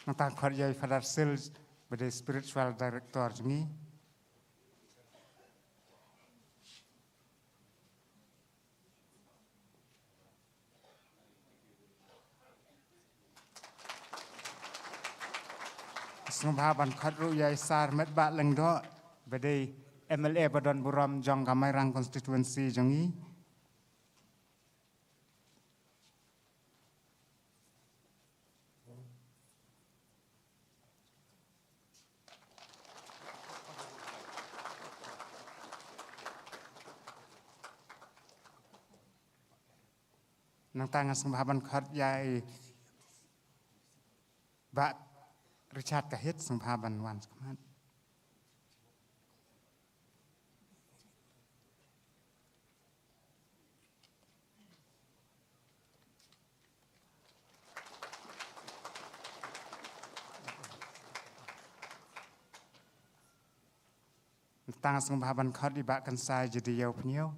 Nangta khot ïa i Father Sil, ba dei spiritual director jong ngi. Sngewbha ban khot ruh ïa i Sir Metbah Lyngdoh, ba dei M L A ba don burom jong ka Mairang constituency jong ngi. Nangta nga sngewbha ban khot ïa i Bah Richard Kahit, sngewbha ban wan sha khmat. Nangta nga sngewbha ban khot i Bah Kynsai J D Ïawphniew.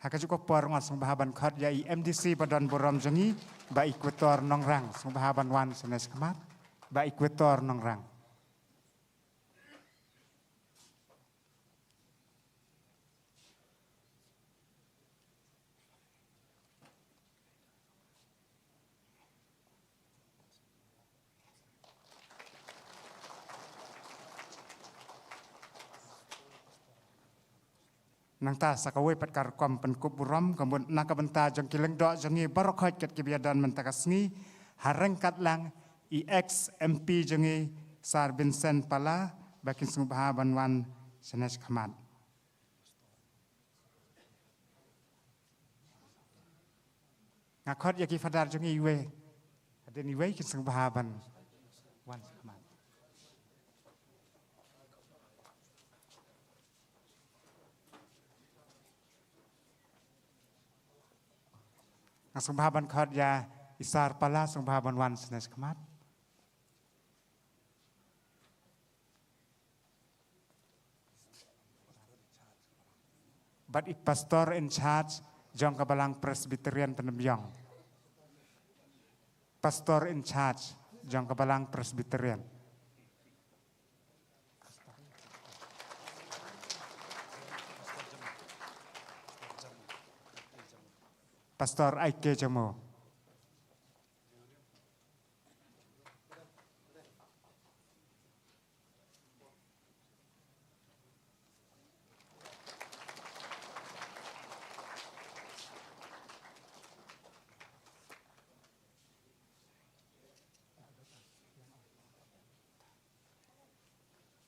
Ha kajuh ka por nga sngewbha ban khot ïa i M D C ba don burom jong ngi, Bah Equator Nongrang, sngewbha ban wan shane sha khmat, Bah Equator Nongrang. Nangta sa kawei pat ka rukom pynkup burom, ka mut na ka bynta jong ki lyngdoh jong ngi baroh khoit kat ki ba ïadon mynta ka sngi, ha ryngkat lang i ex M P jong ngi Sir Vincent Pala, ba kin sngewbha ban wan shane sha khmat. Nga khot ïa ki Father jong ngi iwei hadien iwei, kin sngewbha ban wan sha khmat. Nga sngewbha ban khot ïa i Sir Pala, sngewbha ban wan shane sha khmat. Bad i Pastor in charge jong ka Balang Presbyterian Tnumbiong. Pastor in charge jong ka Balang Presbyterian. Pastor Aike Jamo.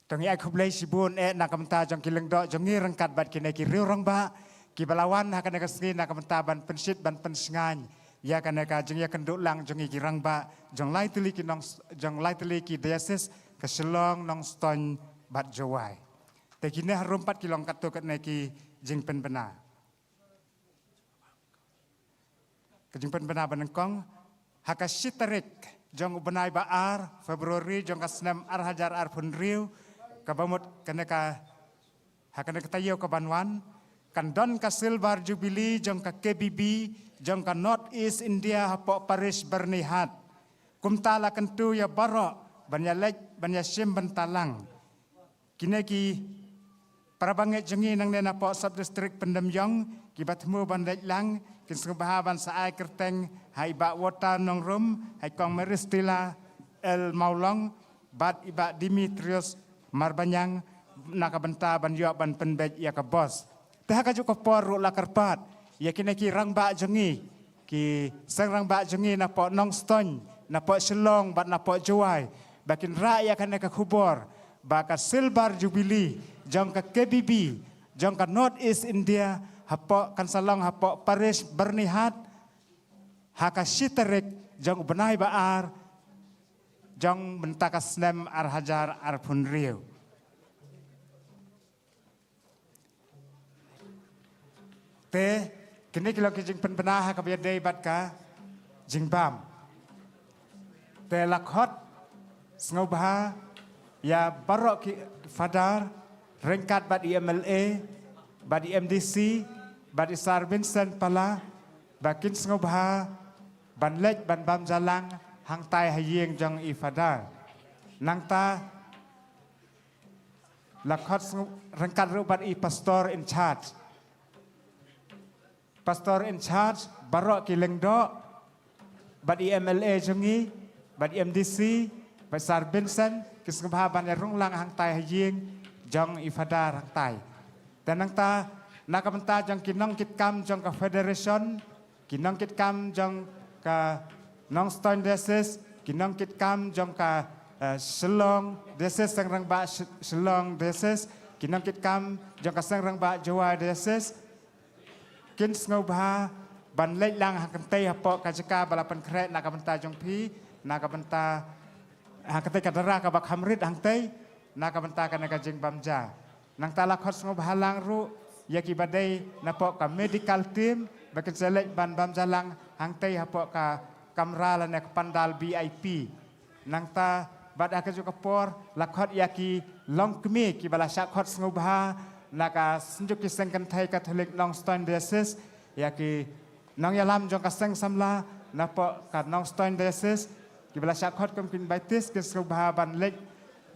To ngi ai khublei shibun eh na ka bynta jong ki lyngdoh jong ngi ryngkat bad kine ki riew rangbah kiba la wan ha kane ka sngi na ka bynta ban pynshit ban pynshngaiñ ïa kane ka jingïakynduh lang jong ngi ki rangbah jong lai tylli ki nong jong lai tylli ki diocese ka Shillong, Nongstoiñ bad Jowai. Te kine harum pat ki long katto katne ki jingpynbna. Ka jingpynbna ba nyngkong, ha ka shi tarik jong u bnai ba ar February jong ka snem ar hajar arphew hynriew, kaba mut kane ka, ha kane ka taïew kaban wan, kan don ka Silver Jubilee jong ka K B B jong ka North East India hapoh Parish Byrnihat. Kumta la kyntu ïa baroh ban ïaleit ban ïashim bynta lang. Kine ki para bangeit jong ngi nangne napoh Sub District Pyndenjong kiba thmu ban leit lang kin sngewbha ban sa ai kyrteng ha i Bah Walter Nongrum, ha i Kong Maristella L Mawlong bad i Bah Demetrius Marbaniang na ka bynta ban ïoh ban pynbeit ïa ka bos. Te ha kajuh ka por ruh la kyrpad ïa kine ki rangbah jong ngi, ki seng rangbah jong ngi napoh Nongstoiñ, napoh Shillong bad napoh Jowai ba kin rah ïa kane ka khubor ba ka Silver Jubilee jong ka K B B jong ka North East India hapoh, kan sa long hapoh Parish Byrnihat ha ka shi tarik jong u bnai ba ar jong mynta ka snem ar hajar arphew hynriew. Te kine ki long ki jingpynbna ha kaba ïadei bad ka jingbam. Te la khot sngewbha ïa baroh ki Father ryngkat bad i M L A bad i M D C bad i Sir Vincent Pala ba kin sngewbha ban leit ban bam ja lang hangtai ha ïing jong i Father. Nangta la khot sngewbha ryngkat ruh bad i Pastor in charge. Pastor in charge, baroh ki lyngdoh bad i M L A jong ngi bad i M D C bad Sir Vincent ki sngewbha ban ïa rung lang hangtai ha ïing jong i Father hangtai. Te nangta na ka bynta jong ki nongkitkam jong ka Federation, ki nongkitkam jong ka Nongstoiñ Diocese, ki nongkitkam jong ka, eh, Shillong Diocese, seng rangbah Sh-, Shillong Diocese, ki nongkitkam jong ka seng rangbah Jowai Diocese, kin sngewbha ban leit lang hangtei hapoh ka jaka ba la pynkhreh na ka bynta jong phi, na ka bynta hangtei ka dara kaba kham rit hangtei na ka bynta kane ka jingbam ja. Nangta la khot sngewbha lang ruh ïa kiba dei napoh ka medical team ba kin sa leit ban bam ja lang hangtei hapoh ka kamra lane ka pandal V I P. Nangta bad ha kajuh ka por la khot ïa ki longkmie kiba la shah khot sngewbha na ka Synjuk ki Seng Kynthei Katholik Nongstoiñ Diocese, ïa ki nongïalam jong ka Seng Samla napoh ka Nongstoiñ Diocese kiba la shah khot kum ki Baptist kin sngewbha ban leit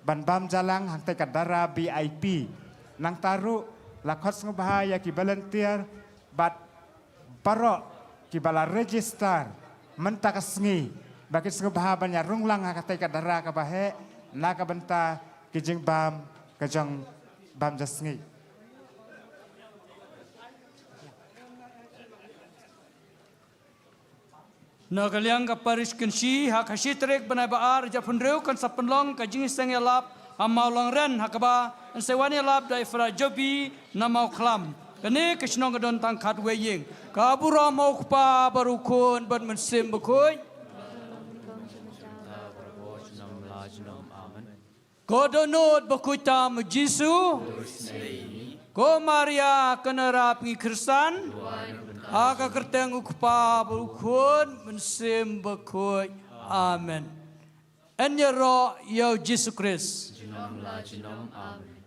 ban bam ja lang hangtei ka dara V I P. Nangta ruh la khot sngewbha ïa ki volunteer bad baroh kiba la register mynta ka sngi ba kin sngewbha ban ïa rung lang ha katei ka dara kaba heh na ka bynta ki jingbam ka jong bam ja sngi. Na ka liang ka Parish Kynshi, ha ka shi tarik bnai ba ar, arhajar arphew hynriew kan sa pynlong ka jingseng ïalap ha Mawlangren, ha kaba yn sa wan ïalap da i Father Jobi na Mawkhlam. Kane ka shnong ka don tang khatwei ïing. Ka burom ha U Kpa bad U Khun bad U Mynsiem Bakhuid. Amen. Ko Dohnud Bakhuid tam U Jisu. Ko Maria kane rap ngi Khristan. Ha ka kyrteng U Kpa bad U Khun Mynsiem Bakhuid. Amen. Yn ïaroh ïa U Jisu Khrist. Junom la junom. Amen.